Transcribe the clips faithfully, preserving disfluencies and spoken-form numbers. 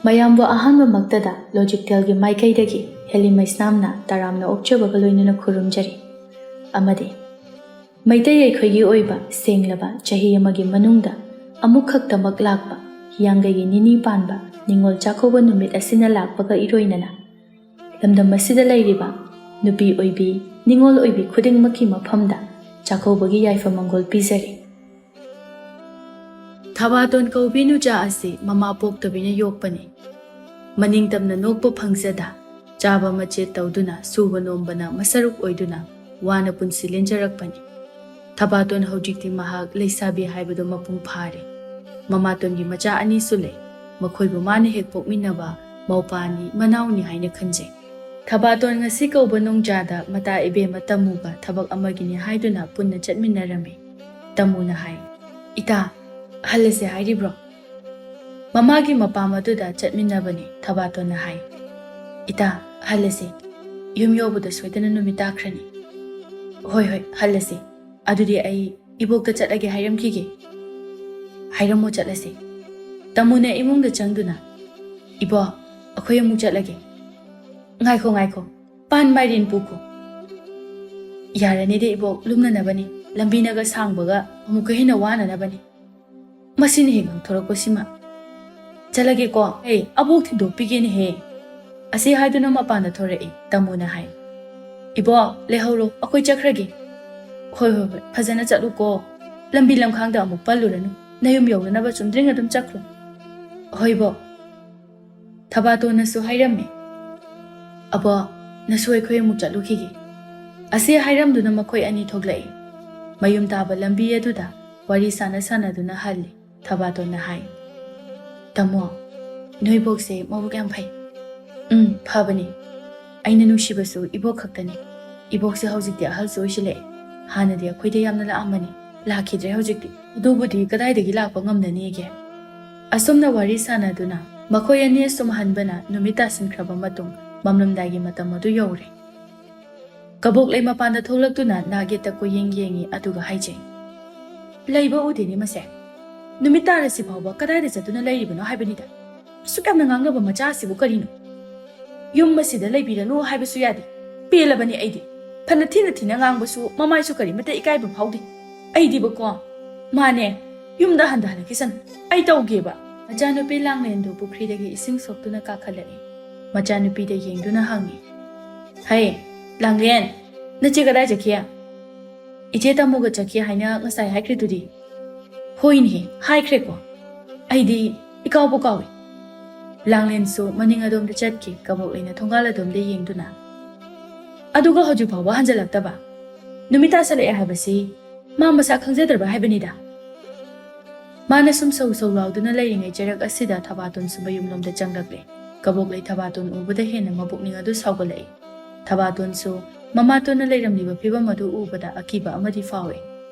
ꯃꯌꯥꯝꯕꯨ ꯑꯍꯥꯟꯕꯃꯛꯇꯗ ꯂꯣꯖꯤꯛꯇꯦꯜꯒꯤ ꯃꯥꯏꯀꯩꯗꯒꯤ ꯍꯦꯂꯤ ꯃꯩꯁꯅꯥꯝꯅ ꯇꯔꯥꯝꯅ ꯑꯣꯛꯆꯕꯒ ꯂꯣꯏꯅꯅ ꯈꯨꯔꯨꯝꯖꯔꯤ꯫ ꯑꯃꯗꯤ ꯃꯩꯇꯩ ꯑꯩꯈꯣꯏꯒꯤ ꯑꯣꯏꯕ ꯁꯦꯡꯂꯕ ꯆꯍꯤ ꯑꯃꯒꯤ ꯃꯅꯨꯡꯗ ꯑꯃꯨꯛꯈꯛꯇꯃꯛ ꯂꯥꯛꯄ ꯍꯤꯌꯥꯡꯒꯩꯒꯤ ꯅꯤꯅꯤ ꯄꯥꯟꯕ ꯅꯤꯉꯣꯜ ꯆꯥꯛꯀꯧꯕ ꯅꯨꯃꯤꯠ ꯑꯁꯤꯅ ꯂꯥꯛꯄꯒ ꯏꯔꯣꯏꯅꯅ ꯂꯝꯗꯝ ꯑꯁꯤꯗ ꯂꯩꯔꯤꯕ ꯅꯨꯄꯤ ꯑꯣꯏꯕꯤ, ꯅꯤꯉꯣꯜ ꯑꯣꯏꯕꯤ ꯈꯨꯗꯤꯡꯃꯛꯀꯤ ꯃꯐꯝꯗ ꯆꯥꯛꯀꯧꯕꯒꯤ ꯌꯥꯏꯐ ꯃꯪꯒꯣꯜ ꯄꯤꯖꯔꯤ꯫ ꯊꯕꯥꯇꯣꯟ ꯀꯧꯕꯤ ꯅꯨꯆꯥ ꯑꯁꯤ ꯃꯃꯥ ꯄꯣꯛꯇꯕꯤꯅ ꯌꯣꯛꯄꯅꯤ꯫ ꯃꯅꯤꯡꯇꯝꯅ ꯅꯣꯛꯄ ꯐꯪꯖꯗ, ꯆꯥꯕ ꯃꯆꯦꯠ ꯇꯧꯗꯨꯅ ꯁꯨꯕ ꯅꯣꯝꯕꯅ ꯃꯁꯔꯨꯛ ꯑꯣꯏꯗꯨꯅ ꯋꯥꯅ ꯄꯨꯟꯁꯤ ꯂꯦꯟꯖꯔꯛꯄꯅꯤ꯫ ꯊꯕꯥꯇꯣꯟ ꯍꯧꯖꯤꯛꯇꯤ ꯃꯍꯥꯛ ꯂꯩꯁꯥꯕꯤ ꯍꯥꯏꯕꯗꯨ ꯃꯄꯨꯡ ꯐꯥꯔꯦ꯫ ꯃꯃꯥꯇꯣꯟꯒꯤ ꯃꯆꯥ ꯑꯅꯤꯁꯨ ꯂꯩ꯫ ꯃꯈꯣꯏꯕꯨ ꯃꯥꯅ ꯍꯦꯛ ꯄꯣꯛꯃꯤꯟꯅꯕ ꯃꯧꯄꯥꯅꯤ, ꯃꯅꯥꯎꯅꯤ ꯍꯥꯏꯅ ꯈꯟꯖꯩ꯫ ꯊꯕꯥꯇꯣꯟ ꯉꯁꯤ ꯀꯧꯕ ꯅꯣꯡꯖꯥꯗ ꯃꯇꯥ ꯏꯕꯦꯝꯃ ꯇꯝꯃꯨꯒ ꯊꯕꯛ ꯑꯃꯒꯤꯅꯤ ꯍꯥꯏꯗꯨꯅ ꯄꯨꯟꯅ ꯆꯠꯃꯤꯟꯅꯔꯝꯃꯤ꯫ ꯇꯝꯃꯨꯅ ꯍꯥꯏ, "ꯏꯇꯥ, ꯍꯜꯂꯁꯦ ꯍꯥꯏꯔꯤꯕ꯭ꯔꯣ?" ꯃꯃꯥꯒꯤ ꯃꯄꯥꯝ ꯑꯗꯨꯗ ꯆꯠꯃꯤꯟꯅꯕꯅꯤ꯫ ꯊꯕꯥꯇꯣꯟꯅ ꯍꯥꯏ, "ꯏꯇꯥ, ꯍꯜꯂꯁꯤ꯫ ꯌꯨꯝ ꯌꯧꯕꯗ ꯁꯣꯏꯗꯅ ꯅꯨꯃꯤꯠ ꯇꯥꯈ꯭ꯔꯅꯤ꯫" "ꯍꯣꯏ, ꯍꯣꯏ, ꯍꯜꯂꯁꯤ꯫ ꯑꯗꯨꯗꯤ ꯑꯩ ꯏꯕꯣꯛꯇ ꯆꯠꯂꯒꯦ ꯍꯥꯏꯔꯝꯈꯤꯒꯦ꯫" "ꯍꯥꯏꯔꯝꯃꯣ, ꯆꯠꯂꯁꯤ꯫" ꯇꯥꯃꯣꯅ ꯏꯃꯨꯡꯗ ꯆꯪꯗꯨꯅ, "ꯏꯕꯣꯛ, ꯑꯩꯈꯣꯏ ꯑꯃꯨꯛ ꯆꯠꯂꯒꯦ꯫" "ꯉꯥꯏꯈꯣ, ꯉꯥꯏꯈꯣ, ꯄꯥꯟ ꯃꯥꯏꯔꯦꯟ ꯄꯨꯈꯣ꯫" "ꯌꯥꯔꯅꯤꯗ ꯏꯕꯣꯛ, ꯂꯨꯝꯅꯅꯕꯅꯤ꯫ ꯂꯝꯕꯤꯅꯒ ꯁꯥꯡꯕꯒ ꯑꯃꯨꯛꯀ ꯍꯦꯟꯅ ꯋꯥꯅꯅꯕꯅꯤ꯫ ꯃꯁꯤꯅ ꯍꯦꯛ ꯉꯥꯡꯊꯣꯔꯛꯄꯁꯤꯃ꯫" "ꯆꯠꯂꯒꯦꯀꯣ꯫ ꯑꯦ, ꯑꯕꯣꯛ ꯊꯤꯟꯗꯣꯛꯄꯤꯒꯦꯅꯦꯍꯦ꯫" ꯑꯁꯤ ꯍꯥꯏꯗꯨꯅ ꯃꯄꯥꯟꯗ ꯊꯣꯔꯛꯏ꯫ ꯇꯥꯃꯣꯅ ꯍꯥꯏ, "ꯏꯕꯣꯛ, ꯂꯩꯍꯧꯔꯣ, ꯑꯩꯈꯣꯏ ꯆꯠꯈ꯭ꯔꯒꯦ꯫" "ꯍꯣꯏ, ꯍꯣꯏ, ꯍꯣꯏ, ꯐꯖꯅ ꯆꯠꯂꯨꯀꯣ꯫ ꯂꯝꯕꯤ ꯂꯝꯈꯥꯡꯗ ꯑꯃꯨꯛ ꯄꯜꯂꯨꯔꯅꯨ꯫ ꯅꯌꯨꯝ ꯌꯧꯅꯅꯕ ꯆꯨꯝꯗ꯭ꯔꯤꯡ ꯑꯗꯨꯝ ꯆꯠꯈ꯭ꯔꯣ꯫" "ꯍꯣꯏ, ꯏꯕꯣꯛ꯫" ꯊꯕꯥꯇꯣꯟꯅꯁꯨ ꯍꯥꯏꯔꯝꯃꯤ, "ꯑꯕꯣꯛ, ꯅꯁꯨ ꯑꯩꯈꯣꯏ ꯑꯃꯨꯛ ꯆꯠꯂꯨꯈꯤꯒꯦ꯫" ꯑꯁꯤ ꯍꯥꯏꯔꯝꯗꯨꯅ ꯃꯈꯣꯏ ꯑꯅꯤ ꯊꯣꯛꯂꯛꯏ꯫ ꯃꯌꯨꯝ ꯇꯥꯕ ꯂꯝꯕꯤ ꯑꯗꯨꯗ ꯋꯥꯔꯤ ꯁꯥꯟꯅ ꯁꯥꯟꯅꯗꯨꯅ ꯍꯜꯂꯤ꯫ ꯊꯕꯥꯇꯣꯟꯅ ꯍꯥꯏ, "ꯇꯥꯃꯣ, ꯅꯣꯏꯕꯣꯛꯁꯦ ꯃꯕꯨꯛ ꯌꯥꯝ ꯐꯩ꯫" "ꯎꯝ, ꯐꯕꯅꯤ꯫ ꯑꯩꯅ ꯅꯨꯡꯁꯤꯕꯁꯨ ꯏꯕꯣꯛ ꯈꯛꯇꯅꯤ꯫ ꯏꯕꯣꯛꯁꯦ ꯍꯧꯖꯤꯛꯇꯤ ꯑꯍꯜꯁꯨ ꯑꯣꯏꯁꯤꯜꯂꯛꯑꯦ꯫ ꯍꯥꯟꯅꯗꯤ ꯑꯩꯈꯣꯏꯗ ꯌꯥꯝꯅ ꯂꯥꯛꯑꯝꯕꯅꯤ, ꯂꯥꯛꯈꯤꯗ꯭ꯔꯦ ꯍꯧꯖꯤꯛꯇꯤ꯫ ꯑꯗꯨꯕꯨꯗꯤ ꯀꯗꯥꯏꯗꯒꯤ ꯂꯥꯛꯄ ꯉꯝꯅꯅꯤꯒꯦ?" ꯑꯁꯨꯝꯅ ꯋꯥꯔꯤ ꯁꯥꯟꯅꯗꯨꯅ ꯃꯈꯣꯏ ꯑꯅꯤ ꯑꯁꯨꯝ ꯍꯟꯕꯅ ꯅꯨꯃꯤꯠ ꯇꯥꯁꯤꯟꯈ꯭ꯔꯕ ꯃꯇꯨꯡ ꯃꯝꯂꯝꯗꯥꯏꯒꯤ ꯃꯇꯝ ꯑꯗꯨ ꯌꯧꯔꯦ꯫ ꯀꯕꯣꯛꯂꯩ ꯃꯄꯥꯟꯗ ꯊꯣꯛꯂꯛꯇꯨꯅ ꯅꯥꯛ ꯌꯦꯠꯇ ꯀꯣꯏꯌꯦꯡ ꯌꯦꯡꯉꯤ, ꯑꯗꯨꯒ ꯍꯥꯏꯖꯩ, "ꯂꯩꯕ ꯎꯗꯦꯅꯦ ꯃꯁꯦ꯫ ꯅꯨꯃꯤꯠ ꯇꯥꯔꯁꯤ ꯐꯥꯎꯕ ꯀꯗꯥꯏꯗ ꯆꯠꯇꯨꯅ ꯂꯩꯔꯤꯕꯅꯣ ꯍꯥꯏꯕꯅꯤꯗ?" ꯑꯁꯨꯛ ꯌꯥꯝꯅ ꯉꯥꯡꯅꯕ ꯃꯆꯥꯁꯤꯕꯨ ꯀꯔꯤꯅꯣ? ꯌꯨꯝ ꯑꯁꯤꯗ ꯂꯩꯕꯤꯔꯅꯨ ꯍꯥꯏꯕꯁꯨ ꯌꯥꯗꯦ꯫ ꯄꯦꯜꯂꯕꯅꯤ ꯑꯩꯗꯤ꯫ ꯐꯅ ꯊꯤꯅ ꯊꯤꯅ ꯉꯥꯡꯕꯁꯨ ꯃꯃꯥꯏꯁꯨ ꯀꯔꯤꯃꯠꯇ ꯏꯀꯥꯏꯕ ꯐꯥꯎꯗꯦ꯫ ꯑꯩꯗꯤꯕꯀꯣ, ꯃꯥꯅꯦ, ꯌꯨꯝꯗ ꯍꯟꯊꯍꯜꯂꯛꯈꯤꯁꯅꯨ꯫ ꯑꯩ ꯇꯧꯒꯦꯕ꯫ ꯃꯆꯥꯅꯨꯄꯤ ꯂꯥꯡꯂꯦꯟꯗꯨ ꯄꯨꯈ꯭ꯔꯤꯗꯒꯤ ꯏꯁꯤꯡ ꯁꯣꯛꯇꯨꯅ ꯀꯥꯈꯠꯂꯛꯏ꯫ ꯃꯆꯥꯅꯨꯄꯤꯗ ꯌꯦꯡꯗꯨꯅ ꯍꯪꯉꯤ, "ꯍꯩ, ꯂꯥꯡꯂꯦꯟ, ꯅꯆꯦ ꯀꯗꯥꯏ ꯆꯠꯈꯤ? ꯏꯆꯦ ꯇꯥꯃꯣꯒ ꯆꯠꯈꯤ ꯍꯥꯏꯅ ꯉꯁꯥꯏ ꯍꯥꯏꯈ꯭ꯔꯤꯗꯨꯗꯤ?" "ꯍꯣꯏꯅꯦꯍꯦ, ꯍꯥꯏꯈ꯭ꯔꯦꯀꯣ꯫ ꯑꯩꯗꯤ ꯏꯀꯥꯎꯕꯨ ꯀꯥꯎꯏ꯫" ꯂꯥꯡꯂꯦꯟꯁꯨ ꯃꯅꯤꯡ ꯑꯗꯣꯝꯗ ꯆꯠꯈꯤ, ꯀꯕꯣꯛꯂꯩꯅ ꯊꯣꯡꯒꯥꯜ ꯑꯗꯣꯝꯗ ꯌꯦꯡꯗꯨꯅ꯫ "ꯑꯗꯨꯒ ꯍꯧꯖꯤꯛ ꯐꯥꯎꯕ ꯍꯟꯖꯤꯜꯂꯛꯇꯕ? ꯅꯨꯃꯤꯠ ꯇꯥꯁꯜꯂꯛꯑꯦ ꯍꯥꯏꯕꯁꯤ ꯃꯥ ꯃꯁꯥ ꯈꯪꯖꯗ꯭ꯔꯕ ꯍꯥꯏꯕꯅꯤꯗ꯫" ꯃꯥꯅ ꯁꯨꯝ ꯁꯧ ꯁꯧ ꯂꯥꯎꯗꯨꯅ ꯂꯩꯔꯤꯉꯩ ꯆꯩꯔꯛ ꯑꯁꯤꯗ ꯊꯕꯥꯇꯣꯟꯁꯨ ꯃꯌꯨꯝꯂꯣꯝꯗ ꯆꯪꯂꯛꯂꯦ꯫ ꯀꯕꯣꯛꯂꯩ ꯊꯕꯥꯇꯣꯟ ꯎꯕꯗ ꯍꯦꯟꯅ ꯃꯄꯨꯛꯅꯤꯡ ꯑꯗꯨ ꯁꯥꯎꯒꯠꯂꯛꯏ꯫ ꯊꯕꯥꯇꯣꯟꯁꯨ ꯃꯃꯥꯇꯣꯟꯅ ꯂꯩꯔꯝꯂꯤꯕ ꯐꯤꯕꯝ ꯑꯗꯨ ꯎꯕꯗ ꯑꯀꯤꯕ ꯑꯃꯗꯤ ꯐꯥꯎꯏ꯫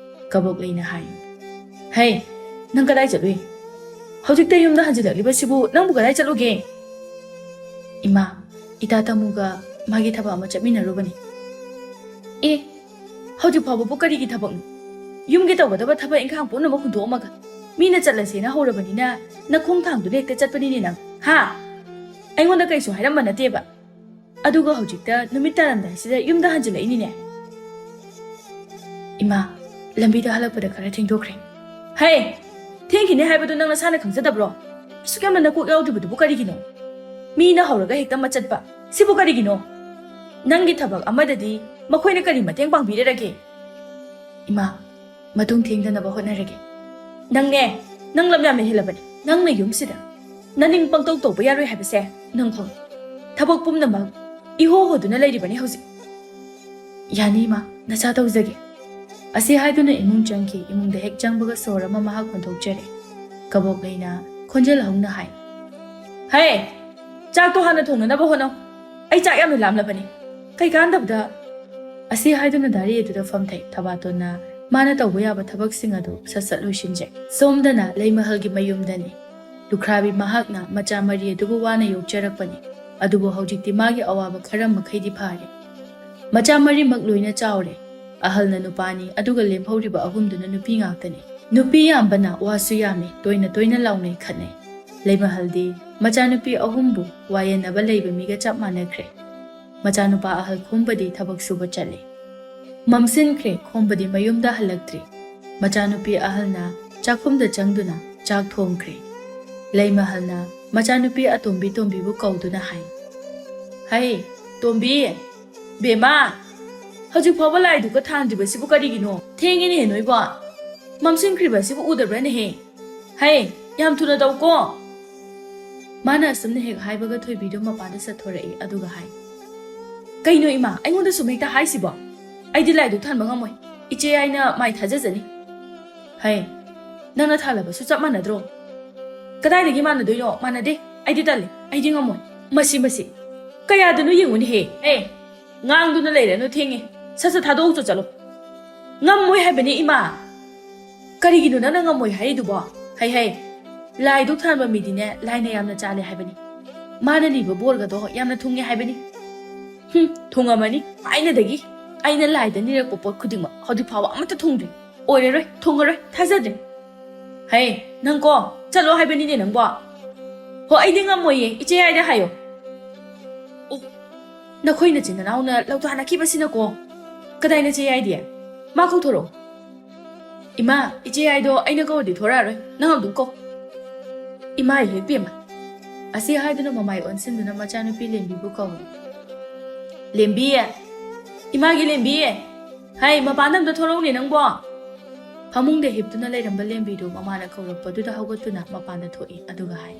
ꯀꯕꯣꯛꯂꯩꯅ ꯍꯥꯏ, "ꯍꯩ, ꯅꯪ ꯀꯗꯥꯏ ꯆꯠꯂꯨꯏ? ꯍꯧꯖꯤꯛꯇ ꯌꯨꯝꯗ ꯍꯟꯖꯤꯜꯂꯛꯂꯤꯕꯁꯤꯕꯨ ꯅꯪꯕꯨ ꯀꯗꯥꯏ ꯆꯠꯂꯨꯒꯦ?" "ꯏꯃꯥ, ꯏꯇꯥ ꯇꯥꯃꯨꯒ ꯃꯥꯒꯤ ꯊꯕꯛ ꯑꯃ ꯆꯠꯃꯤꯟꯅꯔꯨꯕꯅꯤ꯫" "ꯑꯦ, ꯍꯧꯖꯤꯛ ꯐꯥꯎꯕꯕꯨ ꯀꯔꯤꯒꯤ ꯊꯕꯛꯅꯣ? ꯌꯨꯝꯒꯤ ꯇꯧꯒꯗꯕ ꯊꯕꯛ ꯏꯪꯈꯥꯡ ꯄꯨꯝꯅꯃꯛ ꯍꯨꯟꯗꯣꯛꯑꯝꯃꯒ ꯃꯤꯅ ꯆꯠꯂꯁꯦꯅ ꯍꯧꯔꯕꯅꯤꯅ ꯅꯈꯣꯡ ꯊꯥꯡꯗꯨꯅ ꯍꯦꯛꯇ ꯆꯠꯄꯅꯤꯅꯦ ꯅꯪ, ꯍꯥ? ꯑꯩꯉꯣꯟꯗ ꯀꯩꯁꯨ ꯍꯥꯏꯔꯝꯕ ꯅꯠꯇꯦꯕ꯫ ꯑꯗꯨꯒ ꯍꯧꯖꯤꯛꯇ ꯅꯨꯃꯤꯠ ꯇꯥꯔꯝꯗꯥꯏꯁꯤꯗ ꯌꯨꯝꯗ ꯍꯟꯖꯤꯜꯂꯛꯏꯅꯤꯅꯦ꯫" "ꯏꯃꯥ, ꯂꯝꯕꯤꯗ ꯍꯜꯂꯛꯄꯗ ꯈꯔ ꯊꯦꯡꯗꯣꯛꯈ꯭ꯔꯦ꯫" "ꯍꯦ, ꯊꯦꯡꯈꯤꯅꯤ ꯍꯥꯏꯕꯗꯨ ꯅꯪ ꯅꯁꯥꯅ ꯈꯪꯖꯗꯕ꯭ꯔꯣ? ꯑꯁꯨꯛ ꯌꯥꯝꯅ ꯅꯀꯣꯛ ꯌꯥꯎꯗ꯭ꯔꯤꯕꯗꯨꯕꯨ ꯀꯔꯤꯒꯤꯅꯣ? ꯃꯤꯅ ꯍꯧꯔꯒ ꯍꯦꯛꯇ ꯃꯆꯠꯄ ꯁꯤꯕꯨ ꯀꯔꯤꯒꯤꯅꯣ? ꯅꯪꯒꯤ ꯊꯕꯛ ꯑꯃꯗꯗꯤ ꯃꯈꯣꯏꯅ ꯀꯔꯤ ꯃꯇꯦꯡ ꯄꯥꯡꯕꯤꯔꯔꯒꯦ?" "ꯏꯃꯥ, ꯃꯇꯨꯡ ꯊꯦꯡꯗꯅꯕ ꯍꯣꯠꯅꯔꯒꯦ꯫" "ꯅꯪꯅꯦ, ꯅꯪ ꯂꯝ ꯌꯥꯝꯅ ꯍꯦꯜꯂꯕꯅꯤ꯫ ꯅꯪꯅ ꯌꯨꯝꯁꯤꯗ ꯅꯅꯤꯡ ꯄꯪꯇꯧ ꯇꯧꯕ ꯌꯥꯔꯣꯏ ꯍꯥꯏꯕꯁꯦ ꯅꯪ ꯈꯪ꯫ ꯊꯕꯛ ꯄꯨꯝꯅꯃꯛ ꯏꯍꯣ ꯍꯣꯗꯨꯅ ꯂꯩꯔꯤꯕꯅꯤ ꯍꯧꯖꯤꯛ꯫" "ꯌꯥꯅꯤ ꯏꯃꯥ, ꯅꯆꯥ ꯇꯧꯖꯒꯦ꯫" ꯑꯁꯤ ꯍꯥꯏꯗꯨꯅ ꯏꯃꯨꯡ ꯆꯪꯈꯤ꯫ ꯏꯃꯨꯡꯗ ꯍꯦꯛ ꯆꯪꯕꯒ ꯁꯣꯔ ꯑꯃ ꯃꯍꯥꯛ ꯍꯣꯟꯗꯣꯛꯆꯔꯦ꯫ ꯀꯕꯣꯛꯂꯩꯅ ꯈꯣꯟꯖꯦꯜ ꯍꯧꯅ ꯍꯥꯏ, "ꯍꯦ, ꯆꯥꯛꯇꯣ ꯍꯥꯟꯅ ꯊꯣꯡꯅꯅꯕ ꯍꯣꯠꯅꯧ꯫ ꯑꯩ ꯆꯥꯛ ꯌꯥꯝꯅ ꯂꯥꯝꯂꯕꯅꯤ꯫ ꯀꯩ ꯀꯥꯟꯗꯕꯗ?" ꯑꯁꯤ ꯍꯥꯏꯗꯨꯅ ꯗꯥꯔꯤ ꯑꯗꯨꯗ ꯐꯝꯊꯩ꯫ ꯊꯕꯥꯇꯣꯟꯅ ꯃꯥꯅ ꯇꯧꯕ ꯌꯥꯕ ꯊꯕꯛꯁꯤꯡ ꯑꯗꯨ ꯁꯠ ꯁꯠ ꯂꯣꯏꯁꯤꯟꯖꯩ꯫ ꯁꯣꯝꯗꯅ ꯂꯩꯃꯍꯜꯒꯤ ꯃꯌꯨꯝꯗꯅꯤ꯫ ꯂꯨꯈ꯭ꯔꯥꯕꯤ ꯃꯍꯥꯛꯅ ꯃꯆꯥ ꯃꯔꯤ ꯑꯗꯨꯕꯨ ꯋꯥꯅ ꯌꯣꯛꯆꯔꯛꯄꯅꯤ꯫ ꯑꯗꯨꯕꯨ ꯍꯧꯖꯤꯛꯇꯤ ꯃꯥꯒꯤ ꯑꯋꯥꯕ ꯈꯔ ꯃꯈꯩꯗꯤ ꯐꯔꯦ꯫ ꯃꯆꯥ ꯃꯔꯤꯃꯛ ꯂꯣꯏꯅ ꯆꯥꯎꯔꯦ꯫ ꯑꯍꯜꯅ ꯅꯨꯄꯥꯅꯤ, ꯑꯗꯨꯒ ꯂꯦꯝꯍꯧꯔꯤꯕ ꯑꯍꯨꯝꯗꯨꯅ ꯅꯨꯄꯤ ꯉꯥꯛꯇꯅꯤ꯫ ꯅꯨꯄꯤ ꯌꯥꯝꯕꯅ ꯋꯥꯁꯨ ꯌꯥꯝꯃꯤ, ꯇꯣꯏꯅ ꯇꯣꯏꯅ ꯂꯥꯎꯅꯩ ꯈꯠꯅꯩ꯫ ꯂꯩꯃꯍꯜꯗꯤ ꯃꯆꯥꯅꯨꯄꯤ ꯑꯍꯨꯝꯕꯨ ꯋꯥꯌꯦꯟꯅꯕ ꯂꯩꯕ ꯃꯤꯒ ꯆꯞ ꯃꯥꯟꯅꯈ꯭ꯔꯦ꯫ ꯃꯆꯥꯅꯨꯄꯥ ꯑꯍꯜ ꯈꯣꯝꯕꯗꯤ ꯊꯕꯛ ꯁꯨꯕ ꯆꯠꯂꯦ꯫ ꯃꯝꯁꯤꯟꯈ꯭ꯔꯦ, ꯈꯣꯝꯕꯗꯤ ꯃꯌꯨꯝꯗ ꯍꯜꯂꯛꯇ꯭ꯔꯤ꯫ ꯃꯆꯥꯅꯨꯄꯤ ꯑꯍꯜꯅ ꯆꯥꯛꯈꯨꯝꯗ ꯆꯪꯗꯨꯅ ꯆꯥꯛ ꯊꯣꯡꯈ꯭ꯔꯦ꯫ ꯂꯩꯃꯍꯜꯅ ꯃꯆꯥꯅꯨꯄꯤ ꯑꯇꯣꯝꯕꯤ ꯇꯣꯝꯕꯤꯕꯨ ꯀꯧꯗꯨꯅ ꯍꯥꯏ, "ꯍꯩ, ꯇꯣꯝꯕꯤ, ꯕꯦꯝꯃ, ꯍꯧꯖꯤꯛ ꯐꯥꯎꯕ ꯂꯥꯏꯗꯨꯛꯀ ꯊꯥꯟꯗ꯭ꯔꯤꯕꯁꯤꯕꯨ ꯀꯔꯤꯒꯤꯅꯣ? ꯊꯦꯡꯉꯦꯅꯦꯍꯦ ꯅꯣꯏꯕꯣ꯫ ꯃꯝꯁꯤꯟꯈ꯭ꯔꯤꯕꯁꯤꯕꯨ ꯎꯗꯕ꯭ꯔꯅꯦꯍꯦ? ꯍꯩ, ꯌꯥꯝ ꯊꯨꯅ ꯇꯧꯀꯣ꯫" ꯃꯥꯅ ꯑꯁꯨꯝꯅ ꯍꯦꯛ ꯍꯥꯏꯕꯒ ꯊꯣꯏꯕꯤꯗꯨ ꯃꯄꯥꯟꯗ ꯆꯠꯊꯣꯔꯛꯏ, ꯑꯗꯨꯒ ꯍꯥꯏ, "ꯀꯩꯅꯣ ꯏꯃꯥ, ꯑꯩꯉꯣꯟꯗ ꯁꯨꯝ ꯍꯦꯛꯇ ꯍꯥꯏꯁꯤꯕꯣ? ꯑꯩꯗꯤ ꯂꯥꯏꯗꯨꯛ ꯊꯥꯟꯕ ꯉꯝꯃꯣꯏ꯫ ꯏꯆꯦ ꯌꯥꯏꯅ ꯃꯥꯏ ꯊꯥꯖꯖꯅꯤ꯫" "ꯍꯩ, ꯅꯪꯅ ꯊꯥꯜꯂꯕꯁꯨ ꯆꯞ ꯃꯥꯟꯅꯗ꯭ꯔꯣ?" "ꯀꯗꯥꯏꯗꯒꯤ ꯃꯥꯟꯅꯗꯣꯏꯅꯣ? ꯃꯥꯟꯅꯗꯦ꯫ ꯑꯩꯗꯤ ꯇꯜꯂꯦ꯫ ꯑꯩꯗꯤ ꯉꯝꯃꯣꯏ꯫ ꯃꯁꯤ, ꯃꯁꯤ꯫ ꯀꯌꯥꯗꯅꯣ ꯌꯦꯡꯉꯨꯅꯦꯍꯦ꯫ ꯑꯦ, ꯉꯥꯡꯗꯨꯅ ꯂꯩꯔꯅꯨ, ꯊꯦꯡꯉꯦ꯫ ꯁꯠ ꯁꯠ ꯊꯥꯗꯣꯛꯎꯆꯣ ꯆꯠꯂꯣ꯫" "ꯉꯝꯃꯣꯏ ꯍꯥꯏꯕꯅꯤ ꯏꯃꯥ꯫" "ꯀꯔꯤꯒꯤꯅꯣ ꯅꯪꯅ ꯉꯝꯃꯣꯏ ꯍꯥꯏꯔꯤꯗꯨꯕꯣ? ꯍꯩ, ꯍꯩ, ꯂꯥꯏꯗꯨꯛ ꯊꯥꯟꯕ ꯃꯤꯗꯤꯅꯦ ꯂꯥꯏꯅ ꯌꯥꯝꯅ ꯆꯥꯜꯂꯦ ꯍꯥꯏꯕꯅꯤ꯫ ꯃꯥꯅ ꯅꯤꯕ ꯕꯣꯔꯒꯗꯣ ꯌꯥꯝꯅ ꯊꯨꯡꯉꯦ ꯍꯥꯏꯕꯅꯤ꯫" "ꯍꯨꯝ, ꯊꯨꯡꯉꯝꯃꯅꯤ꯫ ꯊꯥꯏꯅꯗꯒꯤ ꯑꯩꯅ ꯂꯥꯏꯗ ꯅꯤꯔꯛꯄ ꯄꯣꯠ ꯈꯨꯗꯤꯡꯃꯛ ꯍꯧꯖꯤꯛ ꯐꯥꯎꯕ ꯑꯃꯠꯇ ꯊꯨꯡꯗ꯭ꯔꯤ꯫ ꯑꯣꯏꯔꯔꯣꯏ, ꯊꯨꯡꯉꯔꯣꯏ, ꯊꯥꯖꯗ꯭ꯔꯦ꯫" "ꯍꯩ, ꯅꯪꯀꯣ, ꯆꯠꯂꯣ ꯍꯥꯏꯕꯅꯤꯅꯦ ꯅꯪꯕꯣ꯫" "ꯍꯣ, ꯑꯩꯗꯤ ꯉꯝꯃꯣꯏꯌꯦ, ꯏꯆꯦ ꯌꯥꯏꯗ ꯍꯥꯏꯌꯣ꯫" "ꯑꯣ, ꯅꯈꯣꯏ ꯅꯆꯤꯟ ꯅꯅꯥꯎꯅ ꯂꯧꯊꯥꯅꯈꯤꯕꯁꯤꯅꯀꯣ꯫ ꯀꯗꯥꯏ ꯅꯆꯦ ꯌꯥꯏꯗꯤ? ꯃꯥ ꯀꯧꯊꯣꯔꯛꯑꯣ꯫" "ꯏꯃꯥ, ꯏꯆꯦ ꯌꯥꯏꯗꯣ ꯑꯩꯅ ꯀꯧꯔꯗꯤ ꯊꯣꯔꯛꯑꯔꯣꯏ, ꯅꯪ ꯑꯗꯨꯝ ꯀꯧ꯫" "ꯏꯃꯥ ꯏꯍꯦꯛ ꯄꯦꯝꯃ꯫" ꯑꯁꯤ ꯍꯥꯏꯗꯨꯅ ꯃꯃꯥꯏ ꯑꯣꯟꯁꯤꯟꯗꯨꯅ ꯃꯆꯥꯅꯨꯄꯤ ꯂꯦꯝꯕꯤꯕꯨ ꯀꯧꯏ꯫ "ꯂꯦꯝꯕꯤ! ꯏꯃꯥꯒꯤ ꯂꯦꯝꯕꯤ! ꯍꯩ, ꯃꯄꯥꯟꯗ ꯑꯝꯇ ꯊꯣꯔꯛꯎꯅꯦ ꯅꯪꯕꯣ!" ꯐꯃꯨꯡꯗ ꯍꯤꯞꯇꯨꯅ ꯂꯩꯔꯝꯕ ꯂꯦꯝꯕꯤꯗꯨ ꯃꯃꯥꯅ ꯀꯧꯔꯛꯄꯗꯨꯗ ꯍꯧꯒꯠꯇꯨꯅ ꯃꯄꯥꯟꯗ ꯊꯣꯛꯏ, ꯑꯗꯨꯒ ꯍꯥꯏ,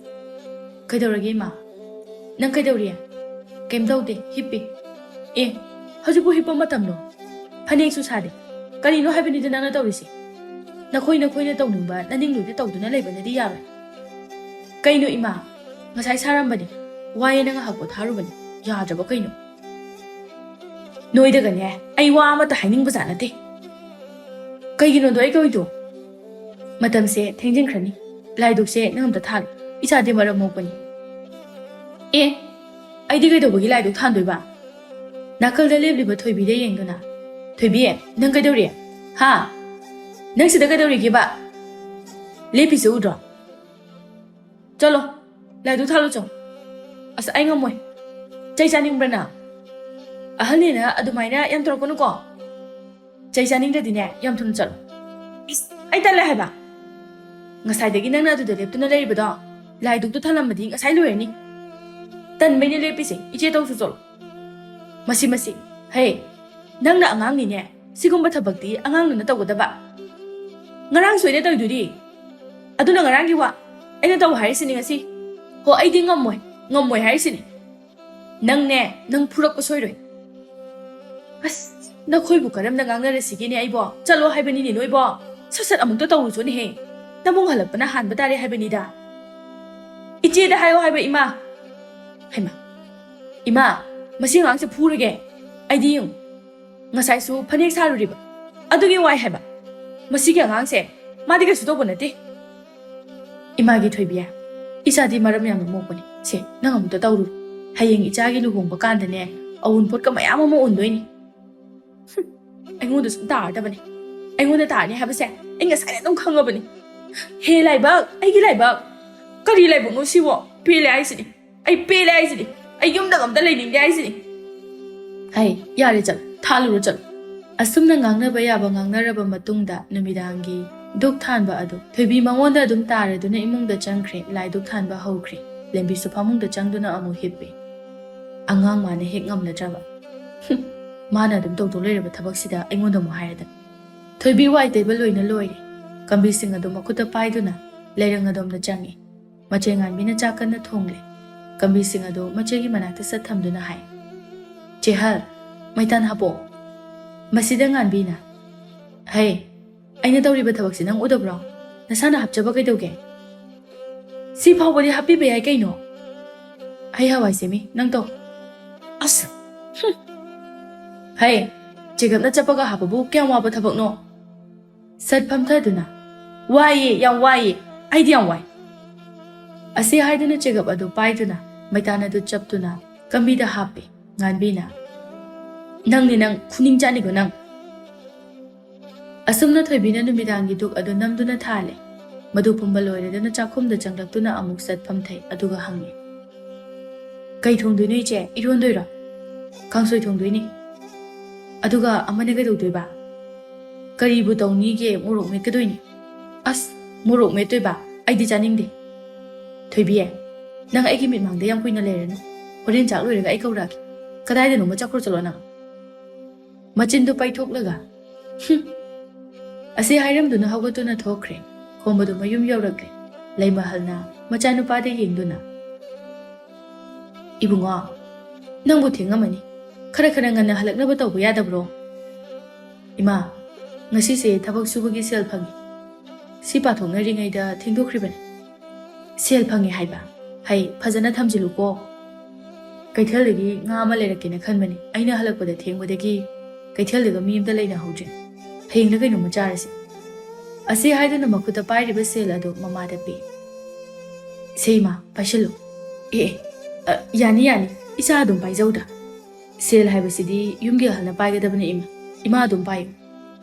"ꯀꯩꯗꯧꯔꯒꯦ ꯏꯃꯥ? ꯅꯪ ꯀꯩꯗꯧꯔꯤ?" "ꯀꯩꯝ ꯇꯧꯗꯦ, ꯍꯤꯞꯄꯤ꯫" "ꯑꯦ, ꯍꯧꯖꯤꯛꯄꯨ ꯍꯤꯞꯄ ꯃꯇꯝꯂꯣ? ꯐꯅꯦꯛꯁꯨ ꯁꯥꯗꯦ꯫ ꯀꯔꯤꯅꯣ ꯍꯥꯏꯕꯅꯤꯗ ꯅꯪꯅ ꯇꯧꯔꯤꯁꯦ? ꯅꯈꯣꯏ ꯅꯈꯣꯏꯅ ꯇꯧꯅꯤꯡꯕ ꯅꯅꯤꯡꯗꯨꯗꯤ ꯇꯧꯗꯨꯅ ꯂꯩꯕꯅꯗꯤ ꯌꯥꯔꯣꯏ꯫ ꯀꯩꯅꯣ ꯏꯃꯥ? ꯉꯁꯥꯏ ꯁꯥꯔꯝꯕꯅꯤ꯫ ꯋꯥꯏꯌꯦꯅ ꯉꯥꯏꯍꯥꯛ ꯄꯣꯊꯥꯔꯨꯕꯅꯤ꯫ ꯌꯥꯗ꯭ꯔꯕ ꯀꯩꯅꯣ?" "ꯅꯣꯏꯗꯒꯅꯦ ꯑꯩ ꯋꯥ ꯑꯃꯠꯇ ꯍꯥꯏꯅꯤꯡꯕꯖꯥꯠ ꯅꯠꯇꯦ꯫ ꯀꯩꯒꯤꯅꯣꯗꯣ ꯑꯩ ꯀꯧꯏꯗꯣ? ꯃꯇꯝꯁꯦ ꯊꯦꯡꯖꯤꯟꯈ꯭ꯔꯅꯤ꯫ ꯂꯥꯏꯗꯨꯛꯁꯦ ꯅꯪ ꯑꯝꯇ ꯊꯥꯜꯂꯨ꯫ ꯏꯆꯥꯗꯤ ꯃꯔꯝ ꯃꯣꯛꯄꯅꯤ꯫" "ꯑꯦ, ꯑꯩꯗꯤ ꯀꯩꯗꯧꯕꯒꯤ ꯂꯥꯏꯗꯨꯛ ꯊꯥꯟꯗꯣꯏꯕ? ꯅꯥꯀꯜꯗ ꯂꯦꯞꯂꯤꯕ ꯊꯣꯏꯕꯤꯗ ꯌꯦꯡꯗꯨꯅ, "ꯊꯣꯏꯕꯤ, ꯅꯪ ꯀꯩꯗꯧꯔꯤ? ꯍꯥ? ꯅꯪ ꯁꯤꯗ ꯀꯩꯗꯧꯔꯤꯒꯦꯕ? ꯂꯦꯞꯄꯤꯁꯦ ꯎꯗ꯭ꯔꯣ?" ꯆꯠꯂꯣ, ꯂꯥꯏꯗꯨꯛ ꯊꯥꯜꯂꯨ ꯆꯣ꯫ ꯑꯁ, ꯑꯩ ꯉꯝꯃꯣꯏ꯫ ꯆꯩ ꯆꯥꯅꯤꯡꯕ꯭ꯔꯥ ꯅꯪ? ꯑꯍꯜꯅꯤꯅ ꯑꯗꯨꯃꯥꯏꯅ ꯌꯥꯝ ꯇꯧꯔꯛꯀꯅꯨꯀꯣ꯫ ꯆꯩ ꯆꯥꯅꯤꯡꯗ꯭ꯔꯗꯤꯅꯦ, ꯌꯥꯝ ꯊꯨꯅ ꯆꯠꯂꯣ꯫ ꯑꯁ, ꯑꯩ ꯇꯜꯂꯦ ꯍꯥꯏꯕ꯫ ꯉꯁꯥꯏꯗꯒꯤ ꯅꯪꯅ ꯑꯗꯨꯗ ꯂꯦꯞꯇꯨꯅ ꯂꯩꯔꯤꯕꯗꯣ, ꯂꯥꯏꯗꯨꯛꯇꯨ ꯊꯥꯜꯂꯝꯃꯗꯤ ꯉꯁꯥꯏ ꯂꯣꯏꯔꯅꯤ꯫ ꯇꯟꯕꯩꯅꯦ ꯂꯦꯞꯄꯤꯁꯦ, ꯏꯆꯦ ꯇꯧꯁꯨ ꯆꯠꯂꯣ꯫ ꯃꯁꯤ, ꯃꯁꯤ, ꯍꯦ, ꯅꯪꯅ ꯑꯉꯥꯡꯅꯤꯅꯦ, ꯁꯤꯒꯨꯝꯕ ꯊꯕꯛꯇꯤ ꯑꯉꯥꯡꯗꯨꯅ ꯇꯧꯒꯗꯕ꯫ ꯉꯔꯥꯡꯁꯨ ꯑꯩꯅ ꯇꯧꯔꯤꯗꯨꯗꯤ꯫ ꯑꯗꯨꯅ ꯉꯔꯥꯡꯒꯤ ꯋꯥ꯫ ꯑꯩꯅ ꯇꯧ ꯍꯥꯏꯔꯤꯁꯤꯅꯤ ꯉꯁꯤ꯫ ꯍꯣ, ꯑꯩꯗꯤ ꯉꯝꯃꯣꯏ, ꯉꯝꯃꯣꯏ ꯍꯥꯏꯔꯤꯁꯤꯅꯤ꯫ ꯅꯪꯅꯦ, ꯅꯪ ꯐꯨꯔꯛꯄ ꯁꯣꯏꯔꯣꯏ꯫ ꯑꯁ, ꯅꯈꯣꯏꯕꯨ ꯀꯔꯝꯅ ꯉꯥꯡꯅꯔꯁꯤꯒꯦꯅꯦ ꯑꯩꯕꯣ? ꯆꯠꯂꯣ ꯍꯥꯏꯕꯅꯤꯅꯦ ꯅꯣꯏꯕꯣ꯫ ꯁꯠ ꯁꯠ ꯑꯃꯨꯛꯇ ꯇꯧꯔꯨꯆꯣꯅꯦꯍꯦ꯫ ꯅꯕꯨꯡ ꯍꯜꯂꯛꯄꯅ ꯍꯥꯟꯕ ꯇꯥꯔꯦ ꯍꯥꯏꯕꯅꯤꯗ꯫ ꯏꯆꯦꯗ ꯍꯥꯏꯌꯣ ꯍꯥꯏꯕ ꯏꯃꯥ꯫ ꯍꯩꯃꯥ, ꯏꯃꯥ, ꯃꯁꯤ ꯑꯉꯥꯡꯁꯦ ꯐꯨꯔꯒꯦ꯫ ꯑꯩꯗꯤ ꯌꯦꯡꯉꯨ, ꯉꯁꯥꯏꯁꯨ ꯐꯅꯦꯛ ꯁꯥꯔꯨꯔꯤꯕ꯫ ꯑꯗꯨꯒꯤ ꯋꯥꯏ ꯍꯥꯏꯕ꯫ ꯃꯁꯤꯒꯤ ꯑꯉꯥꯡꯁꯦ, ꯃꯥꯗꯤ ꯀꯩꯁꯨ ꯇꯧꯕ ꯅꯠꯇꯦ꯫ ꯏꯃꯥꯒꯤ ꯊꯣꯏꯕꯤ, ꯏꯆꯥꯗꯤ ꯃꯔꯝ ꯌꯥꯝꯅ ꯃꯣꯛꯄꯅꯤ꯫ ꯁꯦ, ꯅꯪ ꯑꯃꯨꯛꯇ ꯇꯧꯔꯨꯔꯣ꯫ ꯍꯌꯦꯡ ꯏꯆꯥꯒꯤ ꯂꯨꯍꯣꯡꯕ ꯀꯥꯟꯗꯅꯦ, ꯑꯋꯨꯟꯄꯣꯠꯀ ꯃꯌꯥꯝ ꯑꯃ ꯎꯟꯗꯣꯏꯅꯤ꯫ ꯍꯨꯝ, ꯑꯩꯉꯣꯟꯗ ꯁꯨꯝ ꯇꯥꯔꯗꯕꯅꯤ꯫ ꯑꯩꯉꯣꯟꯗ ꯇꯥꯔꯅꯤ ꯍꯥꯏꯕꯁꯦ ꯑꯩ ꯉꯁꯥꯏꯅ ꯑꯗꯨꯝ ꯈꯪꯉꯕꯅꯤ꯫ ꯍꯦ ꯂꯥꯏꯕꯛ, ꯑꯩꯒꯤ ꯂꯥꯏꯕꯛ! ꯀꯔꯤ ꯂꯥꯏꯕꯛꯅꯣ ꯁꯤꯕꯣ? ꯄꯦꯜꯂꯦ ꯍꯥꯏꯁꯤꯅꯤ꯫ ꯑꯩ ꯄꯦꯜꯂꯦ ꯍꯥꯏꯁꯤꯅꯤ꯫ ꯑꯩ ꯌꯨꯝꯗꯒ ꯑꯝꯇ ꯂꯩꯅꯤꯡꯗꯦ ꯍꯥꯏꯁꯤꯅꯤ꯫ ꯍꯩ, ꯌꯥꯔꯦ, ꯆꯠꯂꯣ, ꯊꯥꯜꯂꯨꯔꯣ, ꯆꯠꯂꯣ꯫ ꯑꯁꯨꯝꯅ ꯉꯥꯡꯅꯕ ꯌꯥꯕ ꯉꯥꯡꯅꯔꯕ ꯃꯇꯨꯡꯗ ꯅꯨꯃꯤꯗꯥꯡꯒꯤ ꯗꯨꯛ ꯊꯥꯟꯕ ꯑꯗꯨ ꯊꯣꯏꯕꯤ ꯃꯉꯣꯟꯗ ꯑꯗꯨꯝ ꯇꯥꯔꯗꯨꯅ ꯏꯃꯨꯡꯗ ꯆꯪꯈ꯭ꯔꯦ꯫ ꯂꯥꯏ ꯗꯨꯛ ꯊꯥꯟꯕ ꯍꯧꯈ꯭ꯔꯦ꯫ ꯂꯦꯝꯕꯤꯁꯨ ꯐꯃꯨꯡꯗ ꯆꯪꯗꯨꯅ ꯑꯃꯨꯛ ꯍꯤꯞꯄꯤ꯫ ꯑꯉꯥꯡ ꯃꯥꯅ ꯍꯦꯛ ꯉꯝꯅꯗ꯭ꯔꯕ꯫ ꯍꯨꯝ, ꯃꯥꯅ ꯑꯗꯨꯝ ꯇꯧꯗꯧ ꯂꯩꯔꯕ ꯊꯕꯛꯁꯤꯗ ꯑꯩꯉꯣꯟꯗ ꯑꯃꯨꯛ ꯍꯥꯏꯔꯗꯅ꯫ ꯊꯣꯏꯕꯤ ꯋꯥꯏ ꯇꯩꯕ ꯂꯣꯏꯅ ꯂꯣꯏꯔꯦ꯫ ꯀꯝꯕꯤꯁꯤꯡ ꯑꯗꯨ ꯃꯈꯨꯠꯇ ꯄꯥꯏꯗꯨꯅ ꯂꯩꯔꯪ ꯑꯗꯣꯝꯗ ꯆꯪꯉꯤ꯫ ꯃꯆꯦ ꯉꯥꯟꯕꯤꯅ ꯆꯥꯛ ꯀꯟꯅ ꯊꯣꯡꯂꯦ꯫ ꯀꯝꯕꯤꯁꯤꯡ ꯑꯗꯨ ꯃꯆꯦꯒꯤ ꯃꯅꯥꯛꯇ ꯆꯠ ꯊꯝꯗꯨꯅ ꯍꯥꯏ, "ꯆꯦꯍꯜ, ꯃꯩꯇꯥꯟ ꯍꯥꯞꯄꯣ꯫" ꯃꯁꯤꯗ ꯉꯥꯟꯕꯤꯅ, "ꯍꯩ, ꯑꯩꯅ ꯇꯧꯔꯤꯕ ꯊꯕꯛꯁꯤ ꯅꯪ ꯎꯗꯕ꯭ꯔꯣ? ꯅꯁꯥꯅ ꯍꯥꯞꯆꯕ ꯀꯩꯗꯧꯒꯦ? ꯁꯤ ꯐꯥꯎꯕꯗꯤ ꯍꯥꯞꯄꯤꯕ ꯌꯥꯏ ꯀꯩꯅꯣ?" "ꯑꯩ ꯍꯋꯥꯏ ꯁꯦꯝꯃꯤ, ꯅꯪ ꯇꯧ꯫" "ꯑꯁ, ꯍꯨꯝ꯫ ꯍꯩ, ꯆꯦꯒꯞꯅ ꯆꯞꯄꯒ ꯍꯥꯞꯄꯕꯨ ꯀꯌꯥꯝ ꯋꯥꯕ ꯊꯕꯛꯅꯣ?" ꯁꯠ ꯐꯝꯊꯗꯨꯅ, "ꯋꯥꯏꯌꯦ, ꯌꯥꯝ ꯋꯥꯏꯌꯦ, ꯑꯩꯗꯤ ꯌꯥꯝ ꯋꯥꯏ꯫" ꯑꯁꯤ ꯍꯥꯏꯗꯨꯅ ꯆꯦꯒꯞ ꯑꯗꯨ ꯄꯥꯏꯗꯨꯅ ꯃꯩꯇꯥꯟ ꯑꯗꯨ ꯆꯞꯇꯨꯅ ꯀꯝꯕꯤꯗ ꯍꯥꯞꯄꯦ꯫ ꯉꯥꯟꯕꯤꯅ, "ꯅꯪꯅꯤ ꯅꯪ, ꯈꯨꯅꯤꯡ ꯆꯥꯅꯤꯀꯣ ꯅꯪ꯫" ꯑꯁꯨꯝꯅ ꯊꯣꯏꯕꯤꯅ ꯅꯨꯃꯤꯗꯥꯡꯒꯤ ꯗꯨꯛ ꯑꯗꯨ ꯅꯝꯗꯨꯅ ꯊꯥꯜꯂꯦ꯫ ꯃꯗꯨ ꯄꯨꯝꯕ ꯂꯣꯏꯔꯗꯨꯅ ꯆꯥꯛꯈꯨꯝꯗ ꯆꯪꯂꯛꯇꯨꯅ ꯑꯃꯨꯛ ꯆꯠꯐꯝ ꯊꯩ, ꯑꯗꯨꯒ ꯍꯪꯉꯤ, "ꯀꯩ ꯊꯣꯡꯗꯣꯏꯅꯣ ꯏꯆꯦ? ꯏꯔꯣꯟꯗꯣꯏꯔꯣ?" "ꯀꯥꯡꯁꯣꯏ ꯊꯣꯡꯗꯣꯏꯅꯤ꯫ ꯑꯗꯨꯒ ꯑꯃꯅ ꯀꯩꯗꯧꯗꯣꯏꯕ?" "ꯀꯔꯤꯕꯨ ꯇꯧꯅꯤꯒꯦ? ꯃꯣꯔꯣꯛ ꯃꯦꯠꯀꯗꯣꯏꯅꯤ꯫" "ꯑꯁ, ꯃꯣꯔꯣꯛ ꯃꯦꯠꯇꯣꯏꯕ? ꯑꯩꯗꯤ ꯆꯥꯅꯤꯡꯗꯦ꯫" "ꯊꯣꯏꯕꯤ, ꯅꯪ ꯑꯩꯒꯤ ꯃꯤꯠꯃꯥꯡꯗ ꯌꯥꯝ ꯀꯨꯏꯅ ꯂꯩꯔꯅꯨ꯫ ꯍꯣꯔꯦꯟ ꯆꯥꯛ ꯂꯣꯏꯔꯒ ꯑꯩ ꯀꯧꯔꯛꯑꯒꯦ꯫ ꯀꯗꯥꯏꯗꯅꯣꯃ ꯆꯠꯈ꯭ꯔꯣ ꯆꯠꯂꯣ ꯅꯪ꯫" ꯃꯆꯤꯟꯗꯨ ꯄꯩꯊꯣꯛꯂꯒ, "ꯍꯨꯝ!" ꯑꯁꯤ ꯍꯥꯏꯔꯝꯗꯨꯅ ꯍꯧꯒꯠꯇꯨꯅ ꯊꯣꯛꯈ꯭ꯔꯦ꯫ ꯈꯣꯝꯕꯗꯨ ꯃꯌꯨꯝ ꯌꯧꯔꯛꯂꯦ꯫ ꯂꯩꯃꯍꯜꯅ ꯃꯆꯥꯅꯨꯄꯥꯗ ꯌꯦꯡꯗꯨꯅ, "ꯏꯕꯨꯡꯉꯣ, ꯅꯪꯕꯨ ꯊꯦꯡꯉꯝꯃꯅꯤ꯫ ꯈꯔ ꯈꯔ ꯉꯟꯅ ꯍꯜꯂꯛꯅꯕ ꯇꯧꯕ ꯌꯥꯗꯕ꯭ꯔꯣ?" "ꯏꯃꯥ, ꯉꯁꯤꯁꯦ ꯊꯕꯛ ꯁꯨꯕꯒꯤ ꯁꯦꯜ ꯐꯪꯉꯤ꯫ ꯁꯤ ꯄꯥꯊꯣꯛꯅꯔꯤꯉꯩꯗ ꯊꯦꯡꯗꯣꯛꯈ꯭ꯔꯤꯕꯅꯤ꯫" "ꯁꯦꯜ ꯐꯪꯉꯦ ꯍꯥꯏꯕ? ꯍꯩ, ꯐꯖꯅ ꯊꯝꯖꯤꯜꯂꯨꯀꯣ꯫ ꯀꯩꯊꯦꯜꯗꯒꯤ ꯉꯥ ꯑꯃ ꯂꯩꯔꯛꯀꯦꯅ ꯈꯟꯕꯅꯤ꯫ ꯑꯩꯅ ꯍꯜꯂꯛꯄꯗ ꯊꯦꯡꯕꯗꯒꯤ ꯀꯩꯊꯦꯜꯗꯒ ꯃꯤ ꯑꯝꯇ ꯂꯩꯅꯍꯧꯗ꯭ꯔꯦ꯫ ꯍꯌꯦꯡꯗ ꯀꯩꯅꯣꯝꯃ ꯆꯥꯔꯁꯤ꯫" ꯑꯁꯤ ꯍꯥꯏꯗꯨꯅ ꯃꯈꯨꯠꯇ ꯄꯥꯏꯔꯤꯕ ꯁꯦꯜ ꯑꯗꯨ ꯃꯃꯥꯗ ꯄꯤ꯫ "ꯁꯦ ꯏꯃꯥ, ꯄꯥꯏꯁꯤꯜꯂꯨ꯫" "ꯑꯦ, ꯑꯦ, ꯑ, ꯌꯥꯅꯤ, ꯌꯥꯅꯤ꯫ ꯏꯆꯥ ꯑꯗꯨꯝ ꯄꯥꯏꯖꯧꯗ꯫ ꯁꯦꯜ ꯍꯥꯏꯕꯁꯤꯗꯤ ꯌꯨꯝꯒꯤ ꯑꯍꯜꯅ ꯄꯥꯏꯒꯗꯕꯅꯤ ꯏꯃꯥ꯫ ꯏꯃꯥ ꯑꯗꯨꯝ ꯄꯥꯏꯌꯨ꯫"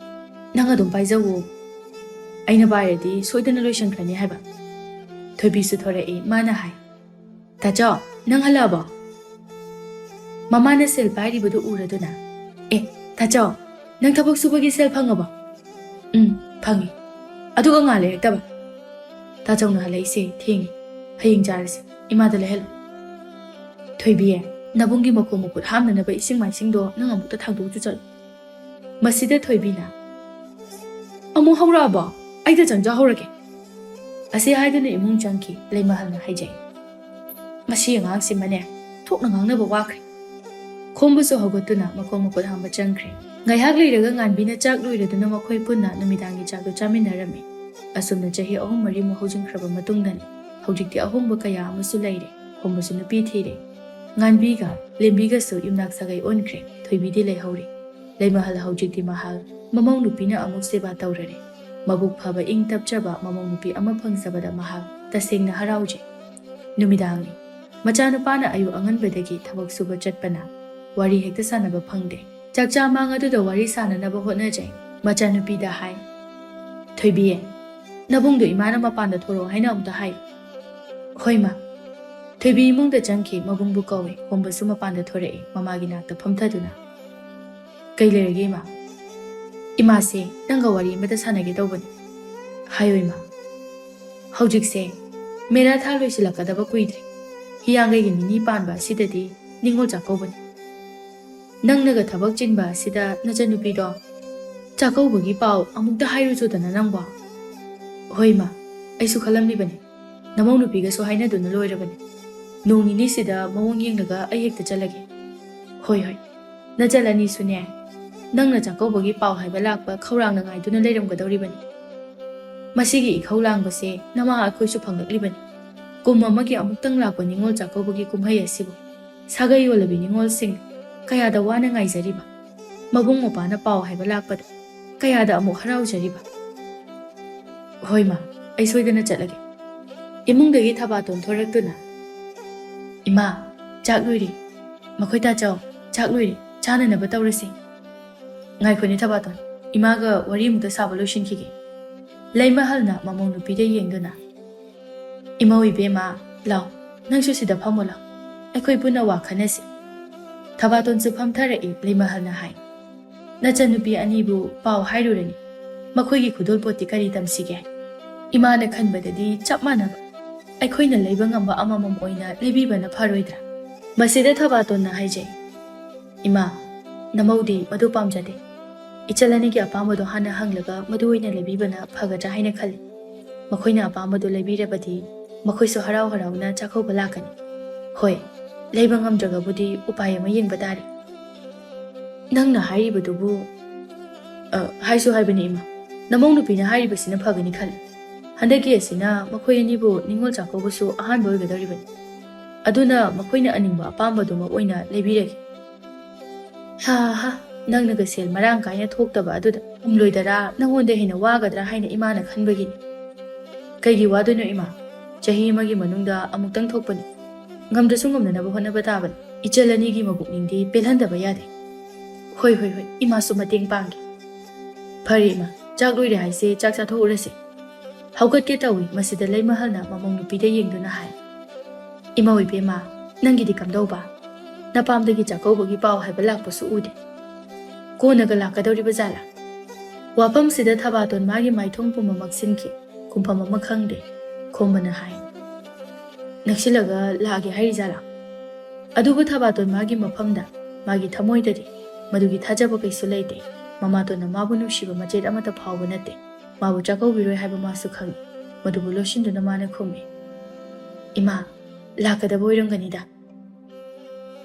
"ꯅꯪ ꯑꯗꯨꯝ ꯄꯥꯏꯖꯧꯋꯣ꯫ ꯑꯩꯅ ꯄꯥꯏꯔꯗꯤ ꯁꯣꯏꯗꯅ ꯂꯣꯏꯁꯤꯟꯈ꯭ꯔꯅꯤ ꯍꯥꯏꯕ꯫" ꯊꯣꯏꯕꯤꯁꯨ ꯊꯣꯔꯛꯏ꯫ ꯃꯥꯅ ꯍꯥꯏ, "ꯇꯥꯆꯧ, ꯅꯪ ꯍꯜꯂꯛꯑꯕꯣ?" ꯃꯃꯥꯅ ꯁꯦꯜ ꯄꯥꯏꯔꯤꯕꯗꯨ ꯎꯔꯗꯨꯅ, "ꯑꯦ, ꯇꯥꯆꯧ, ꯅꯪ ꯊꯕꯛ ꯁꯨꯕꯒꯤ ꯁꯦꯜ ꯐꯪꯉꯕꯣ?" "ꯎꯝ, ꯐꯪꯉꯤ꯫ ꯑꯗꯨꯒ ꯉꯥ ꯂꯩꯔꯛꯇꯕ?" "ꯇꯥꯆꯧꯅ ꯍꯜꯂꯛꯏꯁꯦ ꯊꯦꯡꯉꯤ꯫ ꯍꯌꯦꯡ ꯆꯥꯔꯁꯤ꯫ ꯏꯃꯥꯗ ꯂꯩꯍꯜꯂꯨ꯫" "ꯊꯣꯏꯕꯤ, ꯅꯕꯨꯡꯒꯤ ꯃꯈꯣꯡ ꯃꯈꯨꯠ ꯍꯥꯝꯅꯅꯕ ꯏꯁꯤꯡ ꯃꯥꯏꯁꯤꯡꯗꯣ ꯅꯪ ꯑꯃꯨꯛꯇ ꯊꯥꯡꯗꯣꯛꯆꯨ ꯆꯠꯂꯨ꯫" ꯃꯁꯤꯗ ꯊꯣꯏꯕꯤꯅ, "ꯑꯃꯨꯛ ꯍꯧꯔꯛꯑꯕꯣ? ꯑꯩꯗ ꯆꯪꯖꯍꯧꯔꯒꯦ꯫" ꯑꯁꯤ ꯍꯥꯏꯗꯨꯅ ꯏꯃꯨꯡ ꯆꯪꯈꯤ꯫ ꯂꯩꯃꯍꯜꯅ ꯍꯥꯏꯖꯩ, "ꯃꯁꯤ ꯑꯉꯥꯡꯁꯤꯃꯅꯦ, ꯊꯣꯛꯅ ꯉꯥꯡꯅꯕ ꯋꯥꯈ꯭ꯔꯦ꯫" ꯈꯣꯝꯕꯁꯨ ꯍꯧꯒꯠꯇꯨꯅ ꯃꯈꯣꯡ ꯃꯈꯨꯠ ꯍꯥꯝꯕ ꯆꯪꯈ꯭ꯔꯦ꯫ ꯉꯥꯏꯍꯥꯛ ꯂꯩꯔꯒ ꯉꯥꯟꯕꯤꯅ ꯆꯥꯛ ꯂꯣꯏꯔꯗꯨꯅ ꯃꯈꯣꯏ ꯄꯨꯟꯅ ꯅꯨꯃꯤꯗꯥꯡꯒꯤ ꯆꯥꯛꯇꯨ ꯆꯥꯃꯤꯟꯅꯔꯝꯃꯤ꯫ ꯑꯁꯨꯝꯅ ꯆꯍꯤ ꯑꯍꯨꯝ ꯃꯔꯤꯃꯨꯛ ꯍꯧꯖꯤꯟꯈ꯭ꯔꯕ ꯃꯇꯨꯡꯗꯅꯤ꯫ ꯍꯧꯖꯤꯛꯇꯤ ꯑꯍꯣꯡꯕ ꯀꯌꯥ ꯑꯃꯁꯨ ꯂꯩꯔꯦ꯫ ꯈꯣꯝꯕꯁꯨ ꯅꯨꯄꯤ ꯊꯤꯔꯦ꯫ ꯉꯥꯟꯕꯤꯒ ꯂꯦꯝꯕꯤꯒꯁꯨ ꯌꯨꯝꯅꯥꯛ ꯁꯥꯒꯩ ꯑꯣꯟꯈ꯭ꯔꯦ꯫ ꯊꯣꯏꯕꯤꯗꯤ ꯂꯩꯍꯧꯔꯤ꯫ ꯂꯩꯃꯍꯜ ꯍꯧꯖꯤꯛꯇꯤ ꯃꯍꯥꯛ ꯃꯃꯧ ꯅꯨꯄꯤꯅ ꯑꯃꯨꯛ ꯁꯦꯕꯥ ꯇꯧꯔꯔꯦ꯫ ꯃꯕꯨꯛ ꯐꯕ, ꯏꯪ ꯇꯞꯆꯕ ꯃꯃꯧ ꯅꯨꯄꯤ ꯑꯃ ꯐꯪꯖꯕꯗ ꯃꯍꯥꯛ ꯇꯁꯦꯡꯅ ꯍꯔꯥꯎꯖꯩ꯫ ꯅꯨꯃꯤꯗꯥꯡꯅꯤ꯫ ꯃꯆꯥꯅꯨꯄꯥꯅ ꯑꯌꯨꯛ ꯑꯉꯟꯕꯗꯒꯤ ꯊꯕꯛ ꯁꯨꯕ ꯆꯠꯄꯅ ꯋꯥꯔꯤ ꯍꯦꯛꯇ ꯁꯥꯟꯅꯕ ꯐꯪꯗꯦ꯫ ꯆꯥꯛꯆꯥ ꯃꯥꯡ ꯑꯗꯨꯗ ꯋꯥꯔꯤ ꯁꯥꯟꯅꯅꯕ ꯍꯣꯠꯅꯖꯩ꯫ ꯃꯆꯥꯅꯨꯄꯤꯗ ꯍꯥꯏ, "ꯊꯣꯏꯕꯤ, "ꯅꯕꯨꯡꯗꯣ ꯏꯃꯥꯅ ꯃꯄꯥꯟꯗ ꯊꯣꯔꯛꯑꯣ ꯍꯥꯏꯅ ꯑꯃꯨꯛꯇ ꯍꯥꯏꯌꯨ꯫" "ꯍꯣꯏ, ꯃꯥ꯫" ꯊꯣꯏꯕꯤ ꯏꯃꯨꯡꯗ ꯆꯪꯈꯤ꯫ ꯃꯕꯨꯡꯕꯨ ꯀꯧꯏ꯫ ꯀꯣꯝꯕꯁꯨ ꯃꯄꯥꯟꯗ ꯊꯣꯔꯛꯏ, ꯃꯃꯥꯒꯤ ꯅꯥꯛꯇ ꯐꯝꯊꯗꯨꯅ꯫ "ꯀꯩ ꯂꯩꯔꯒꯦ, ꯏꯃꯥ?" "ꯏꯃꯥꯁꯦ ꯅꯪꯒ ꯋꯥꯔꯤ ꯑꯃꯇ ꯁꯥꯟꯅꯒꯦ ꯇꯧꯕꯅꯤ꯫" "ꯍꯥꯏꯌꯨ, ꯏꯃꯥ꯫" "ꯍꯧꯖꯤꯛꯁꯦ ꯃꯦꯔꯥ ꯊꯥ ꯂꯣꯏꯁꯤꯜꯂꯛꯀꯗꯕ ꯀꯨꯏꯗ꯭ꯔꯦ꯫ ꯍꯤꯌꯥꯡꯒꯩꯒꯤ ꯅꯤꯅꯤ ꯄꯥꯟꯕ ꯑꯁꯤꯗꯗꯤ ꯅꯤꯉꯣꯜ ꯆꯥꯛꯀꯧꯕꯅꯤ꯫ ꯅꯪꯅꯒ ꯊꯕꯛ ꯆꯤꯟꯕ ꯑꯁꯤꯗ ꯅꯆꯟꯅꯨꯄꯤꯗꯣ ꯆꯥꯛꯀꯧꯕꯒꯤ ꯄꯥꯎ ꯑꯃꯨꯛꯇ ꯍꯥꯏꯔꯨꯆꯣꯗꯅ ꯅꯪꯕꯣ꯫" "ꯍꯣꯏ, ꯏꯃꯥ, ꯑꯩꯁꯨ ꯈꯜꯂꯝꯂꯤꯕꯅꯤ꯫ ꯅꯃꯧ ꯅꯨꯄꯤꯒꯁꯨ ꯍꯥꯏꯅꯗꯨꯅ ꯂꯣꯏꯔꯕꯅꯤ꯫ ꯅꯣꯡ ꯅꯤꯅꯤꯁꯤꯗ ꯃꯑꯣꯡ ꯌꯦꯡꯂꯒ ꯑꯩ ꯍꯦꯛꯇ ꯆꯠꯂꯒꯦ꯫" "ꯍꯣꯏ, ꯍꯣꯏ꯫ ꯅꯆꯜ ꯑꯅꯤꯁꯨꯅꯦ, ꯅꯪꯅ ꯆꯥꯛꯀꯧꯕꯒꯤ ꯄꯥꯎ ꯍꯥꯏꯕ ꯂꯥꯛꯄ ꯈꯧꯔꯥꯡꯅ ꯉꯥꯏꯗꯨꯅ ꯂꯩꯔꯝꯒꯗꯧꯔꯤꯕꯅꯤ꯫ ꯃꯁꯤꯒꯤ ꯏꯈꯧ ꯂꯥꯡꯕꯁꯦ ꯅꯃꯥ ꯑꯩꯈꯣꯏꯁꯨ ꯐꯪꯂꯛꯂꯤꯕꯅꯤ꯫ ꯀꯨꯝ ꯑꯃꯒꯤ ꯑꯃꯨꯛꯇꯪ ꯂꯥꯛꯄ ꯅꯤꯉꯣꯜ ꯆꯥꯛꯀꯧꯕꯒꯤ ꯀꯨꯝꯍꯩ ꯑꯁꯤꯕꯨ ꯁꯥꯒꯩ ꯌꯣꯜꯂꯕꯤ ꯅꯤꯉꯣꯜꯁꯤꯡ ꯀꯌꯥꯗ ꯋꯥꯅ ꯉꯥꯏꯖꯔꯤꯕ, ꯃꯕꯨꯡ ꯃꯧꯄ꯭ꯋꯥꯅ ꯄꯥꯎ ꯍꯥꯏꯕ ꯂꯥꯛꯄꯗ ꯀꯌꯥꯗ ꯑꯃꯨꯛ ꯍꯔꯥꯎꯖꯔꯤꯕ꯫" "ꯍꯣꯏ, ꯃꯥ, ꯑꯩ ꯁꯣꯏꯗꯅ ꯆꯠꯂꯒꯦ꯫" ꯏꯃꯨꯡꯗꯒꯤ ꯊꯕꯥꯇꯣꯟ ꯊꯣꯔꯛꯇꯨꯅ, "ꯏꯃꯥ, ꯆꯥꯛ ꯂꯣꯏꯔꯦ꯫ ꯃꯈꯣꯏ ꯇꯥꯆꯧ, ꯆꯥꯛ ꯂꯣꯏꯔꯦ꯫ ꯆꯥꯅꯅꯕ ꯇꯧꯔꯁꯤ꯫" "ꯉꯥꯏꯈꯣꯅꯦ ꯊꯕꯥꯇꯣꯟ, ꯏꯃꯥꯒ ꯋꯥꯔꯤ ꯑꯃꯨꯛꯇ ꯁꯥꯕ ꯂꯣꯏꯁꯤꯟꯈꯤꯒꯦ꯫" ꯂꯩꯃꯍꯜꯅ ꯃꯃꯧ ꯅꯨꯄꯤꯗ ꯌꯦꯡꯗꯨꯅ, "ꯏꯃꯧ ꯏꯕꯦꯝꯃ, ꯂꯥꯎ, ꯅꯪꯁꯨ ꯁꯤꯗ ꯐꯝꯃꯣ ꯂꯥꯎ꯫ ꯑꯩꯈꯣꯏ ꯄꯨꯟꯅ ꯋꯥ ꯈꯟꯅꯁꯤ꯫" ꯊꯕꯥꯇꯣꯟꯁꯨ ꯐꯝꯊꯔꯛꯏ꯫ ꯂꯩꯃꯍꯜꯅ ꯍꯥꯏ, "ꯅꯆꯟꯅꯨꯄꯤ ꯑꯅꯤꯕꯨ ꯄꯥꯎ ꯍꯥꯏꯔꯨꯔꯅꯤ꯫ ꯃꯈꯣꯏꯒꯤ ꯈꯨꯗꯣꯜꯄꯣꯠꯇꯤ ꯀꯔꯤ ꯇꯝꯁꯤꯒꯦ? ꯏꯃꯥꯅ ꯈꯟꯕꯗꯗꯤ ꯆꯞ ꯃꯥꯟꯅꯕ ꯑꯩꯈꯣꯏꯅ ꯂꯩꯕ ꯉꯝꯕ ꯑꯃꯃꯝ ꯑꯣꯏꯅ ꯂꯩꯕꯤꯕꯅ ꯐꯔꯣꯏꯗ꯭ꯔꯥ?" ꯃꯁꯤꯗ ꯊꯕꯥꯇꯣꯟꯅ ꯍꯥꯏꯖꯩ, "ꯏꯃꯥ, ꯅꯃꯧꯗꯤ ꯃꯗꯨ ꯄꯥꯝꯖꯗꯦ꯫ ꯏꯆꯜ ꯑꯅꯤꯒꯤ ꯑꯄꯥꯝꯕꯗꯣ ꯍꯥꯟꯅ ꯍꯪꯂꯒ ꯃꯗꯨ ꯑꯣꯏꯅ ꯂꯩꯕꯤꯕꯅ ꯐꯒꯗ꯭ꯔꯥ ꯍꯥꯏꯅ ꯈꯜꯂꯤ꯫ ꯃꯈꯣꯏꯅ ꯑꯄꯥꯝꯕꯗꯨ ꯂꯩꯕꯤꯔꯕꯗꯤ ꯃꯈꯣꯏꯁꯨ ꯍꯔꯥꯎ ꯍꯔꯥꯎꯅ ꯆꯥꯛꯀꯧꯕ ꯂꯥꯛꯀꯅꯤ꯫ ꯍꯣꯏ, ꯂꯩꯕ ꯉꯝꯗ꯭ꯔꯒꯕꯨꯗꯤ ꯎꯄꯥꯏ ꯑꯃ ꯌꯦꯡꯕ ꯇꯥꯔꯦ꯫" "ꯅꯪꯅ ꯍꯥꯏꯔꯤꯕꯗꯨꯕꯨ?" "ꯑ, ꯍꯥꯏꯁꯨ ꯍꯥꯏꯕꯅꯤ ꯏꯃꯥ, ꯅꯃꯧ ꯅꯨꯄꯤꯅ ꯍꯥꯏꯔꯤꯕꯁꯤꯅ ꯐꯒꯅꯤ ꯈꯜꯂꯤ꯫ ꯍꯟꯗꯛꯀꯤ ꯑꯁꯤꯅ ꯃꯈꯣꯏ ꯑꯅꯤꯕꯨ ꯅꯤꯉꯣꯜ ꯆꯥꯛꯀꯧꯕꯁꯨ ꯑꯍꯥꯟꯕ ꯑꯣꯏꯒꯗꯧꯔꯤꯕꯅꯤ꯫ ꯑꯗꯨꯅ ꯃꯈꯣꯏꯅ ꯑꯅꯤꯡꯕ ꯑꯄꯥꯝꯕꯗꯨꯃꯛ ꯑꯣꯏꯅ ꯂꯩꯕꯤꯔꯒꯦ꯫" "ꯍꯥ ꯍꯥ, ꯅꯪꯅꯒ ꯁꯦꯜ ꯃꯔꯥꯡ ꯀꯥꯏꯅ ꯊꯣꯛꯇꯕ ꯑꯗꯨꯗ ꯉꯝꯂꯣꯏꯗꯔꯥ, ꯅꯪꯉꯣꯟꯗ ꯍꯦꯟꯅ ꯋꯥꯒꯗ꯭ꯔꯥ ꯍꯥꯏꯅ ꯏꯃꯥꯅ ꯈꯟꯕꯒꯤꯅꯤ꯫" "ꯀꯩꯒꯤ ꯋꯥꯗꯣꯏꯅꯣ ꯏꯃꯥ? ꯆꯍꯤ ꯑꯃꯒꯤ ꯃꯅꯨꯡꯗ ꯑꯃꯨꯛꯇꯪ ꯊꯣꯛꯄꯅꯤ꯫ ꯉꯝꯗ꯭ꯔꯁꯨ ꯉꯝꯅꯅꯕ ꯍꯣꯠꯅꯕ ꯇꯥꯕꯅꯤ꯫ ꯏꯆꯜ ꯑꯅꯤꯒꯤ ꯃꯕꯨꯛꯅꯤꯡꯗꯤ ꯄꯦꯜꯍꯟꯗꯕ ꯌꯥꯗꯦ꯫" "ꯍꯣꯏ, ꯍꯣꯏ, ꯍꯣꯏ, ꯏꯃꯥꯁꯨ ꯃꯇꯦꯡ ꯄꯥꯡꯒꯦ꯫" "ꯐꯔꯦ ꯏꯃꯥ, ꯆꯥꯛ ꯂꯣꯏꯔꯦ ꯍꯥꯏꯁꯦ, ꯆꯥꯛ ꯆꯥꯊꯣꯛꯎꯔꯁꯦ꯫" ꯍꯧꯒꯠꯀꯦ ꯇꯧꯏ꯫ ꯃꯁꯤꯗ ꯂꯩꯃꯍꯜꯅ ꯃꯃꯧ ꯅꯨꯄꯤꯗ ꯌꯦꯡꯗꯨꯅ ꯍꯥꯏ, "ꯏꯃꯧ ꯏꯕꯦꯝꯃ, ꯅꯪꯒꯤꯗꯤ ꯀꯝꯗꯧꯕ? ꯅꯄꯥꯝꯗꯒꯤ ꯆꯥꯛꯀꯧꯕꯒꯤ ꯄꯥꯎ ꯍꯥꯏꯕ ꯂꯥꯛꯄꯁꯨ ꯎꯗꯦ꯫ ꯀꯣꯟꯅꯒ ꯂꯥꯛꯀꯗꯧꯔꯤꯕ ꯖꯥꯠꯂꯥ?" ꯋꯥꯐꯝꯁꯤꯗ ꯊꯕꯥꯇꯣꯟ ꯃꯥꯒꯤ ꯃꯥꯏꯊꯣꯡ ꯄꯨꯝꯕ ꯃꯛꯁꯤꯟꯈꯤ꯫ ꯈꯨꯝꯐꯝ ꯑꯃ ꯈꯪꯗꯦ꯫ ꯈꯣꯝꯕꯅ ꯍꯥꯏ, "ꯅꯛꯁꯤꯜꯂꯒ ꯂꯥꯛꯑꯒꯦ ꯍꯥꯏꯔꯤꯖꯥꯠꯂꯥ?" ꯑꯗꯨꯕꯨ ꯊꯕꯥꯇꯣꯟ ꯃꯥꯒꯤ ꯃꯐꯝꯗ, ꯃꯥꯒꯤ ꯊꯃꯣꯏꯗꯗꯤ ꯃꯗꯨꯒꯤ ꯊꯥꯖꯕ ꯀꯩꯁꯨ ꯂꯩꯇꯦ꯫ ꯃꯃꯥꯇꯣꯟꯅ ꯃꯥꯕꯨ ꯅꯨꯡꯁꯤꯕ ꯃꯆꯦꯠ ꯑꯃꯠꯇ ꯐꯥꯎꯕ ꯅꯠꯇꯦ꯫ ꯃꯥꯕꯨ ꯆꯥꯛꯀꯧꯕꯤꯔꯣꯏ ꯍꯥꯏꯕ ꯃꯥꯁꯨ ꯈꯪꯏ꯫ ꯃꯗꯨꯕꯨ ꯂꯣꯠꯁꯤꯟꯗꯨꯅ ꯃꯥꯅ ꯈꯨꯝꯃꯤ, "ꯏꯃꯥ, ꯂꯥꯛꯀꯗꯕ ꯑꯣꯏꯔꯝꯒꯅꯤꯗ꯫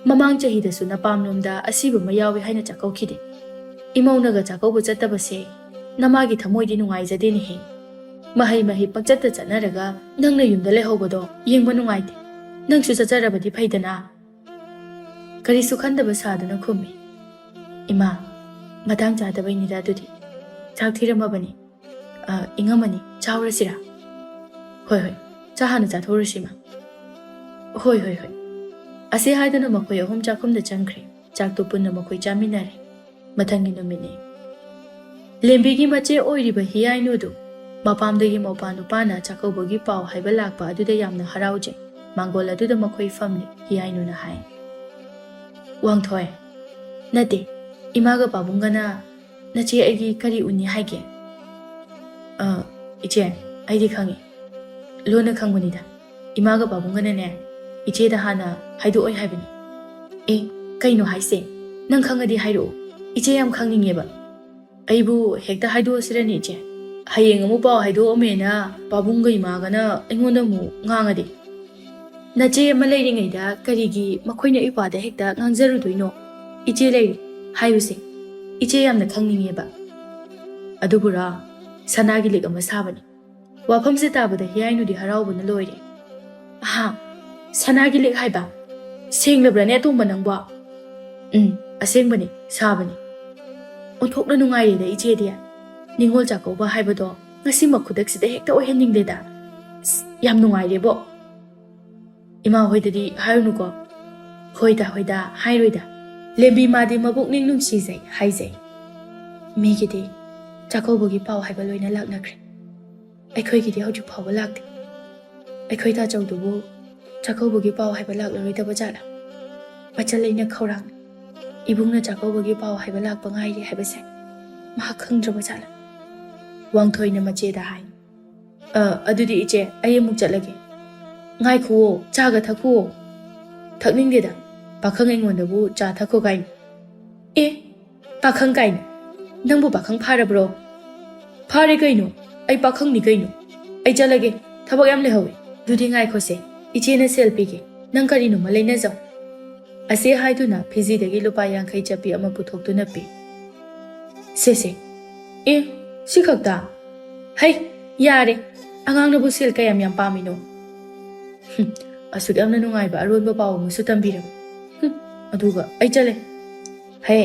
ꯃꯃꯥꯡ ꯆꯍꯤꯗꯁꯨ ꯅꯄꯥꯝꯂꯣꯝꯗ ꯑꯁꯤꯕ ꯑꯃ ꯌꯥꯎꯏ ꯍꯥꯏꯅ ꯆꯥꯛꯀꯧꯈꯤꯗꯦ꯫ ꯏꯃꯧꯅꯒ ꯆꯥꯛꯀꯧꯕ ꯆꯠꯇꯕꯁꯦ ꯅꯃꯥꯒꯤ ꯊꯃꯣꯏꯗꯤ ꯅꯨꯡꯉꯥꯏꯖꯗꯦꯅꯦꯍꯦ꯫ ꯃꯍꯩ ꯃꯍꯩ ꯄꯪꯆꯠꯇ ꯆꯠꯅꯔꯒ ꯅꯪꯅ ꯌꯨꯝꯗ ꯂꯩꯍꯧꯕꯗꯣ ꯌꯦꯡꯕ ꯅꯨꯡꯉꯥꯏꯇꯦ꯫ ꯅꯪꯁꯨ ꯆꯠꯆꯔꯕꯗꯤ ꯐꯩꯗꯅ?" ꯀꯔꯤꯁꯨ ꯈꯟꯗꯕ ꯁꯥꯗꯨꯅ ꯈꯨꯝꯃꯤ, "ꯏꯃꯥ, ꯃꯇꯥꯡ ꯆꯥꯗꯕꯩꯅꯤꯗ ꯑꯗꯨꯗꯤ꯫ ꯆꯥꯛ ꯊꯤꯔꯝꯃꯕꯅꯤ꯫ ꯑ, ꯏꯪꯉꯝꯃꯅꯤ, ꯆꯥꯎꯔꯁꯤꯔꯥ?" "ꯍꯣꯏ, ꯍꯣꯏ, ꯆꯥ ꯍꯥꯟꯅ ꯆꯥꯊꯣꯛꯎꯔꯁꯤ, ꯏꯃꯥ꯫" "ꯍꯣꯏ, ꯍꯣꯏ, ꯍꯣꯏ꯫" ꯑꯁꯤ ꯍꯥꯏꯗꯨꯅ ꯃꯈꯣꯏ ꯑꯍꯨꯝ ꯆꯥꯛꯈꯨꯝꯗ ꯆꯪꯈ꯭ꯔꯦ꯫ ꯆꯥꯛꯇꯨ ꯄꯨꯟꯅ ꯃꯈꯣꯏ ꯆꯥꯃꯤꯟꯅꯔꯦ꯫ ꯃꯊꯪꯒꯤ ꯅꯨꯃꯤꯠꯅꯤ꯫ ꯂꯦꯝꯕꯤꯒꯤ ꯃꯆꯦ ꯑꯣꯏꯔꯤꯕ ꯍꯤꯌꯥꯏꯅꯨꯗꯨ ꯃꯄꯥꯝꯗꯒꯤ ꯃꯧꯄꯥ ꯅꯨꯄꯥꯅ ꯆꯥꯛꯀꯧꯕꯒꯤ ꯄꯥꯎ ꯍꯥꯏꯕ ꯂꯥꯛꯄ ꯑꯗꯨꯗ ꯌꯥꯝꯅ ꯍꯔꯥꯎꯖꯩ꯫ ꯃꯥꯡꯒꯣꯜ ꯑꯗꯨꯗ ꯃꯈꯣꯏ ꯐꯝꯂꯤ꯫ ꯍꯤꯌꯥꯏꯅꯨꯅ ꯍꯥꯏ, "ꯋꯥꯡꯊꯣꯏ, ꯅꯠꯇꯦ, ꯏꯃꯥꯒ ꯄꯥꯕꯨꯡꯒꯅ ꯅꯆꯦ ꯑꯩꯒꯤ ꯀꯔꯤ ꯎꯅꯤ ꯍꯥꯏꯒꯦ?" "ꯑ, ꯏꯆꯦ, ꯑꯩꯗꯤ ꯈꯪꯉꯤ꯫ ꯂꯣꯟꯅ ꯈꯪꯕꯅꯤꯗ꯫ ꯏꯃꯥꯒ ꯄꯥꯕꯨꯡꯒꯅꯅꯦ, ꯏꯆꯦꯗ ꯍꯥꯟꯅ ꯍꯥꯏꯗꯣꯛꯑꯣꯏ ꯍꯥꯏꯕꯅꯤ꯫" "ꯑꯦ, ꯀꯩꯅꯣ ꯍꯥꯏꯁꯦ? ꯅꯪ ꯈꯪꯉꯗꯤ ꯍꯥꯏꯔꯛꯑꯣ꯫ ꯏꯆꯦ ꯌꯥꯝ ꯈꯪꯅꯤꯡꯉꯦꯕ꯫" "ꯑꯩꯕꯨ ꯍꯦꯛꯇ ꯍꯥꯏꯗꯣꯛꯑꯁꯤꯔꯅꯦ, ꯏꯆꯦ? ꯍꯌꯦꯡ ꯑꯃꯨꯛ ꯄꯥꯎ ꯍꯥꯏꯗꯣꯛꯑꯝꯃꯦꯅ ꯄꯥꯕꯨꯡꯒ ꯏꯃꯥꯒꯅ ꯑꯩꯉꯣꯟꯗ ꯑꯃꯨꯛ ꯉꯥꯡꯉꯗꯤ?" "ꯅꯆꯦ ꯑꯃ ꯂꯩꯔꯤꯉꯩꯗ ꯀꯔꯤꯒꯤ ꯃꯈꯣꯏꯅ ꯏꯄꯥꯗ ꯍꯦꯛꯇ ꯉꯥꯡꯖꯔꯨꯗꯣꯏꯅꯣ? ꯏꯆꯦ ꯂꯩꯔꯤ, ꯍꯥꯏꯔꯨꯁꯦ꯫ ꯏꯆꯦ ꯌꯥꯝꯅ ꯈꯪꯅꯤꯡꯉꯦꯕ꯫" "ꯑꯗꯨꯕꯨꯔꯥ, ꯁꯅꯥꯒꯤ ꯂꯤꯛ ꯑꯃ ꯁꯥꯕꯅꯤ꯫" ꯋꯥꯐꯝꯁꯦ ꯇꯥꯕꯗ ꯍꯤꯌꯥꯏꯅꯨꯗꯤ ꯍꯔꯥꯎꯕꯅ ꯂꯣꯏꯔꯦ꯫ "ꯑꯍꯥ, ꯁꯅꯥꯒꯤ ꯂꯤꯛ ꯍꯥꯏꯕ? ꯁꯦꯡꯂꯕ꯭ꯔꯅꯦ ꯑꯇꯣꯝꯕ ꯅꯪꯕꯣ?" "ꯎꯝ, ꯑꯁꯦꯡꯕꯅꯤ, ꯁꯥꯕꯅꯤ꯫" "ꯑꯣꯟꯊꯣꯛꯅ ꯅꯨꯡꯉꯥꯏꯔꯦꯗ ꯏꯆꯦꯗꯤ꯫ ꯅꯤꯉꯣꯜ ꯆꯥꯛꯀꯧꯕ ꯍꯥꯏꯕꯗꯣ ꯉꯁꯤꯃꯛ ꯈꯨꯗꯛꯁꯤꯗ ꯍꯦꯛꯇ ꯑꯣꯏꯍꯟꯅꯤꯡꯂꯦꯗ꯫ ꯑꯁ, ꯌꯥꯝ ꯅꯨꯡꯉꯥꯏꯔꯦꯕꯣ꯫" "ꯏꯃꯥ ꯍꯣꯏꯗꯗꯤ ꯍꯥꯏꯔꯨꯅꯨꯀꯣ꯫" "ꯍꯣꯏꯗ, ꯍꯣꯏꯗ, ꯍꯥꯏꯔꯣꯏꯗ꯫ ꯂꯦꯝꯕꯤ ꯃꯥꯗꯤ ꯃꯕꯨꯛꯅꯤꯡ ꯅꯨꯡꯁꯤꯖꯩ ꯍꯥꯏꯖꯩ꯫" ꯃꯤꯒꯤꯗꯤ ꯆꯥꯛꯀꯧꯕꯒꯤ ꯄꯥꯎ ꯍꯥꯏꯕ ꯂꯣꯏꯅ ꯂꯥꯛꯅꯈ꯭ꯔꯦ꯫ ꯑꯩꯈꯣꯏꯒꯤꯗꯤ ꯍꯧꯖꯤꯛ ꯐꯥꯎꯕ ꯂꯥꯛꯇꯦ꯫ ꯑꯩꯈꯣꯏ ꯇꯥꯆꯧꯗꯨꯕꯨ ꯆꯥꯛꯀꯧꯕꯒꯤ ꯄꯥꯎ ꯍꯥꯏꯕ ꯂꯥꯛꯂꯔꯣꯏꯗꯕ ꯖꯥꯠꯂꯥ? ꯃꯆꯜ ꯂꯩꯅ ꯈꯧꯔꯥꯡꯅ, "ꯏꯕꯨꯡꯅ ꯆꯥꯛꯀꯧꯕꯒꯤ ꯄꯥꯎ ꯍꯥꯏꯕ ꯂꯥꯛꯄ ꯉꯥꯏꯔꯤ ꯍꯥꯏꯕꯁꯦ ꯃꯍꯥꯛ ꯈꯪꯗ꯭ꯔꯕ ꯖꯥꯠꯂꯥ?" ꯋꯥꯡꯊꯣꯏꯅ ꯃꯆꯦꯗ ꯍꯥꯏ, "ꯑ, ꯑꯗꯨꯗꯤ ꯏꯆꯦ, ꯑꯩ ꯑꯃꯨꯛ ꯆꯠꯂꯒꯦ꯫ ꯉꯥꯏꯈꯨꯋꯣ, ꯆꯥꯒ ꯊꯛꯈꯨꯋꯣ꯫" "ꯊꯛꯅꯤꯡꯗꯦꯗ, ꯄꯥꯈꯪ ꯑꯩꯉꯣꯟꯗꯕꯨ ꯆꯥ ꯊꯛꯈꯣ ꯀꯥꯏꯅ꯫" "ꯑꯦ, ꯄꯥꯈꯪ ꯀꯥꯏꯅ? ꯅꯪꯕꯨ ꯄꯥꯈꯪ ꯐꯥꯔꯕ꯭ꯔꯣ?" "ꯐꯥꯔꯦ ꯀꯩꯅꯣ, ꯑꯩ ꯄꯥꯈꯪꯅꯤ ꯀꯩꯅꯣ꯫ ꯑꯩ ꯆꯠꯂꯒꯦ, ꯊꯕꯛ ꯌꯥꯝ ꯂꯩꯍꯧꯋꯦ꯫" "ꯑꯗꯨꯗꯤ ꯉꯥꯏꯈꯣꯁꯦ, ꯏꯆꯦꯅ ꯁꯦꯜ ꯄꯤꯒꯦ, ꯅꯪ ꯀꯔꯤꯅꯣꯃ ꯂꯩꯅꯖꯧ꯫" ꯑꯁꯦ ꯍꯥꯏꯗꯨꯅ ꯐꯤꯖꯤꯗꯒꯤ ꯂꯨꯄꯥ ꯌꯥꯡꯈꯩ ꯆꯠꯄꯤ ꯑꯃ ꯄꯨꯊꯣꯛꯇꯨꯅ ꯄꯤ꯫ "ꯁꯦ ꯁꯦ꯫ ꯑꯦ, ꯁꯤ ꯈꯛꯇ? ꯍꯩ, ꯌꯥꯔꯦ꯫ ꯑꯉꯥꯡꯅꯕꯨ ꯁꯦꯜ ꯀꯌꯥꯝ ꯌꯥꯝ ꯄꯥꯝꯃꯤꯅꯣ?" "ꯍꯨꯝ, ꯑꯁꯨꯛ ꯌꯥꯝꯅ ꯅꯨꯡꯉꯥꯏꯕ ꯑꯔꯣꯟꯕ ꯄꯥꯎ ꯑꯃꯁꯨ ꯇꯝꯕꯤꯔꯕ꯫ ꯍꯨꯝ, ꯑꯗꯨꯒ ꯑꯩ ꯆꯠꯂꯦ꯫ ꯍꯦ,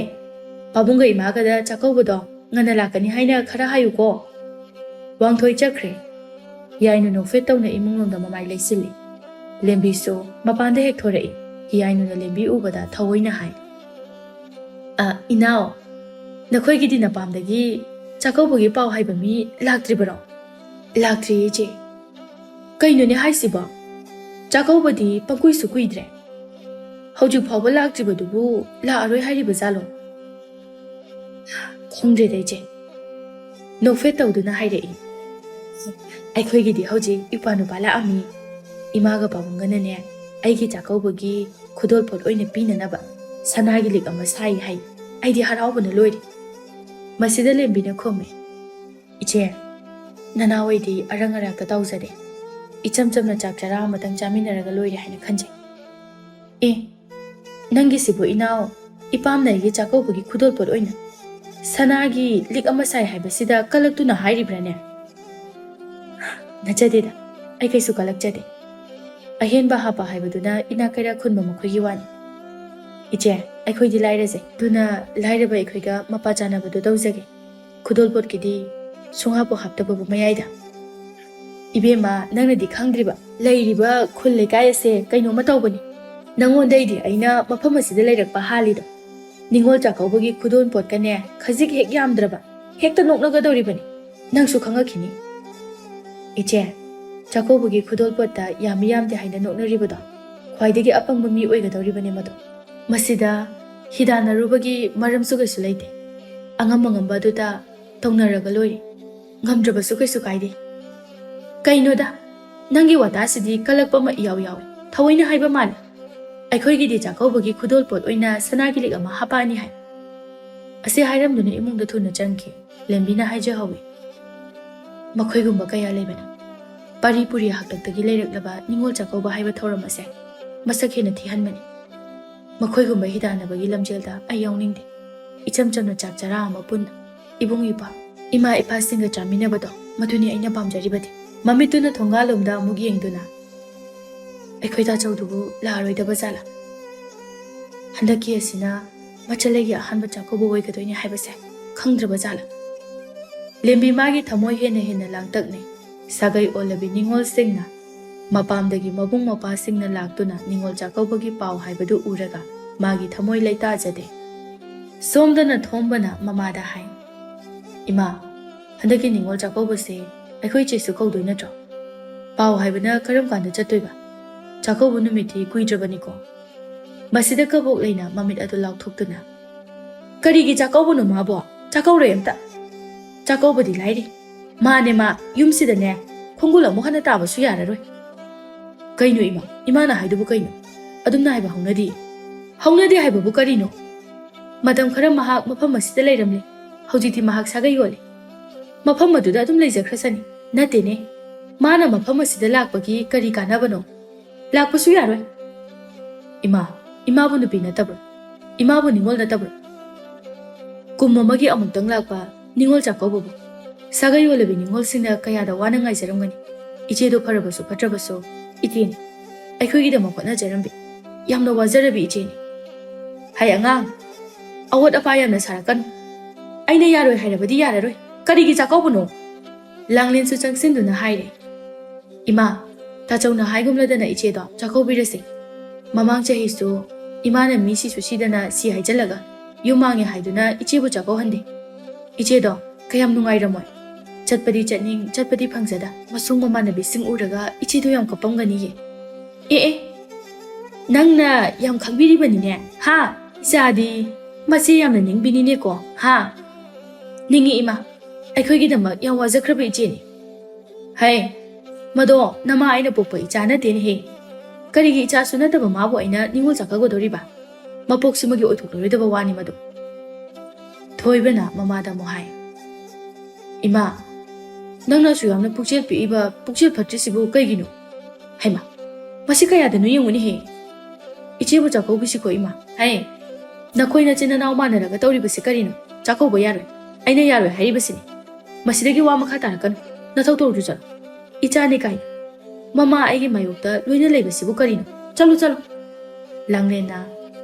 ꯄꯥꯕꯨꯡꯒ ꯏꯃꯥꯒꯗ ꯆꯥꯛꯀꯧꯕꯗꯣ ꯉꯟꯅ ꯂꯥꯛꯀꯅꯤ ꯍꯥꯏꯅ ꯈꯔ ꯍꯥꯏꯌꯨꯀꯣ꯫" ꯋꯥꯡꯊꯣꯏ ꯆꯠꯈ꯭ꯔꯦ꯫ ꯌꯥꯏꯅꯨ ꯅꯣꯛꯐꯦꯠ ꯇꯧꯅ ꯏꯃꯨꯡꯂꯣꯝꯗ ꯃꯃꯥꯏ ꯂꯩꯁꯤꯜꯂꯤ꯫ ꯂꯦꯝꯕꯤꯁꯨ ꯃꯄꯥꯟꯗ ꯍꯦꯛ ꯊꯣꯔꯛꯏ꯫ ꯌꯥꯏꯅꯨꯅ ꯂꯦꯝꯕꯤ ꯎꯕꯗ ꯊꯑꯣꯏꯅ ꯍꯥꯏ, "ꯑ, ꯏꯅꯥꯎ, ꯅꯈꯣꯏꯒꯤꯗꯤ ꯅꯄꯥꯝꯗꯒꯤ ꯆꯥꯛꯀꯧꯕꯒꯤ ꯄꯥꯎ ꯍꯥꯏꯕ ꯃꯤ ꯂꯥꯛꯇ꯭ꯔꯤꯕꯔꯣ?" "ꯂꯥꯛꯇ꯭ꯔꯤꯌꯦ, ꯏꯆꯦ꯫" "ꯀꯩꯅꯣꯅꯦ ꯍꯥꯏꯁꯤꯕꯣ? ꯆꯥꯛꯀꯧꯕꯗꯤ ꯄꯪꯀꯨꯏꯁꯨ ꯀꯨꯏꯗ꯭ꯔꯦ꯫ ꯍꯧꯖꯤꯛ ꯐꯥꯎꯕ ꯂꯥꯛꯇ꯭ꯔꯤꯕꯗꯨꯕꯨ ꯂꯥꯛꯑꯔꯣꯏ ꯍꯥꯏꯔꯤꯕ ꯖꯥꯠꯂꯣ?" "ꯈꯪꯗ꯭ꯔꯦꯗ, ꯏꯆꯦ꯫" ꯅꯣꯛꯐꯦꯠ ꯇꯧꯗꯨꯅ ꯍꯥꯏꯔꯛꯏ꯫ "ꯑꯩꯈꯣꯏꯒꯤꯗꯤ ꯍꯧꯖꯤꯛ ꯏꯄ꯭ꯋꯥ ꯅꯨꯄꯥ ꯂꯥꯛꯑꯝꯃꯤ꯫ ꯏꯃꯥꯒ ꯄꯥꯕꯨꯡꯒꯅꯅꯦ, ꯑꯩꯒꯤ ꯆꯥꯛꯀꯧꯕꯒꯤ ꯈꯨꯗꯣꯜꯄꯣꯠ ꯑꯣꯏꯅ ꯄꯤꯅꯅꯕ ꯁꯅꯥꯒꯤ ꯂꯤꯛ ꯑꯃ ꯁꯥꯏ ꯍꯥꯏ꯫ ꯑꯩꯗꯤ ꯍꯔꯥꯎꯕꯅ ꯂꯣꯏꯔꯦ꯫" ꯃꯁꯤꯗ ꯂꯦꯝꯕꯤꯅ ꯈꯨꯝꯃꯤ, "ꯏꯆꯦ, ꯅꯅꯥꯎ ꯑꯩꯗꯤ ꯑꯔꯪ ꯑꯔꯥꯛꯇ ꯇꯧꯖꯗꯦ꯫ ꯏꯆꯝ ꯆꯝꯅ ꯆꯥꯛ ꯆꯔꯥ ꯑꯃꯇꯪ ꯆꯥꯃꯤꯟꯅꯔꯒ ꯂꯣꯏꯔꯦ ꯍꯥꯏꯅ ꯈꯟꯖꯩ꯫" "ꯑꯦ, ꯅꯪꯒꯤꯁꯤꯕꯨ ꯏꯅꯥꯎ, ꯏꯄꯥꯝꯅ ꯑꯩꯒꯤ ꯆꯥꯛꯀꯧꯕꯒꯤ ꯈꯨꯗꯣꯜꯄꯣꯠ ꯑꯣꯏꯅ ꯁꯅꯥꯒꯤ ꯂꯤꯛ ꯑꯃ ꯁꯥꯏ ꯍꯥꯏꯕꯁꯤꯗ ꯀꯜꯂꯛꯇꯨꯅ ꯍꯥꯏꯔꯤꯕ꯭ꯔꯥꯅꯦ?" "ꯅꯠꯆꯗꯦꯗ, ꯑꯩ ꯀꯩꯁꯨ ꯀꯜꯂꯛꯆꯗꯦ꯫ ꯑꯍꯦꯟꯕ ꯍꯥꯞꯄ ꯍꯥꯏꯕꯗꯨꯅ ꯏꯅꯥꯛ ꯀꯩꯔꯥꯛ ꯈꯨꯟꯕ ꯃꯈꯣꯏꯒꯤ ꯋꯥꯅꯤ꯫ ꯏꯆꯦ, ꯑꯩꯈꯣꯏꯗꯤ ꯂꯥꯏꯔꯖꯩ꯫ ꯑꯗꯨꯅ ꯂꯥꯏꯔꯕ ꯑꯩꯈꯣꯏꯒ ꯃꯄꯥ ꯆꯥꯟꯅꯕꯗꯣ ꯇꯧꯖꯒꯦ꯫ ꯈꯨꯗꯣꯜꯄꯣꯠꯀꯤꯗꯤ ꯁꯨꯡꯍꯥꯞꯄꯨ ꯍꯥꯞꯇꯕꯕꯨ ꯃꯌꯥꯏꯗ꯫" "ꯏꯕꯦꯝꯃ, ꯅꯪꯅꯗꯤ ꯈꯪꯗ꯭ꯔꯤꯕ, ꯂꯩꯔꯤꯕ ꯈꯨꯜ ꯂꯩꯀꯥꯏ ꯑꯁꯦ ꯀꯩꯅꯣꯝꯃ ꯇꯧꯕꯅꯤ꯫ ꯅꯪꯉꯣꯟꯗꯩꯗꯤ ꯑꯩꯅ ꯃꯐꯝ ꯑꯁꯤꯗ ꯂꯩꯔꯛꯄ ꯍꯥꯜꯂꯤꯗꯣ꯫ ꯅꯤꯉꯣꯜ ꯆꯥꯛꯀꯧꯕꯒꯤ ꯈꯨꯗꯣꯜ ꯄꯣꯠꯀꯅꯦ ꯈꯖꯤꯛ ꯍꯦꯛ ꯌꯥꯝꯗ꯭ꯔꯕ ꯍꯦꯛꯇ ꯅꯣꯛꯅꯒꯗꯧꯔꯤꯕꯅꯤ꯫ ꯅꯪꯁꯨ ꯈꯪꯉꯛꯈꯤꯅꯤ꯫" ꯏꯆꯦ, ꯆꯥꯛꯀꯧꯕꯒꯤ ꯈꯨꯗꯣꯜꯄꯣꯠꯇ ꯌꯥꯝꯃꯤ ꯌꯥꯝꯗꯦ ꯍꯥꯏꯅ ꯅꯣꯛꯅꯔꯤꯕꯗꯣ ꯈ꯭ꯋꯥꯏꯗꯒꯤ ꯑꯄꯪꯕ ꯃꯤ ꯑꯣꯏꯒꯗꯧꯔꯤꯕꯅꯦ ꯃꯗꯣ꯫ ꯃꯁꯤꯗ ꯍꯤꯗꯥꯟꯅꯔꯨꯕꯒꯤ ꯃꯔꯝꯁꯨ ꯀꯩꯁꯨ ꯂꯩꯇꯦ꯫ ꯑꯉꯝ ꯑꯉꯝꯕ ꯑꯗꯨꯗ ꯇꯧꯅꯔꯒ ꯂꯣꯏꯔꯦ꯫ ꯉꯝꯗ꯭ꯔꯕꯁꯨ ꯀꯩꯁꯨ ꯀꯥꯏꯗꯦ꯫ ꯀꯩꯅꯣꯗ, ꯅꯪꯒꯤ ꯋꯥꯇꯥꯁꯤꯗꯤ ꯀꯜꯂꯛꯄ ꯑꯃ ꯏꯌꯥꯎ ꯌꯥꯎꯏ꯫ ꯊꯑꯣꯏꯅ ꯍꯥꯏꯕ ꯃꯥꯜꯂꯤ꯫ ꯑꯩꯈꯣꯏꯒꯤꯗꯤ ꯆꯥꯛꯀꯧꯕꯒꯤ ꯈꯨꯗꯣꯜꯄꯣꯠ ꯑꯣꯏꯅ ꯁꯅꯥꯒꯤ ꯂꯤꯛ ꯑꯃ ꯍꯥꯄꯛꯑꯅꯤ ꯍꯥꯏ꯫ ꯑꯁꯤ ꯍꯥꯏꯔꯝꯗꯨꯅ ꯏꯃꯨꯡꯗ ꯊꯨꯅ ꯆꯪꯈꯤ꯫ ꯂꯦꯝꯕꯤꯅ ꯍꯥꯏꯖꯍꯧꯏ, ꯃꯈꯣꯏꯒꯨꯝꯕ ꯀꯌꯥ ꯂꯩꯕꯅ ꯄꯥꯔꯤ ꯄꯨꯔꯤ ꯍꯥꯛꯇꯛꯇꯒꯤ ꯂꯩꯔꯛꯂꯕ ꯅꯤꯉꯣꯜ ꯆꯥꯛꯀꯧꯕ ꯍꯥꯏꯕ ꯊꯧꯔꯝ ꯑꯁꯦ ꯃꯁꯛ ꯍꯦꯟꯅ ꯊꯤꯍꯟꯕꯅꯤ꯫ ꯃꯈꯣꯏꯒꯨꯝꯕ ꯍꯤꯗꯥꯟꯅꯕꯒꯤ ꯂꯝꯖꯦꯜꯗ ꯑꯩ ꯌꯥꯎꯅꯤꯡꯗꯦ꯫ ꯏꯆꯝ ꯆꯝꯅ ꯆꯥꯛ ꯆꯔꯥ ꯑꯃ ꯄꯨꯟꯅ ꯏꯕꯨꯡ ꯏꯄ꯭ꯋꯥ, ꯏꯃꯥ ꯏꯄꯥꯁꯤꯡꯒ ꯆꯥꯃꯤꯟꯅꯕꯗꯣ ꯃꯗꯨꯅꯤ ꯑꯩꯅ ꯄꯥꯝꯖꯔꯤꯕꯗꯤ꯫ ꯃꯃꯤꯠꯇꯨꯅ ꯊꯣꯡꯒꯥꯜꯂꯣꯝꯗ ꯑꯃꯨꯛ ꯌꯦꯡꯗꯨꯅ, ꯑꯩꯈꯣꯏ ꯇꯥꯆꯧꯗꯨꯕꯨ ꯂꯥꯛꯑꯔꯣꯏꯗꯕ ꯖꯥꯠꯂꯥ? ꯍꯟꯗꯛꯀꯤ ꯑꯁꯤꯅ ꯃꯆꯜꯂꯩꯒꯤ ꯑꯍꯥꯟꯕ ꯆꯥꯛꯀꯧꯕ ꯑꯣꯏꯒꯗꯣꯏꯅꯤ ꯍꯥꯏꯕꯁꯦ ꯈꯪꯗ꯭ꯔꯕ ꯖꯥꯠꯂꯥ? ꯂꯦꯝꯕꯤ ꯃꯥꯒꯤ ꯊꯃꯣꯏ ꯍꯦꯟꯅ ꯍꯦꯟꯅ ꯂꯥꯡꯇꯛꯅꯩ꯫ ꯁꯥꯒꯩ ꯑꯣꯜꯂꯕꯤ ꯅꯤꯉꯣꯜꯁꯤꯡꯅ ꯃꯄꯥꯝꯗꯒꯤ ꯃꯕꯨꯡ ꯃꯧꯄ꯭ꯋꯥꯁꯤꯡꯅ ꯂꯥꯛꯇꯨꯅ ꯅꯤꯉꯣꯜ ꯆꯥꯛꯀꯧꯕꯒꯤ ꯄꯥꯎ ꯍꯥꯏꯕꯗꯨ ꯎꯔꯒ ꯃꯥꯒꯤ ꯊꯃꯣꯏ ꯂꯩꯇꯥꯖꯗꯦ꯫ ꯁꯣꯝꯗꯅ ꯊꯣꯝꯕꯅ ꯃꯃꯥꯗ ꯍꯥꯏ, "ꯏꯃꯥ, ꯍꯟꯗꯛꯀꯤ ꯅꯤꯉꯣꯜ ꯆꯥꯛꯀꯧꯕꯁꯦ ꯑꯩꯈꯣꯏ ꯏꯆꯦꯁꯨ ꯀꯧꯗꯣꯏ ꯅꯠꯇ꯭ꯔꯣ? ꯄꯥꯎ ꯍꯥꯏꯕꯅ ꯀꯔꯝ ꯀꯥꯟꯗ ꯆꯠꯇꯣꯏꯕ? ꯆꯥꯛꯀꯧꯕ ꯅꯨꯃꯤꯠꯇꯤ ꯀꯨꯏꯗ꯭ꯔꯕꯅꯤꯀꯣ?" ꯃꯁꯤꯗ ꯀꯕꯣꯛ ꯂꯩꯅ ꯃꯃꯤꯠ ꯑꯗꯨ ꯂꯥꯎꯊꯣꯛꯇꯨꯅ, "ꯀꯔꯤꯒꯤ ꯆꯥꯛꯀꯧꯕꯅꯣ ꯃꯥꯕꯣ? ꯆꯥꯛꯀꯧꯔꯣꯏ ꯑꯝꯇ꯫ ꯆꯥꯛꯀꯧꯕꯗꯤ ꯂꯥꯏꯔꯤ꯫ ꯃꯥꯅꯦ ꯃꯥ, ꯌꯨꯝꯁꯤꯗꯅꯦ ꯈꯣꯡꯒꯨꯜ ꯑꯃꯨꯛ ꯍꯟꯅ ꯇꯥꯕꯁꯨ ꯌꯥꯔꯔꯣꯏ꯫" "ꯀꯩꯅꯣ ꯏꯃꯥ? ꯏꯃꯥꯅ ꯍꯥꯏꯗꯨꯕꯨ ꯀꯩꯅꯣ? ꯑꯗꯨꯝꯅ ꯍꯥꯏꯕ ꯍꯧꯅꯗꯦ꯫" "ꯍꯧꯅꯗꯦ ꯍꯥꯏꯕꯕꯨ ꯀꯔꯤꯅꯣ? ꯃꯇꯝ ꯈꯔ ꯃꯍꯥꯛ ꯃꯐꯝ ꯑꯁꯤꯗ ꯂꯩꯔꯝꯂꯦ꯫ ꯍꯧꯖꯤꯛꯇꯤ ꯃꯍꯥꯛ ꯁꯥꯒꯩ ꯑꯣꯜꯂꯦ꯫ ꯃꯐꯝ ꯑꯗꯨꯗ ꯑꯗꯨꯝ ꯂꯩꯖꯈ꯭ꯔꯁꯅꯤ꯫" "ꯅꯠꯇꯦꯅꯦ꯫ ꯃꯥꯅ ꯃꯐꯝ ꯑꯁꯤꯗ ꯂꯥꯛꯄꯒꯤ ꯀꯔꯤ ꯀꯥꯟꯅꯕꯅꯣ? ꯂꯥꯛꯄꯁꯨ ꯌꯥꯔꯣꯏ꯫" "ꯏꯃꯥ, ꯏꯃꯥꯕꯨ ꯅꯨꯄꯤ ꯅꯠꯇꯕ꯭ꯔꯣ? ꯏꯃꯥꯕꯨ ꯅꯤꯉꯣꯜ ꯅꯠꯇꯕ꯭ꯔꯣ? ꯀꯨꯝ ꯑꯃꯒꯤ ꯑꯃꯨꯛꯇꯪ ꯂꯥꯛꯄ ꯅꯤꯉꯣꯜ ꯆꯥꯛꯀꯧꯕꯕꯨ ꯁꯥꯒꯩ ꯑꯣꯜꯂꯕꯤ ꯅꯤꯉꯣꯜꯁꯤꯡꯅ ꯀꯌꯥꯗ ꯋꯥꯅ ꯉꯥꯏꯖꯔꯝꯒꯅꯤ꯫ ꯏꯆꯦꯗꯣ ꯐꯔꯕꯁꯨ ꯐꯠꯇ꯭ꯔꯕꯁꯨ ꯏꯆꯦꯅꯤ꯫ ꯑꯩꯈꯣꯏꯒꯤꯗꯃꯛ ꯍꯣꯠꯅꯖꯔꯝꯕꯤ ꯌꯥꯝꯅ ꯋꯥꯖꯔꯕꯤ ꯏꯆꯦꯅꯤ꯫ ꯍꯩ ꯑꯉꯥꯡ, ꯑꯋꯥꯠ ꯑꯄꯥ ꯌꯥꯝꯅ ꯁꯥꯔꯛꯀꯅꯨ꯫ ꯑꯩꯅ ꯌꯥꯔꯣꯏ ꯍꯥꯏꯔꯕꯗꯤ ꯌꯥꯔꯔꯣꯏ꯫ ꯀꯔꯤꯒꯤ ꯆꯥꯛꯀꯧꯕꯅꯣ?" ꯂꯥꯡꯂꯦꯟꯁꯨ ꯆꯪꯁꯤꯟꯗꯨꯅ ꯍꯥꯏꯔꯦ, "ꯏꯃꯥ, ꯇꯥꯆꯧꯅ ꯍꯥꯏꯒꯨꯝꯂꯗꯅ ꯏꯆꯦꯗꯣ ꯆꯥꯛꯀꯧꯕꯤꯔꯁꯤ꯫ ꯃꯃꯥꯡ ꯆꯍꯤꯁꯨ ꯏꯃꯥꯅ ꯃꯤ ꯁꯤꯁꯨ ꯁꯤꯗꯅ ꯁꯤ ꯍꯥꯏꯖꯜꯂꯒ ꯌꯨꯝ ꯃꯥꯡꯉꯦ ꯍꯥꯏꯗꯨꯅ ꯏꯆꯦꯕꯨ ꯆꯥꯛꯀꯧꯍꯟꯗꯦ꯫ ꯏꯆꯦꯗꯣ ꯀꯌꯥꯝ ꯅꯨꯡꯉꯥꯏꯔꯝꯃꯣꯏ꯫ ꯆꯠꯄꯗꯤ ꯆꯠꯅꯤꯡ, ꯆꯠꯄꯗꯤ ꯐꯪꯖꯗ꯫ ꯃꯁꯨꯡ ꯃꯃꯥꯟꯅꯕꯤꯁꯤꯡ ꯎꯔꯒ ꯏꯆꯦꯗꯣ ꯌꯥꯝ ꯀꯞꯄꯝꯒꯅꯤꯌꯦ꯫ ꯑꯦ ꯑꯦ, ꯅꯪꯅ ꯌꯥꯝ ꯈꯪꯕꯤꯔꯤꯕꯅꯤꯅꯦ꯫ ꯍꯥ? ꯏꯆꯥꯗꯤ ꯃꯆꯦ ꯌꯥꯝꯅ ꯅꯤꯡꯕꯤꯅꯤꯅꯦꯀꯣ꯫ ꯍꯥ? ꯅꯤꯡꯉꯤ ꯏꯃꯥ, ꯑꯩꯈꯣꯏꯒꯤꯗꯃꯛ ꯌꯥꯝ ꯋꯥꯖꯈ꯭ꯔꯕ ꯏꯆꯦꯅꯤ꯫ ꯍꯩ, ꯃꯗꯣ ꯅꯃꯥ ꯑꯩꯅ ꯄꯣꯛꯄ ꯏꯆꯥ ꯅꯠꯇꯦꯅꯦꯍꯦ꯫ ꯀꯔꯤꯒꯤ ꯏꯆꯥꯁꯨ ꯅꯠꯇꯕ ꯃꯥꯕꯨ ꯑꯩꯅ ꯅꯤꯉꯣꯜ ꯆꯥꯛꯀꯧꯒꯗꯧꯔꯤꯕ? ꯃꯄꯣꯛꯁꯤꯃꯒꯤ ꯑꯣꯏꯊꯣꯛꯂꯔꯣꯏꯗꯕ ꯋꯥꯅꯤ ꯃꯗꯨ꯫ ꯊꯣꯏꯕꯅ ꯃꯃꯥꯗ ꯑꯃꯨꯛ ꯍꯥꯏ, "ꯏꯃꯥ, ꯅꯪꯅ ꯑꯁꯨꯛ ꯌꯥꯝꯅ ꯄꯨꯛꯆꯦꯜ ꯄꯤꯛꯏꯕ, ꯄꯨꯛꯆꯦꯜ ꯐꯠꯇ꯭ꯔꯤꯁꯤꯕꯨ ꯀꯩꯒꯤꯅꯣ? ꯍꯩꯃꯥ, ꯃꯁꯤ ꯀꯌꯥꯗꯅꯣ ꯌꯦꯡꯉꯨꯅꯦꯍꯦ꯫ ꯏꯆꯦꯕꯨ ꯆꯥꯛꯀꯧꯕꯤꯁꯤꯀꯣ ꯏꯃꯥ꯫ ꯍꯩ, ꯅꯈꯣꯏ ꯅꯆꯤꯟ ꯅꯅꯥꯎ ꯃꯥꯟꯅꯔꯒ ꯇꯧꯔꯤꯕꯁꯤ ꯀꯔꯤꯅꯣ? ꯆꯥꯛꯀꯧꯕ ꯌꯥꯔꯣꯏ꯫ ꯑꯩꯅ ꯌꯥꯔꯣꯏ ꯍꯥꯏꯔꯤꯕꯁꯤꯅꯤ꯫ ꯃꯁꯤꯗꯒꯤ ꯋꯥ ꯃꯈꯥ ꯇꯥꯔꯛꯀꯅꯨ꯫ ꯅꯊꯧ ꯇꯧꯔꯨꯆꯣ ꯆꯠꯂꯣ꯫ ꯏꯆꯥꯅꯤ ꯀꯥꯏꯅ꯫ ꯃꯃꯥ ꯑꯩꯒꯤ ꯃꯥꯌꯣꯛꯇ ꯂꯣꯏꯅ ꯂꯩꯕꯁꯤꯕꯨ ꯀꯔꯤꯅꯣ? ꯆꯠꯂꯨ, ꯆꯠꯂꯨ꯫" ꯂꯥꯡꯂꯦꯟꯅ,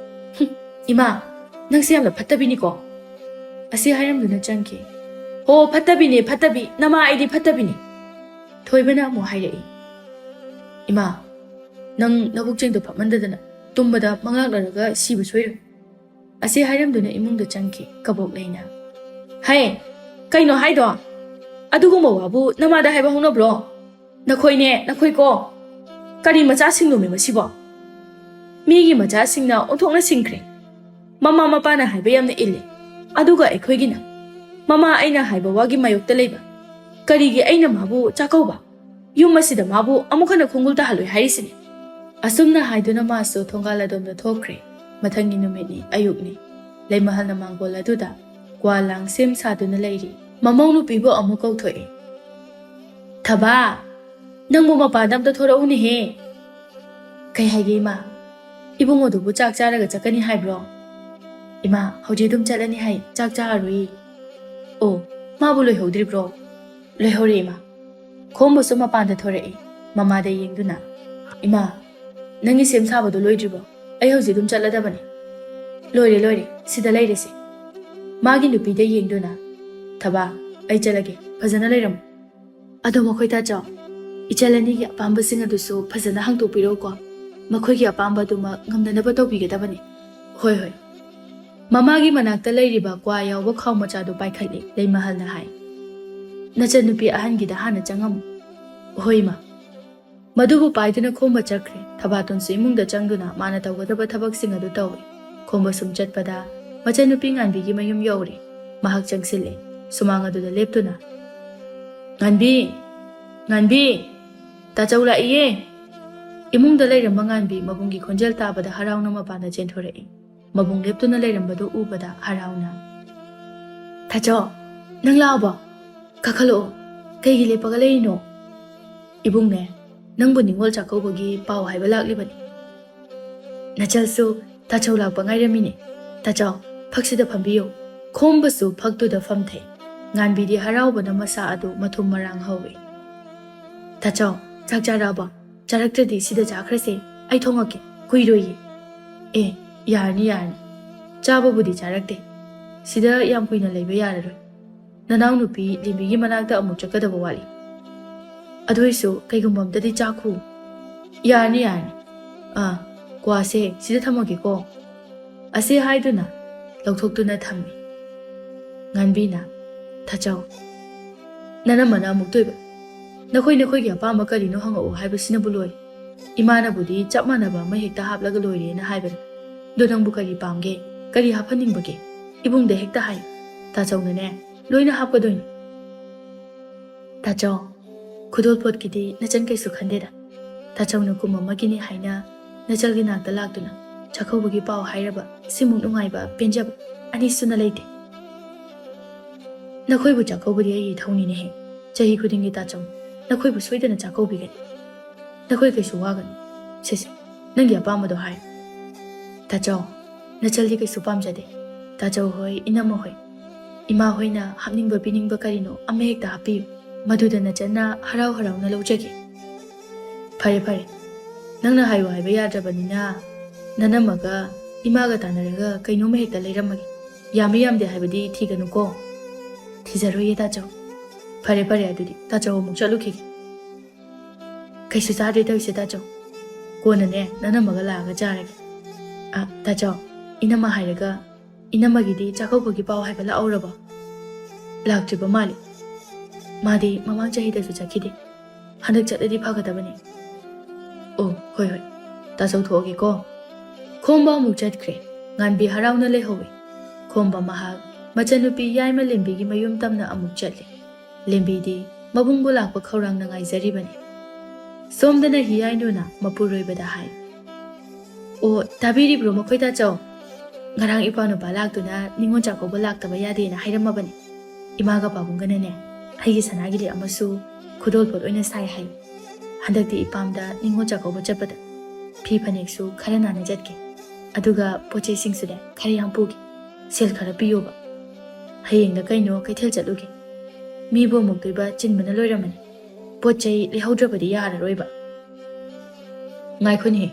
"ꯍꯨꯝ, ꯏꯃꯥ, ꯅꯪꯁꯦ ꯌꯥꯝꯅ ꯐꯠꯇꯕꯤꯅꯤꯀꯣ꯫" ꯑꯁꯤ ꯍꯥꯏꯔꯝꯗꯨꯅ ꯆꯪꯈꯤ꯫ "ꯍꯣ, ꯐꯠꯇꯕꯤꯅꯦ, ꯐꯠꯇꯕꯤ꯫ ꯅꯃꯥ ꯑꯩꯗꯤ ꯐꯠꯇꯕꯤꯅꯤ꯫" ꯊꯣꯏꯕꯅ ꯑꯃꯨꯛ ꯍꯥꯏꯔꯛꯏ, "ꯏꯃꯥ, ꯅꯪ ꯅꯕꯨꯛꯆꯦꯡꯗꯣ ꯐꯠꯃꯟꯗꯗꯅ ꯇꯨꯝꯕꯗ ꯃꯪꯂꯥꯛꯅꯔꯒ ꯁꯤꯕ ꯁꯣꯏꯔꯣꯏ꯫" ꯑꯁꯤ ꯍꯥꯏꯔꯝꯗꯨꯅ ꯏꯃꯨꯡꯗ ꯆꯪꯈꯤ ꯀꯕꯣꯛ ꯂꯩꯅ꯫ "ꯍꯩ, ꯀꯩꯅꯣ ꯍꯥꯏꯗꯣ? ꯑꯗꯨꯒꯨꯝꯕ ꯋꯥꯕꯨ ꯅꯃꯥꯗ ꯍꯥꯏꯕ ꯍꯧꯅꯕ꯭ꯔꯣ? ꯅꯈꯣꯏꯅꯦ, ꯅꯈꯣꯏꯀꯣ꯫ ꯀꯔꯤ ꯃꯆꯥꯁꯤꯡꯅꯣꯃꯤ ꯃꯁꯤꯕꯣ? ꯃꯤꯒꯤ ꯃꯆꯥꯁꯤꯡꯅ ꯑꯣꯟꯊꯣꯛꯅ ꯁꯤꯡꯈ꯭ꯔꯦ꯫ ꯃꯃꯥ ꯃꯄꯥꯅ ꯍꯥꯏꯕ ꯌꯥꯝꯅ ꯏꯜꯂꯦ꯫ ꯑꯗꯨꯒ ꯑꯩꯈꯣꯏꯒꯤꯅ ꯃꯃꯥ ꯑꯩꯅ ꯍꯥꯏꯕ ꯋꯥꯒꯤ ꯃꯥꯌꯣꯛꯇ ꯂꯩꯕ꯫ ꯀꯔꯤꯒꯤ ꯑꯩꯅ ꯃꯥꯕꯨ ꯆꯥꯛꯀꯧꯕ? ꯌꯨꯝ ꯑꯁꯤꯗ ꯃꯥꯕꯨ ꯑꯃꯨꯛ ꯍꯟꯅ ꯈꯣꯡꯒꯨꯜ ꯇꯥꯍꯜꯂꯣꯏ ꯍꯥꯏꯔꯤꯁꯤꯅꯤ꯫" ꯑꯁꯨꯝꯅ ꯍꯥꯏꯗꯨꯅ ꯃꯥꯁꯨ ꯊꯣꯡꯒꯥꯜ ꯑꯗꯣꯝꯗ ꯊꯣꯛꯈ꯭ꯔꯦ꯫ ꯃꯊꯪꯒꯤ ꯅꯨꯃꯤꯠꯅꯤ, ꯑꯌꯨꯛꯅꯤ꯫ ꯂꯩꯃꯍꯜꯅ ꯃꯥꯡꯒꯣꯜ ꯑꯗꯨꯗ ꯀ꯭ꯋꯥ ꯂꯥꯡ ꯁꯦꯝ ꯁꯥꯗꯨꯅ ꯂꯩꯔꯤ꯫ ꯃꯃꯧ ꯅꯨꯄꯤꯕꯨ ꯑꯃꯨꯛ ꯀꯧꯊꯣꯛꯑꯦ꯫ "ꯊꯕꯥ, ꯅꯪꯕꯨ ꯃꯄꯥꯟꯗ ꯑꯝꯇ ꯊꯣꯔꯛꯎꯅꯦꯍꯦ꯫" "ꯀꯩ ꯍꯥꯏꯒꯦ ꯏꯃꯥ? ꯏꯕꯨꯡꯉꯣꯗꯨꯕꯨ ꯆꯥꯛ ꯆꯥꯔꯒ ꯆꯠꯀꯅꯤ ꯍꯥꯏꯕ꯭ꯔꯣ?" "ꯏꯃꯥ, ꯍꯧꯖꯤꯛ ꯑꯗꯨꯝ ꯆꯠꯂꯅꯤ ꯍꯥꯏ, ꯆꯥꯛ ꯆꯥꯔꯔꯣꯏꯌꯦ꯫" "ꯑꯣ, ꯃꯥꯕꯨ ꯂꯣꯏꯍꯧꯗ꯭ꯔꯤꯕ꯭ꯔꯣ?" "ꯂꯣꯏꯍꯧꯔꯦ ꯏꯃꯥ꯫" ꯈꯣꯝꯕꯁꯨ ꯃꯄꯥꯟꯗ ꯊꯣꯔꯛꯏ, ꯃꯃꯥꯗ ꯌꯦꯡꯗꯨꯅ꯫ "ꯏꯃꯥ, ꯅꯪꯒꯤ ꯁꯦꯝ ꯁꯥꯕꯗꯣ ꯂꯣꯏꯗ꯭ꯔꯤꯕꯣ? ꯑꯩ ꯍꯧꯖꯤꯛ ꯑꯗꯨꯝ ꯆꯠꯂꯗꯕꯅꯤ꯫" "ꯂꯣꯏꯔꯦ, ꯂꯣꯏꯔꯦ, ꯁꯤꯗ ꯂꯩꯔꯦꯁꯦ꯫" ꯃꯥꯒꯤ ꯅꯨꯄꯤꯗ ꯌꯦꯡꯗꯨꯅ, "ꯊꯕꯥ, ꯑꯩ ꯆꯠꯂꯒꯦ, ꯐꯖꯅ ꯂꯩꯔꯝꯃꯨ꯫" "ꯑꯗꯣ ꯃꯈꯣꯏ ꯇꯥꯆꯧ, ꯏꯆꯜ ꯑꯅꯤꯒꯤ ꯑꯄꯥꯝꯕꯁꯤꯡ ꯑꯗꯨꯁꯨ ꯐꯖꯅ ꯍꯥꯡꯗꯣꯛꯄꯤꯔꯛꯎꯀꯣ꯫ ꯃꯈꯣꯏꯒꯤ ꯑꯄꯥꯝꯕ ꯑꯗꯨꯃꯛ ꯉꯝꯅꯅꯕ ꯇꯧꯕꯤꯒꯗꯕꯅꯤ꯫" "ꯍꯣꯏ, ꯍꯣꯏ꯫" ꯃꯃꯥꯒꯤ ꯃꯅꯥꯛꯇ ꯂꯩꯔꯤꯕ ꯀ꯭ꯋꯥ ꯌꯥꯎꯕ ꯈꯥꯎ ꯃꯆꯥꯗꯨ ꯄꯥꯏꯈꯠꯂꯤ꯫ ꯂꯩꯃꯍꯜꯅ ꯍꯥꯏ, ꯅꯆꯟꯅꯨꯄꯤ ꯑꯍꯟꯒꯤꯗ ꯍꯥꯟꯅ ꯆꯪꯉꯝꯃꯨ꯫ ꯍꯣꯏ, ꯏꯃꯥ꯫ ꯃꯗꯨꯕꯨ ꯄꯥꯏꯗꯨꯅ ꯈꯣꯝꯕ ꯆꯠꯈ꯭ꯔꯦ꯫ ꯊꯕꯥꯇꯣꯟꯁꯨ ꯏꯃꯨꯡꯗ ꯆꯪꯗꯨꯅ ꯃꯥꯅ ꯇꯧꯒꯗꯕ ꯊꯕꯛꯁꯤꯡ ꯑꯗꯨ ꯇꯧꯏ꯫ ꯈꯣꯝꯕ ꯁꯨꯝ ꯆꯠꯄꯗ ꯃꯆꯟꯅꯨꯄꯤ ꯉꯥꯟꯕꯤꯒꯤ ꯃꯌꯨꯝ ꯌꯧꯔꯦ꯫ ꯃꯍꯥꯛ ꯆꯪꯁꯤꯜꯂꯦ꯫ ꯁꯨꯃꯥꯡ ꯑꯗꯨꯗ ꯂꯦꯞꯇꯨꯅ, "ꯉꯥꯟꯕꯤ! ꯉꯥꯟꯕꯤ! ꯇꯥꯆꯧ ꯂꯥꯛꯏꯌꯦ!" ꯏꯃꯨꯡꯗ ꯂꯩꯔꯝꯕ ꯉꯥꯟꯕꯤ ꯃꯕꯨꯡꯒꯤ ꯈꯣꯟꯖꯦꯜ ꯇꯥꯕꯗ ꯍꯔꯥꯎꯅ ꯃꯄꯥꯟꯗ ꯆꯦꯟꯊꯣꯔꯛꯏ꯫ ꯃꯕꯨꯡ ꯂꯦꯞꯇꯨꯅ ꯂꯩꯔꯝꯕꯗꯨ ꯎꯕꯗ ꯍꯔꯥꯎꯅ, "ꯇꯥꯆꯧ, ꯅꯪ ꯂꯥꯛꯑꯕꯣ? ꯀꯥꯈꯠꯂꯛꯑꯣ꯫ ꯀꯩꯒꯤ ꯂꯦꯞꯄꯒ ꯂꯩꯔꯤꯅꯣ?" "ꯏꯕꯨꯡꯅꯦ, ꯅꯪꯕꯨ ꯅꯤꯉꯣꯜ ꯆꯥꯛꯀꯧꯕꯒꯤ ꯄꯥꯎ ꯍꯥꯏꯕ ꯂꯥꯛꯂꯤꯕꯅꯤ꯫ ꯅꯆꯜꯁꯨ ꯇꯥꯆꯧ ꯂꯥꯛꯄ ꯉꯥꯏꯔꯝꯃꯤꯅꯦ꯫ ꯇꯥꯆꯧ, ꯐꯛꯁꯤꯗ ꯐꯝꯕꯤꯌꯨ꯫" ꯈꯣꯝꯕꯁꯨ ꯐꯛꯇꯨꯗ ꯐꯝꯊꯩ꯫ ꯉꯥꯟꯕꯤꯗꯤ ꯍꯔꯥꯎꯕꯅ ꯃꯁꯥ ꯑꯗꯨ ꯃꯊꯨꯝ ꯃꯔꯥꯡ ꯍꯧꯏ꯫ "ꯇꯥꯆꯧ, ꯆꯥꯛ ꯆꯥꯔꯛꯑꯕꯣ? ꯆꯥꯔꯛꯇ꯭ꯔꯗꯤ ꯁꯤꯗ ꯆꯥꯈ꯭ꯔꯁꯦ꯫ ꯑꯩ ꯊꯣꯡꯉꯛꯀꯦ꯫ ꯀꯨꯏꯔꯣꯏꯌꯦ꯫" "ꯑꯦ, ꯌꯥꯔꯅꯤ, ꯌꯥꯔꯅꯤ꯫ ꯆꯥꯕꯕꯨꯗꯤ ꯆꯥꯔꯛꯇꯦ꯫ ꯁꯤꯗ ꯌꯥꯝ ꯀꯨꯏꯅ ꯂꯩꯕ ꯌꯥꯔꯔꯣꯏ꯫ ꯅꯅꯥꯎꯅꯨꯄꯤ ꯂꯤꯝꯕꯤꯒꯤ ꯃꯅꯥꯛꯇ ꯑꯃꯨꯛ ꯆꯠꯀꯗꯕ ꯋꯥꯠꯂꯤ꯫ ꯑꯗꯨ ꯑꯣꯏꯁꯨ ꯀꯩꯒꯨꯝꯕ ꯑꯝꯇꯗꯤ ꯆꯥꯈꯣ꯫" "ꯌꯥꯔꯅꯤ, ꯌꯥꯔꯅꯤ꯫ ꯑꯥ, ꯀ꯭ꯋꯥꯁꯦ ꯁꯤꯗ ꯊꯝꯃꯒꯦꯀꯣ꯫" ꯑꯁꯤ ꯍꯥꯏꯗꯨꯅ ꯂꯧꯊꯣꯛꯇꯨꯅ ꯊꯝꯃꯤ꯫ ꯉꯥꯟꯕꯤꯅ, "ꯇꯥꯆꯧ, ꯅꯅꯝꯃꯅ ꯑꯃꯨꯛꯇꯣꯏꯕ꯫ ꯅꯈꯣꯏ ꯅꯈꯣꯏꯒꯤ ꯑꯄꯥꯝꯕ ꯀꯔꯤꯅꯣ ꯍꯪꯉꯛꯎ ꯍꯥꯏꯕꯁꯤꯅꯕꯨ ꯂꯣꯏꯔꯦ꯫ ꯏꯃꯥꯅꯕꯨꯗꯤ ꯆꯞ ꯃꯥꯟꯅꯕ ꯑꯃ ꯍꯦꯛꯇ ꯍꯥꯞꯂꯒ ꯂꯣꯏꯔꯦꯅ ꯍꯥꯏꯕꯅꯤ꯫ ꯑꯗꯣ ꯅꯪꯕꯨ ꯀꯔꯤ ꯄꯥꯝꯒꯦ? ꯀꯔꯤ ꯍꯥꯞꯍꯟꯅꯤꯡꯕꯒꯦ? ꯏꯕꯨꯡꯗ ꯍꯦꯛꯇ ꯍꯥꯏꯌꯨ꯫ ꯇꯥꯆꯧꯅꯅꯦ ꯂꯣꯏꯅ ꯍꯥꯞꯀꯗꯣꯏꯅꯤ꯫" "ꯇꯥꯆꯧ, ꯈꯨꯗꯣꯜꯄꯣꯠꯀꯤꯗꯤ ꯅꯆꯟ ꯀꯩꯁꯨ ꯈꯟꯗꯦꯗ꯫ ꯇꯥꯆꯧꯅ ꯀꯨꯝ ꯑꯃꯒꯤꯅꯤ ꯍꯥꯏꯅ ꯅꯆꯜꯒꯤ ꯅꯥꯛꯇ ꯂꯥꯛꯇꯨꯅ ꯆꯥꯛꯀꯧꯕꯒꯤ ꯄꯥꯎ ꯍꯥꯏꯔꯕ ꯁꯤꯃꯨꯛ ꯅꯨꯡꯉꯥꯏꯕ, ꯄꯦꯟꯖꯕ ꯑꯅꯤꯁꯨꯅ ꯂꯩꯇꯦ꯫ ꯅꯈꯣꯏꯕꯨ ꯆꯥꯛꯀꯧꯕꯗꯤ ꯑꯩꯒꯤ ꯏꯊꯧꯅꯤꯅꯦꯍꯦ꯫ ꯆꯍꯤ ꯈꯨꯗꯤꯡꯒꯤ ꯇꯥꯆꯧ ꯅꯈꯣꯏꯕꯨ ꯁꯣꯏꯗꯅ ꯆꯥꯛꯀꯧꯕꯤꯒꯅꯤ꯫ ꯅꯈꯣꯏ ꯀꯩꯁꯨ ꯋꯥꯒꯅꯨ꯫ ꯁꯦ, ꯁꯦ, ꯅꯪꯒꯤ ꯑꯄꯥꯝꯕꯗꯣ ꯍꯥꯏꯌꯨ꯫" "ꯇꯥꯆꯧ, ꯅꯆꯜꯗꯤ ꯀꯩꯁꯨ ꯄꯥꯝꯖꯗꯦ꯫ ꯇꯥꯆꯧ ꯍꯣꯏ, ꯏꯅꯝꯃ ꯍꯣꯏ, ꯏꯃꯥ ꯍꯣꯏꯅ ꯍꯥꯞꯅꯤꯡꯕ ꯄꯤꯅꯤꯡꯕ ꯀꯔꯤꯅꯣ ꯑꯃ ꯍꯦꯛꯇ ꯍꯥꯞꯄꯤꯌꯨ꯫ ꯃꯗꯨꯗ ꯅꯆꯟꯅ ꯍꯔꯥꯎ ꯍꯔꯥꯎꯅ ꯂꯧꯖꯒꯦ꯫" "ꯐꯔꯦ, ꯐꯔꯦ꯫ ꯅꯪꯅ ꯍꯥꯏꯌꯨ ꯍꯥꯏꯕ ꯌꯥꯗ꯭ꯔꯕꯅꯤꯅ ꯅꯅꯝꯃꯒ ꯏꯃꯥꯒ ꯇꯥꯟꯅꯔꯒ ꯀꯩꯅꯣꯝꯃ ꯍꯦꯛꯇ ꯂꯩꯔꯝꯃꯒꯦ꯫ ꯌꯥꯝꯃꯤ ꯌꯥꯝꯗꯦ ꯍꯥꯏꯕꯗꯤ ꯊꯤꯒꯅꯨꯀꯣ꯫" "ꯊꯤꯖꯔꯣꯏꯌꯦ ꯇꯥꯆꯧ꯫ ꯐꯔꯦ, ꯐꯔꯦ, ꯑꯗꯨꯗꯤ ꯇꯥꯆꯧ ꯑꯃꯨꯛ ꯆꯠꯂꯨꯈꯤꯒꯦ꯫" "ꯀꯩꯁꯨ ꯆꯥꯗ꯭ꯔꯦ ꯇꯧꯔꯤꯁꯦ ꯇꯥꯆꯧ꯫ ꯀꯣꯟꯅꯅꯦ ꯅꯅꯝꯃꯒ ꯂꯥꯛꯑꯒ ꯆꯥꯔꯒꯦ꯫ ꯑ, ꯇꯥꯆꯧ, ꯏꯅꯝꯃ ꯍꯥꯏꯔꯒ ꯏꯅꯝꯃꯒꯤꯗꯤ ꯆꯥꯛꯀꯧꯕꯒꯤ ꯄꯥꯎ ꯍꯥꯏꯕ ꯂꯥꯛꯍꯧꯔꯕꯣ?" "ꯂꯥꯛꯇ꯭ꯔꯤꯕ ꯃꯥꯜꯂꯤ꯫" ꯃꯥꯗꯤ ꯃꯃꯥꯡ ꯆꯍꯤꯗꯁꯨ ꯆꯠꯈꯤꯗꯦ꯫ ꯍꯟꯗꯛ ꯆꯠꯂꯗꯤ ꯐꯒꯗꯕꯅꯤ꯫ ꯑꯣ, ꯍꯣꯏ, ꯍꯣꯏ꯫ ꯇꯥꯖꯧ, ꯊꯣꯛꯑꯒꯦꯀꯣ꯫ ꯈꯣꯝꯕ ꯑꯃꯨꯛ ꯆꯠꯈ꯭ꯔꯦ꯫ ꯉꯥꯟꯕꯤ ꯍꯔꯥꯎꯅ ꯂꯩꯍꯧꯏ꯫ ꯈꯣꯝꯕ ꯃꯍꯥꯛ ꯃꯆꯟꯅꯨꯄꯤ ꯌꯥꯏꯃ ꯂꯦꯝꯕꯤꯒꯤ ꯃꯌꯨꯝ ꯇꯝꯅ ꯑꯃꯨꯛ ꯆꯠꯂꯦ꯫ ꯂꯦꯝꯕꯤꯗꯤ ꯃꯕꯨꯡꯕꯨ ꯂꯥꯛꯄ ꯈꯧꯔꯥꯡꯅ ꯉꯥꯏꯖꯔꯤꯕꯅꯤ꯫ ꯁꯣꯝꯗꯅ ꯍꯤꯌꯥꯏꯅꯨꯅ ꯃꯄꯨꯔꯣꯏꯕꯗ ꯍꯥꯏ, "ꯑꯣ, ꯇꯥꯕꯤꯔꯤꯕ꯭ꯔꯣ ꯃꯈꯣꯏ ꯇꯥꯆꯧ? ꯉꯔꯥꯡ ꯏꯄꯥ ꯅꯨꯄꯥ ꯂꯥꯛꯇꯨꯅ ꯅꯤꯉꯣꯜ ꯆꯥꯛꯀꯧꯕ ꯂꯥꯛꯇꯕ ꯌꯥꯗꯦꯅ ꯍꯥꯏꯔꯝꯃꯕꯅꯤ꯫ ꯏꯃꯥꯒ ꯄꯥꯕꯨꯡꯒꯅꯅꯦ, ꯑꯩꯒꯤ ꯁꯅꯥꯒꯤ ꯂꯤꯛ ꯑꯃꯁꯨ ꯈꯨꯗꯣꯜꯄꯣꯠ ꯑꯣꯏꯅ ꯁꯥꯏ ꯍꯥꯏ꯫ ꯍꯟꯗꯛꯇꯤ ꯏꯄꯥꯝꯗ ꯅꯤꯉꯣꯜ ꯆꯥꯛꯀꯧꯕ ꯆꯠꯄꯗ ꯐꯤ ꯐꯅꯦꯛꯁꯨ ꯈꯔ ꯅꯥꯟꯅ ꯆꯠꯀꯦ꯫ ꯑꯗꯨꯒ ꯄꯣꯠ ꯆꯩꯁꯤꯡꯁꯨꯅꯦ ꯈꯔ ꯌꯥꯝ ꯄꯨꯒꯦ꯫ ꯁꯦꯜ ꯈꯔ ꯄꯤꯌꯣꯕ꯫ ꯍꯌꯦꯡꯗ ꯀꯩꯅꯣ ꯀꯩꯊꯦꯜ ꯆꯠꯂꯨꯒꯦ꯫ ꯃꯤꯕꯨ ꯑꯃꯨꯛꯇꯣꯏꯕ ꯆꯤꯟꯕꯅ ꯂꯣꯏꯔꯝꯃꯅꯤ꯫ ꯄꯣꯠ ꯆꯩ ꯂꯩꯍꯧꯗ꯭ꯔꯕꯗꯤ ꯌꯥꯔꯔꯣꯏꯕ꯫" "ꯉꯥꯏꯈꯣꯅꯦ,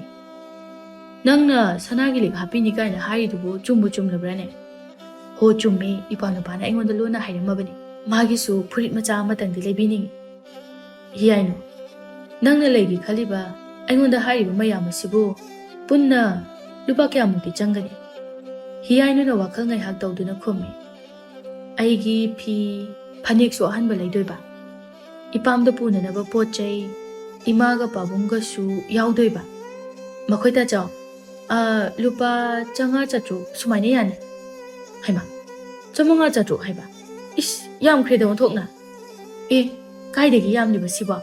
ꯅꯪꯅ ꯁꯅꯥꯒꯤ ꯂꯤꯛ ꯍꯥꯞꯄꯤꯅꯤ ꯀꯥꯏꯅ ꯍꯥꯏꯔꯤꯗꯨꯕꯨ ꯆꯨꯝꯕꯨ ꯆꯨꯝꯂꯕ꯭ꯔꯥꯅꯦ?" "ꯍꯣ, ꯆꯨꯝꯃꯦ, ꯏꯄꯥ ꯅꯨꯄꯥꯅ ꯑꯩꯉꯣꯟꯗ ꯂꯣꯟꯅ ꯍꯥꯏꯔꯝꯃꯕꯅꯤ꯫ ꯃꯥꯒꯤꯁꯨ ꯐꯨꯔꯤꯠ ꯃꯆꯥ ꯑꯃꯇꯪꯗꯤ ꯂꯩꯕꯤꯅꯤꯡꯏ꯫" "ꯍꯤꯌꯥꯏꯅꯨ, ꯅꯪꯅ ꯂꯩꯒꯦ ꯈꯜꯂꯤꯕ ꯑꯩꯉꯣꯟꯗ ꯍꯥꯏꯔꯤꯕ ꯃꯌꯥꯝ ꯑꯁꯤꯕꯨ ꯄꯨꯟꯅ ꯂꯨꯄꯥ ꯀꯌꯥꯃꯨꯛꯇꯤ ꯆꯪꯒꯅꯤ?" ꯍꯤꯌꯥꯏꯅꯨꯅ ꯋꯥꯈꯜ ꯉꯥꯏꯍꯥꯛ ꯇꯧꯗꯨꯅ ꯈꯨꯝꯃꯤ, "ꯑꯩꯒꯤ ꯐꯤ, ꯐꯅꯦꯛꯁꯨ ꯑꯍꯟꯕ ꯂꯩꯗꯣꯏꯕ, ꯏꯄꯥꯝꯗ ꯄꯨꯅꯅꯕ ꯄꯣꯠ ꯆꯩ, ꯏꯃꯥꯒ ꯄꯥꯕꯨꯡꯒꯁꯨ ꯌꯥꯎꯗꯣꯏꯕ꯫ ꯃꯈꯣꯏ ꯇꯥꯆꯧ, ꯑ, ꯂꯨꯄꯥ ꯆꯥꯝꯃꯉꯥ ꯆꯥꯇ꯭ꯔꯨꯛ ꯁꯨꯃꯥꯏꯅ ꯌꯥꯅꯤ꯫" "ꯍꯩꯃꯥ, ꯆꯥꯝꯃꯉꯥ ꯆꯥꯇ꯭ꯔꯨꯛ ꯍꯥꯏꯕ? ꯏꯁ, ꯌꯥꯝꯈ꯭ꯔꯦꯗ ꯑꯣꯟꯊꯣꯛꯅ꯫ ꯑꯦ, ꯀꯥꯏꯗꯒꯤ ꯌꯥꯝꯂꯤꯕ ꯁꯤꯕꯣ?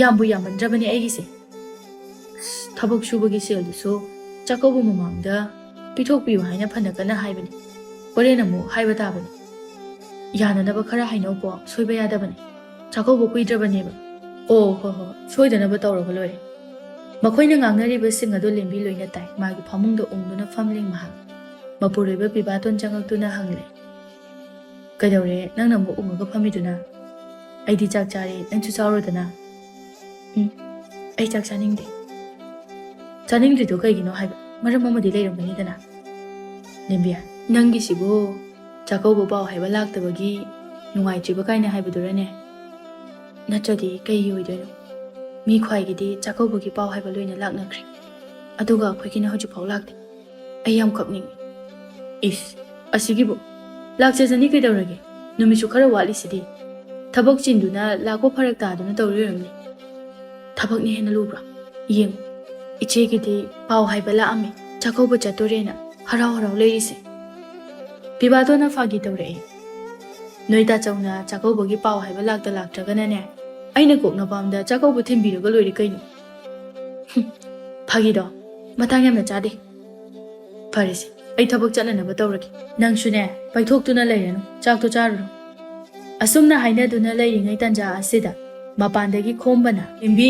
ꯌꯥꯝꯕꯨ ꯌꯥꯝꯃꯟꯗ꯭ꯔꯕꯅꯦ ꯑꯩꯒꯤꯁꯦ꯫ ꯑꯁ, ꯊꯕꯛ ꯁꯨꯕꯒꯤ ꯁꯦꯜꯗꯨꯁꯨ ꯆꯥꯛꯀꯧꯕ ꯃꯃꯥꯡꯗ ꯄꯤꯊꯣꯛꯄꯤꯌꯨ ꯍꯥꯏꯅ ꯐꯅ ꯀꯟꯅ ꯍꯥꯏꯕꯅꯤ꯫ ꯍꯣꯔꯦꯟ ꯑꯃꯨꯛ ꯍꯥꯏꯕ ꯇꯥꯕꯅꯤ꯫ ꯌꯥꯅꯅꯕ ꯈꯔ ꯍꯥꯏꯅꯧꯀꯣ, ꯁꯣꯏꯕ ꯌꯥꯗꯕꯅꯤ꯫ ꯆꯥꯛꯀꯧꯕ ꯀꯨꯏꯗ꯭ꯔꯕꯅꯦꯕ꯫" "ꯑꯣ, ꯍꯣꯏ, ꯍꯣꯏ, ꯁꯣꯏꯗꯅꯕ ꯇꯧꯔꯒ ꯂꯣꯏꯔꯦ꯫" ꯃꯈꯣꯏꯅ ꯉꯥꯡꯅꯔꯤꯕꯁꯤꯡ ꯑꯗꯨ ꯂꯦꯝꯕꯤ ꯂꯣꯏꯅ ꯇꯥꯏ꯫ ꯃꯥꯒꯤ ꯐꯃꯨꯡꯗ ꯎꯪꯗꯨꯅ ꯐꯝꯂꯤ ꯃꯍꯥꯛ꯫ ꯃꯄꯨꯔꯣꯏꯕ ꯄꯤꯕꯥꯇꯣꯟ ꯆꯪꯉꯛꯇꯨꯅ ꯍꯪꯂꯦ, "ꯀꯩꯗꯧꯔꯦ ꯅꯪꯅ ꯑꯃꯨꯛ ꯎꯪꯉꯒ ꯐꯝꯃꯤꯗꯨꯅ? ꯑꯩꯗꯤ ꯆꯥꯛ ꯆꯥꯔꯦ, ꯅꯪꯁꯨ ꯆꯥꯎꯔꯣꯗꯅ꯫" "ꯎꯝ, ꯑꯩ ꯆꯥꯛ ꯆꯥꯅꯤꯡꯗꯦ꯫" "ꯆꯥꯅꯤꯡꯗ꯭ꯔꯤꯗꯣ ꯀꯩꯒꯤꯅꯣ ꯍꯥꯏꯕ? ꯃꯔꯝ ꯑꯃꯗꯤ ꯂꯩꯔꯝꯒꯅꯤꯗꯅ꯫" "ꯂꯦꯝꯕꯤ, ꯅꯪꯒꯤꯁꯤꯕꯨ ꯆꯥꯛꯀꯧꯕ ꯄꯥꯎ ꯍꯥꯏꯕ ꯂꯥꯛꯇꯕꯒꯤ ꯅꯨꯡꯉꯥꯏꯇ꯭ꯔꯤꯕ ꯀꯥꯏꯅ ꯍꯥꯏꯕꯗꯨꯔꯅꯦ? ꯅꯠꯇ꯭ꯔꯗꯤ ꯀꯩꯒꯤ ꯑꯣꯏꯗꯣꯏꯅꯣ? ꯃꯤ ꯈ꯭ꯋꯥꯏꯒꯤꯗꯤ ꯆꯥꯛꯀꯧꯕꯒꯤ ꯄꯥꯎ ꯍꯥꯏꯕ ꯂꯣꯏꯅ ꯂꯥꯛꯅꯈ꯭ꯔꯦ, ꯑꯗꯨꯒ ꯑꯩꯈꯣꯏꯒꯤꯅ ꯍꯧꯖꯤꯛꯐꯥꯎ ꯂꯥꯛꯇꯦ꯫ ꯑꯩ ꯌꯥꯝ ꯀꯞꯅꯤꯡꯉꯤ꯫" "ꯏꯁ, ꯑꯁꯤꯒꯤꯕꯨ ꯂꯥꯛꯆꯖꯅꯤ ꯀꯩꯗꯧꯔꯒꯦ? ꯅꯨꯃꯤꯠꯁꯨ ꯈꯔ ꯋꯥꯠꯂꯤꯁꯤꯗꯤ꯫ ꯊꯕꯛ ꯆꯤꯟꯗꯨꯅ ꯂꯥꯛꯄ ꯐꯔꯛ ꯇꯥꯗꯨꯅ ꯇꯧꯔꯤ ꯑꯣꯏꯔꯝꯅꯤ꯫ ꯊꯕꯛꯅ ꯍꯦꯟꯅ ꯂꯨꯕ꯭ꯔꯣ? ꯌꯦꯡꯉꯨ, ꯏꯆꯦꯒꯤꯗꯤ ꯄꯥꯎ ꯍꯥꯏꯕ ꯂꯥꯛꯑꯝꯃꯦ, ꯆꯥꯛꯀꯧꯕ ꯆꯠꯇꯣꯔꯦꯅ ꯍꯔꯥꯎ ꯍꯔꯥꯎ ꯂꯩꯔꯤꯁꯦ꯫ ꯄꯤꯕꯥꯗꯣꯅ ꯐꯥꯒꯤ ꯇꯧꯔꯛꯑꯦ꯫ ꯅꯣꯏ ꯇꯥꯆꯧꯅ ꯆꯥꯛꯀꯧꯕꯒꯤ ꯄꯥꯎ ꯍꯥꯏꯕ ꯂꯥꯛꯇ ꯂꯥꯛꯇ꯭ꯔꯒꯅꯅꯦ, ꯑꯩꯅ ꯀꯣꯛꯅꯕ ꯑꯝꯗ ꯆꯥꯛꯀꯧꯕ ꯊꯤꯟꯕꯤꯔꯒ ꯂꯣꯏꯔꯦ ꯀꯩꯅꯣ꯫ ꯍꯨꯝ, ꯐꯥꯒꯤꯗꯣ ꯃꯇꯥꯡ ꯌꯥꯝꯅ ꯆꯥꯗꯦ꯫ ꯐꯔꯦꯁꯦ, ꯑꯩ ꯊꯕꯛ ꯆꯠꯅꯅꯕ ꯇꯧꯔꯒꯦ꯫ ꯅꯪꯁꯨꯅꯦ, ꯄꯥꯏꯊꯣꯛꯇꯨꯅ ꯂꯩꯔꯅꯨ, ꯆꯥꯛꯇꯣ ꯆꯥꯔꯨꯔꯣ꯫ ꯑꯁꯨꯝꯅ ꯍꯥꯏꯅꯗꯨꯅ ꯂꯩꯔꯤꯉꯩ ꯇꯟꯖꯥ ꯑꯁꯤꯗ ꯃꯄꯥꯟꯗꯒꯤ ꯈꯣꯝꯕꯅ, "ꯂꯦꯝꯕꯤ!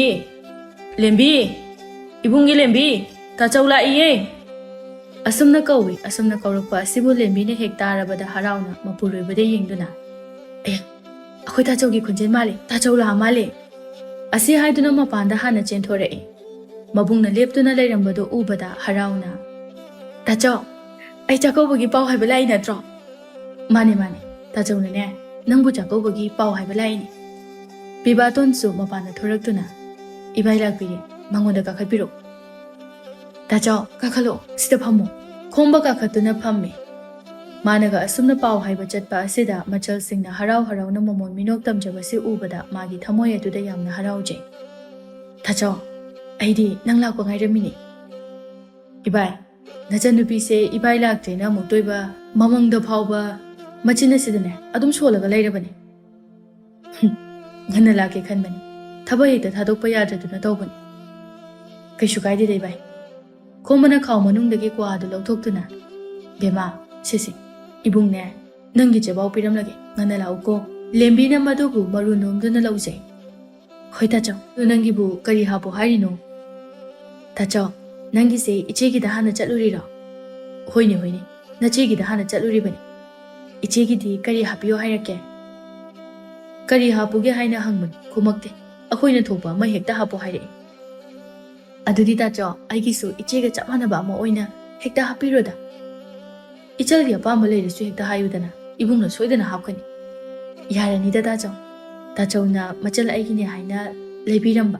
ꯂꯦꯝꯕꯤ! ꯏꯕꯨꯡꯒꯤ ꯂꯦꯝꯕꯤ! ꯇꯥꯆꯧ ꯂꯥꯛꯏꯌꯦ!" ꯑꯁꯨꯝꯅ ꯀꯧꯏ꯫ ꯑꯁꯨꯝꯅ ꯀꯧꯔꯛꯄ ꯑꯁꯤꯕꯨ ꯂꯦꯝꯕꯤꯅ ꯍꯦꯛ ꯇꯥꯔꯕꯗ ꯍꯔꯥꯎꯅ ꯃꯄꯨꯔꯣꯏꯕꯗ ꯌꯦꯡꯗꯨꯅ, "ꯑꯦ, ꯑꯩꯈꯣꯏ ꯇꯥꯆꯧꯒꯤ ꯈꯣꯟꯖꯦꯜ ꯃꯥꯜꯂꯦ, ꯇꯥꯆꯧ ꯂꯥꯛꯑ ꯃꯥꯜꯂꯦ!" ꯑꯁꯤ ꯍꯥꯏꯗꯨꯅ ꯃꯄꯥꯟꯗ ꯍꯥꯟꯅ ꯆꯦꯟꯊꯣꯔꯛꯏ꯫ ꯃꯕꯨꯡꯅ ꯂꯦꯞꯇꯨꯅ ꯂꯩꯔꯝꯕꯗꯨ ꯎꯕꯗ ꯍꯔꯥꯎꯅ, "ꯇꯥꯆꯧ, ꯑꯩ ꯆꯥꯛꯀꯧꯕꯒꯤ ꯄꯥꯎ ꯍꯥꯏꯕ ꯂꯥꯛꯏ ꯅꯠꯇ꯭ꯔꯣ?" "ꯃꯥꯅꯦ, ꯃꯥꯅꯦ, ꯇꯥꯆꯧꯅꯅꯦ ꯅꯪꯕꯨ ꯆꯥꯛꯀꯧꯕꯒꯤ ꯄꯥꯎ ꯍꯥꯏꯕ ꯂꯥꯛꯏꯅꯦ꯫" ꯄꯤꯕꯥꯇꯣꯟꯁꯨ ꯃꯄꯥꯟꯗ ꯊꯣꯔꯛꯇꯨꯅ, "ꯏꯕꯥꯏ ꯂꯥꯛꯄꯤꯔꯦ, ꯃꯉꯣꯟꯗ ꯀꯥꯈꯠꯄꯤꯔꯛꯎ꯫" "ꯇꯥꯆꯧ, ꯀꯥꯈꯠꯂꯣ, ꯁꯤꯗ ꯐꯝꯃꯣ꯫" ꯈꯣꯝꯕ ꯀꯥꯈꯠꯇꯨꯅ ꯐꯝꯃꯤ꯫ ꯃꯥꯅꯒ ꯑꯁꯨꯝꯅ ꯄꯥꯎ ꯍꯥꯏꯕ ꯆꯠꯄ ꯑꯁꯤꯗ ꯃꯆꯜꯁꯤꯡꯅ ꯍꯔꯥꯎ ꯍꯔꯥꯎꯅ ꯃꯃꯣꯟ ꯃꯤꯅꯣꯛ ꯇꯝꯖꯕꯁꯤ ꯎꯕꯗ ꯃꯥꯒꯤ ꯊꯃꯣꯏ ꯑꯗꯨꯗ ꯌꯥꯝꯅ ꯍꯔꯥꯎꯖꯩ꯫ "ꯇꯥꯆꯧ, ꯑꯩꯗꯤ ꯅꯪ ꯂꯥꯛꯄ ꯉꯥꯏꯔꯝꯃꯤꯅꯦ꯫" "ꯏꯕꯥꯏ, ꯅꯆꯟꯅꯨꯄꯤꯁꯦ ꯏꯕꯥꯏ ꯂꯥꯛꯇ꯭ꯔꯦꯅ ꯑꯃꯨꯛꯇꯣꯏꯕ ꯃꯃꯪꯗ ꯐꯥꯎꯕ ꯃꯆꯤꯟ ꯑꯁꯤꯗꯅꯦ ꯑꯗꯨꯝ ꯁꯣꯜꯂꯒ ꯂꯩꯔꯕꯅꯦ꯫" "ꯍꯨꯝ, ꯉꯟꯅ ꯂꯥꯛꯀꯦ ꯈꯟꯕꯅꯤ, ꯊꯕꯛ ꯍꯦꯛꯇ ꯊꯥꯗꯣꯛꯄ ꯌꯥꯗ꯭ꯔꯗꯨꯅ ꯇꯧꯕꯅꯤ꯫" "ꯀꯩꯁꯨ ꯀꯥꯏꯗꯦꯗ ꯏꯕꯥꯏ꯫" ꯈꯣꯝꯕꯅ ꯈꯥꯎ ꯃꯅꯨꯡꯗꯒꯤ ꯀ꯭ꯋꯥꯗꯨ ꯂꯧꯊꯣꯛꯇꯨꯅ, "ꯕꯦꯝꯃ, ꯁꯤꯁꯦ, ꯏꯕꯨꯡꯅꯦ ꯅꯪꯒꯤ ꯆꯦꯕꯥꯎ ꯄꯤꯔꯝꯂꯒꯦ, ꯉꯟꯅ ꯂꯥꯛꯎꯀꯣ꯫" ꯂꯦꯝꯕꯤꯅ ꯃꯗꯨꯕꯨ ꯃꯔꯨ ꯅꯣꯝꯗꯨꯅ ꯂꯧꯖꯩ꯫ "ꯍꯣꯏ ꯇꯥꯆꯧ, ꯑꯗꯨ ꯅꯪꯒꯤꯕꯨ ꯀꯔꯤ ꯍꯥꯞꯄꯣ ꯍꯥꯏꯔꯤꯅꯣ?" "ꯇꯥꯆꯧ, ꯅꯪꯒꯤꯁꯦ ꯏꯆꯦꯒꯤꯗ ꯍꯥꯟꯅ ꯆꯠꯂꯨꯔꯤꯔꯣ?" "ꯍꯣꯏꯅꯦ, ꯍꯣꯏꯅꯦ, ꯅꯆꯦꯒꯤꯗ ꯍꯥꯟꯅ ꯆꯠꯂꯨꯔꯤꯕꯅꯤ꯫ ꯏꯆꯦꯒꯤꯗꯤ ꯀꯔꯤ ꯍꯥꯞꯄꯤꯌꯣ ꯍꯥꯏꯔꯛꯀꯦ?" "ꯀꯔꯤ ꯍꯥꯞꯄꯨꯒꯦ ꯍꯥꯏꯅ ꯍꯪꯕꯅꯤ, ꯈꯨꯝꯃꯛꯇꯦ꯫ ꯑꯩꯈꯣꯏꯅ ꯊꯣꯛꯄ ꯑꯃ ꯍꯦꯛꯇ ꯍꯥꯞꯄꯣ ꯍꯥꯏꯔꯛꯏ꯫" "ꯑꯗꯨꯗꯤ ꯇꯥꯆꯧ, ꯑꯩꯒꯤꯁꯨ ꯏꯆꯦꯒ ꯆꯞ ꯃꯥꯟꯅꯕ ꯑꯃ ꯑꯣꯏꯅ ꯍꯦꯛꯇ ꯍꯥꯞꯄꯤꯔꯣꯗ꯫" "ꯏꯆꯜꯒꯤ ꯑꯄꯥꯝꯕ ꯂꯩꯔꯁꯨ ꯍꯦꯛꯇ ꯍꯥꯏꯌꯨꯗꯅ, ꯏꯕꯨꯡꯅ ꯁꯣꯏꯗꯅ ꯍꯥꯞꯀꯅꯤ꯫" "ꯌꯥꯔꯅꯤꯗ ꯇꯥꯆꯧ, ꯇꯥꯆꯧꯅ ꯃꯆꯜ ꯑꯩꯒꯤꯅꯦ ꯍꯥꯏꯅ ꯂꯩꯕꯤꯔꯝꯕ,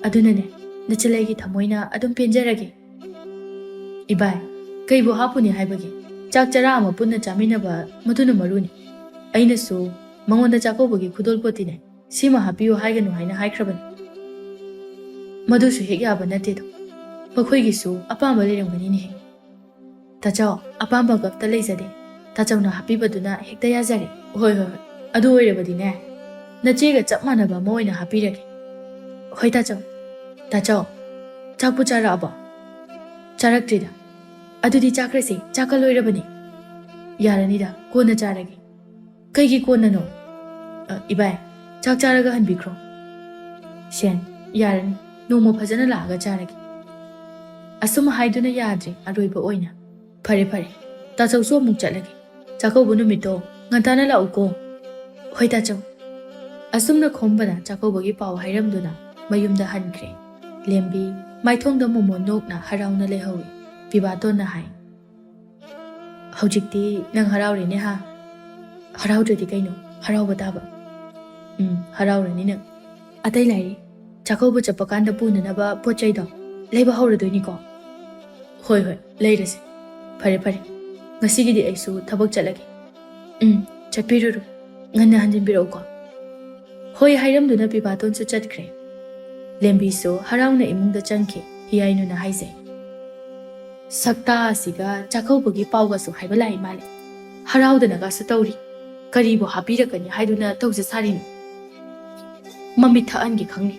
ꯑꯗꯨꯅꯅꯦ ꯅꯆꯜ ꯑꯩꯒꯤ ꯊꯃꯣꯏꯅ ꯑꯗꯨꯝ ꯄꯦꯟꯖꯔꯒꯦ꯫" "ꯏꯕꯥꯏ, ꯀꯩꯕꯨ ꯍꯥꯞꯄꯨꯅꯤ ꯍꯥꯏꯕꯒꯦ? ꯆꯥꯛ ꯆꯔꯥ ꯑꯃ ꯄꯨꯟꯅ ꯆꯥꯃꯤꯟꯅꯕ, ꯃꯗꯨꯅ ꯃꯔꯨꯅꯤ꯫ ꯑꯩꯅꯁꯨ ꯃꯉꯣꯟꯗ ꯆꯥꯛꯀꯧꯕꯒꯤ ꯈꯨꯗꯣꯜꯄꯣꯠꯇꯤꯅꯦ, ꯁꯤꯃ ꯍꯥꯞꯄꯤꯌꯨ ꯍꯥꯏꯒꯅꯨ ꯍꯥꯏꯅ ꯍꯥꯏꯈ꯭ꯔꯕꯅꯤ꯫ ꯃꯗꯨꯁꯨ ꯍꯦꯛ ꯌꯥꯕ ꯅꯠꯇꯦꯗꯣ꯫ ꯃꯈꯣꯏꯒꯤꯁꯨ ꯑꯄꯥꯝꯕ ꯂꯩꯔꯝꯒꯅꯤꯅꯦꯍꯦ꯫ ꯇꯥꯆꯧ, ꯑꯄꯥꯝꯕꯒ ꯑꯝꯇ ꯂꯩꯖꯗꯦ꯫ ꯇꯥꯆꯧꯅ ꯍꯥꯞꯄꯤꯕꯗꯨꯅ ꯍꯦꯛꯇ ꯌꯥꯖꯔꯦ꯫ ꯍꯣꯏ, ꯍꯣꯏ, ꯍꯣꯏ꯫ ꯑꯗꯨ ꯑꯣꯏꯔꯕꯗꯤꯅꯦ, ꯅꯆꯦꯒ ꯆꯞ ꯃꯥꯟꯅꯕ ꯑꯃ ꯑꯣꯏꯅ ꯍꯥꯞꯄꯤꯔꯒꯦ꯫ ꯍꯣꯏ, ꯇꯥꯆꯧ꯫ ꯇꯥꯆꯧ, ꯆꯥꯛꯄꯨ ꯆꯥꯔꯛꯑꯕꯣ? ꯆꯥꯔꯛꯇ꯭ꯔꯤꯗ꯫ ꯑꯗꯨꯗꯤ ꯆꯥꯈ꯭ꯔꯁꯦ, ꯆꯥꯛꯀ ꯂꯣꯏꯔꯕꯅꯤ꯫ ꯌꯥꯔꯅꯤꯗ, ꯀꯣꯟꯅ ꯆꯥꯔꯒꯦ꯫ ꯀꯩꯒꯤ ꯀꯣꯟꯅꯅꯣ? ꯑ, ꯏꯕꯥꯏ, ꯆꯥꯛ ꯆꯥꯔꯒ ꯍꯟꯕꯤꯈ꯭ꯔꯣ꯫ ꯁꯦꯟ, ꯌꯥꯔꯅꯤ, ꯅꯣꯡꯃ ꯐꯖꯅ ꯂꯥꯛꯑꯒ ꯆꯥꯔꯒꯦ꯫ ꯑꯁꯨꯝ ꯍꯥꯏꯗꯨꯅ ꯌꯥꯗ꯭ꯔꯦ, ꯑꯔꯣꯏꯕ ꯑꯣꯏꯅ꯫ ꯐꯔꯦ, ꯐꯔꯦ, ꯇꯥꯆꯧꯁꯨ ꯑꯃꯨꯛ ꯆꯠꯂꯒꯦ꯫ ꯆꯥꯛꯀꯧꯕ ꯅꯨꯃꯤꯠꯇꯣ ꯉꯟꯇꯥꯅ ꯂꯥꯛꯎꯀꯣ꯫ ꯍꯣꯏ, ꯇꯥꯆꯧ꯫ ꯑꯁꯨꯝꯅ ꯈꯣꯝꯕꯅ ꯆꯥꯛꯀꯧꯕꯒꯤ ꯄꯥꯎ ꯍꯥꯏꯔꯝꯗꯨꯅ ꯃꯌꯨꯝꯗ ꯍꯟꯈ꯭ꯔꯦ꯫ ꯂꯦꯝꯕꯤ ꯃꯥꯏꯊꯣꯡꯗ ꯃꯣꯃꯣꯟ ꯅꯣꯛꯅ ꯍꯔꯥꯎꯅ ꯂꯩꯍꯧꯏ꯫ ꯄꯤꯕꯥꯇꯣꯟꯅ ꯍꯥꯏ, "ꯍꯧꯖꯤꯛꯇꯤ ꯅꯪ ꯍꯔꯥꯎꯔꯦꯅꯦ ꯍꯥ? ꯍꯔꯥꯎꯗ꯭ꯔꯗꯤ ꯀꯩꯅꯣ? ꯍꯔꯥꯎꯕ ꯇꯥꯕ꯫ ꯎꯝ, ꯍꯔꯥꯎꯔꯅꯤ ꯅꯪ꯫ ꯑꯇꯩ ꯂꯥꯏꯔꯤ, ꯆꯥꯛꯀꯧꯕ ꯆꯠꯄ ꯀꯥꯟꯗ ꯄꯨꯅꯅꯕ ꯄꯣꯠ ꯆꯩꯗꯣ ꯂꯩꯕ ꯍꯧꯔꯗꯣꯏꯅꯤꯀꯣ?" "ꯍꯣꯏ, ꯍꯣꯏ, ꯂꯩꯔꯁꯦ꯫ ꯐꯔꯦ, ꯐꯔꯦ꯫ ꯉꯁꯤꯒꯤꯗꯤ ꯑꯩꯁꯨ ꯊꯕꯛ ꯆꯠꯂꯒꯦ꯫" "ꯎꯝ, ꯆꯠꯄꯤꯔꯨꯔꯣ꯫ ꯉꯟꯅ ꯍꯟꯖꯤꯟꯕꯤꯔꯛꯎꯀꯣ꯫" ꯍꯣꯏ ꯍꯥꯏꯔꯝꯗꯨꯅ ꯄꯤꯕꯥꯇꯣꯟꯁꯨ ꯆꯠꯈ꯭ꯔꯦ꯫ ꯂꯦꯝꯕꯤꯁꯨ ꯍꯔꯥꯎꯅ ꯏꯃꯨꯡꯗ ꯆꯪꯈꯤ꯫ ꯍꯤꯌꯥꯏꯅꯨꯅ ꯍꯥꯏꯖꯩ, "ꯁꯛꯇꯥ ꯑꯁꯤꯒ ꯆꯥꯛꯀꯧꯕꯒꯤ ꯄꯥꯎꯒꯁꯨ ꯍꯥꯏꯕ ꯂꯥꯛꯏ ꯃꯥꯜꯂꯦ꯫ ꯍꯔꯥꯎꯗꯅꯒꯁꯨ ꯇꯧꯔꯤ꯫ ꯀꯔꯤꯕꯨ ꯍꯥꯞꯄꯤꯔꯛꯀꯅꯤ ꯍꯥꯏꯗꯨꯅ ꯇꯧꯖ ꯁꯥꯔꯤꯅꯣ? ꯃꯃꯤꯠ ꯊꯛꯍꯟꯒꯦ ꯈꯪꯅꯤ꯫"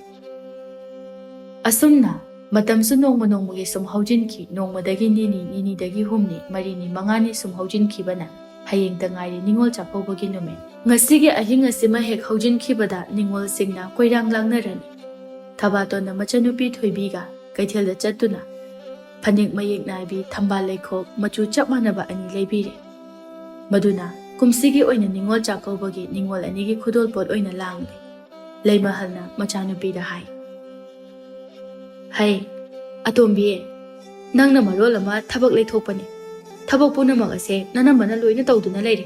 ꯑꯁꯨꯝꯅ ꯃꯇꯝꯁꯨ ꯅꯣꯡꯃ ꯅꯣꯡꯃꯒꯤ ꯁꯨꯝ ꯍꯧꯖꯤꯟꯈꯤ꯫ ꯅꯣꯡꯃꯗꯒꯤ ꯅꯤꯅꯤ, ꯅꯤꯅꯤꯗꯒꯤ ꯍꯨꯝꯅꯤ, ꯃꯔꯤꯅꯤ, ꯃꯉꯥꯅꯤ ꯁꯨꯝ ꯍꯧꯖꯤꯟꯈꯤꯕꯅ ꯍꯌꯦꯡꯇ ꯉꯥꯏꯔꯦ ꯅꯤꯉꯣꯜ ꯆꯥꯛꯀꯧꯕꯒꯤ ꯅꯨꯃꯤꯠ꯫ ꯉꯁꯤꯒꯤ ꯑꯍꯤꯡ ꯑꯁꯤꯃ ꯍꯦꯛ ꯍꯧꯖꯤꯟꯈꯤꯕꯗ ꯅꯤꯉꯣꯜꯁꯤꯡꯅ ꯀꯣꯏꯔꯥꯡ ꯂꯥꯡꯅꯔꯅꯤ꯫ ꯊꯕꯥꯇꯣꯟꯅ ꯃꯆꯟꯅꯨꯄꯤ ꯊꯣꯏꯕꯤꯒ ꯀꯩꯊꯦꯜꯗ ꯆꯠꯇꯨꯅ ꯐꯅꯦꯛ ꯃꯌꯦꯛ ꯅꯥꯏꯕꯤ, ꯊꯝꯕꯥꯜ ꯂꯩꯈꯣꯛ ꯃꯆꯨ ꯆꯞ ꯃꯥꯟꯅꯕ ꯑꯅꯤ ꯂꯩꯕꯤꯔꯦ꯫ ꯃꯗꯨꯅ ꯀꯨꯝꯁꯤꯒꯤ ꯑꯣꯏꯅ ꯅꯤꯉꯣꯜ ꯆꯥꯛꯀꯧꯕꯒꯤ ꯅꯤꯉꯣꯜ ꯑꯅꯤꯒꯤ ꯈꯨꯗꯣꯜꯄꯣꯠ ꯑꯣꯏꯅ ꯂꯥꯡꯂꯦ꯫ ꯂꯩꯃꯍꯜꯅ ꯃꯆꯥꯅꯨꯄꯤꯗ ꯍꯥꯏ, "ꯍꯩ, ꯑꯇꯣꯝꯕꯤ, ꯅꯪꯅ ꯃꯔꯣꯜ ꯑꯃ ꯊꯕꯛ ꯂꯩꯊꯣꯛꯄꯅꯦ꯫ ꯊꯕꯛ ꯄꯨꯝꯅꯃꯛ ꯑꯁꯦ ꯅꯅꯝꯃꯅ ꯂꯣꯏꯅ ꯇꯧꯗꯨꯅ ꯂꯩꯔꯦ꯫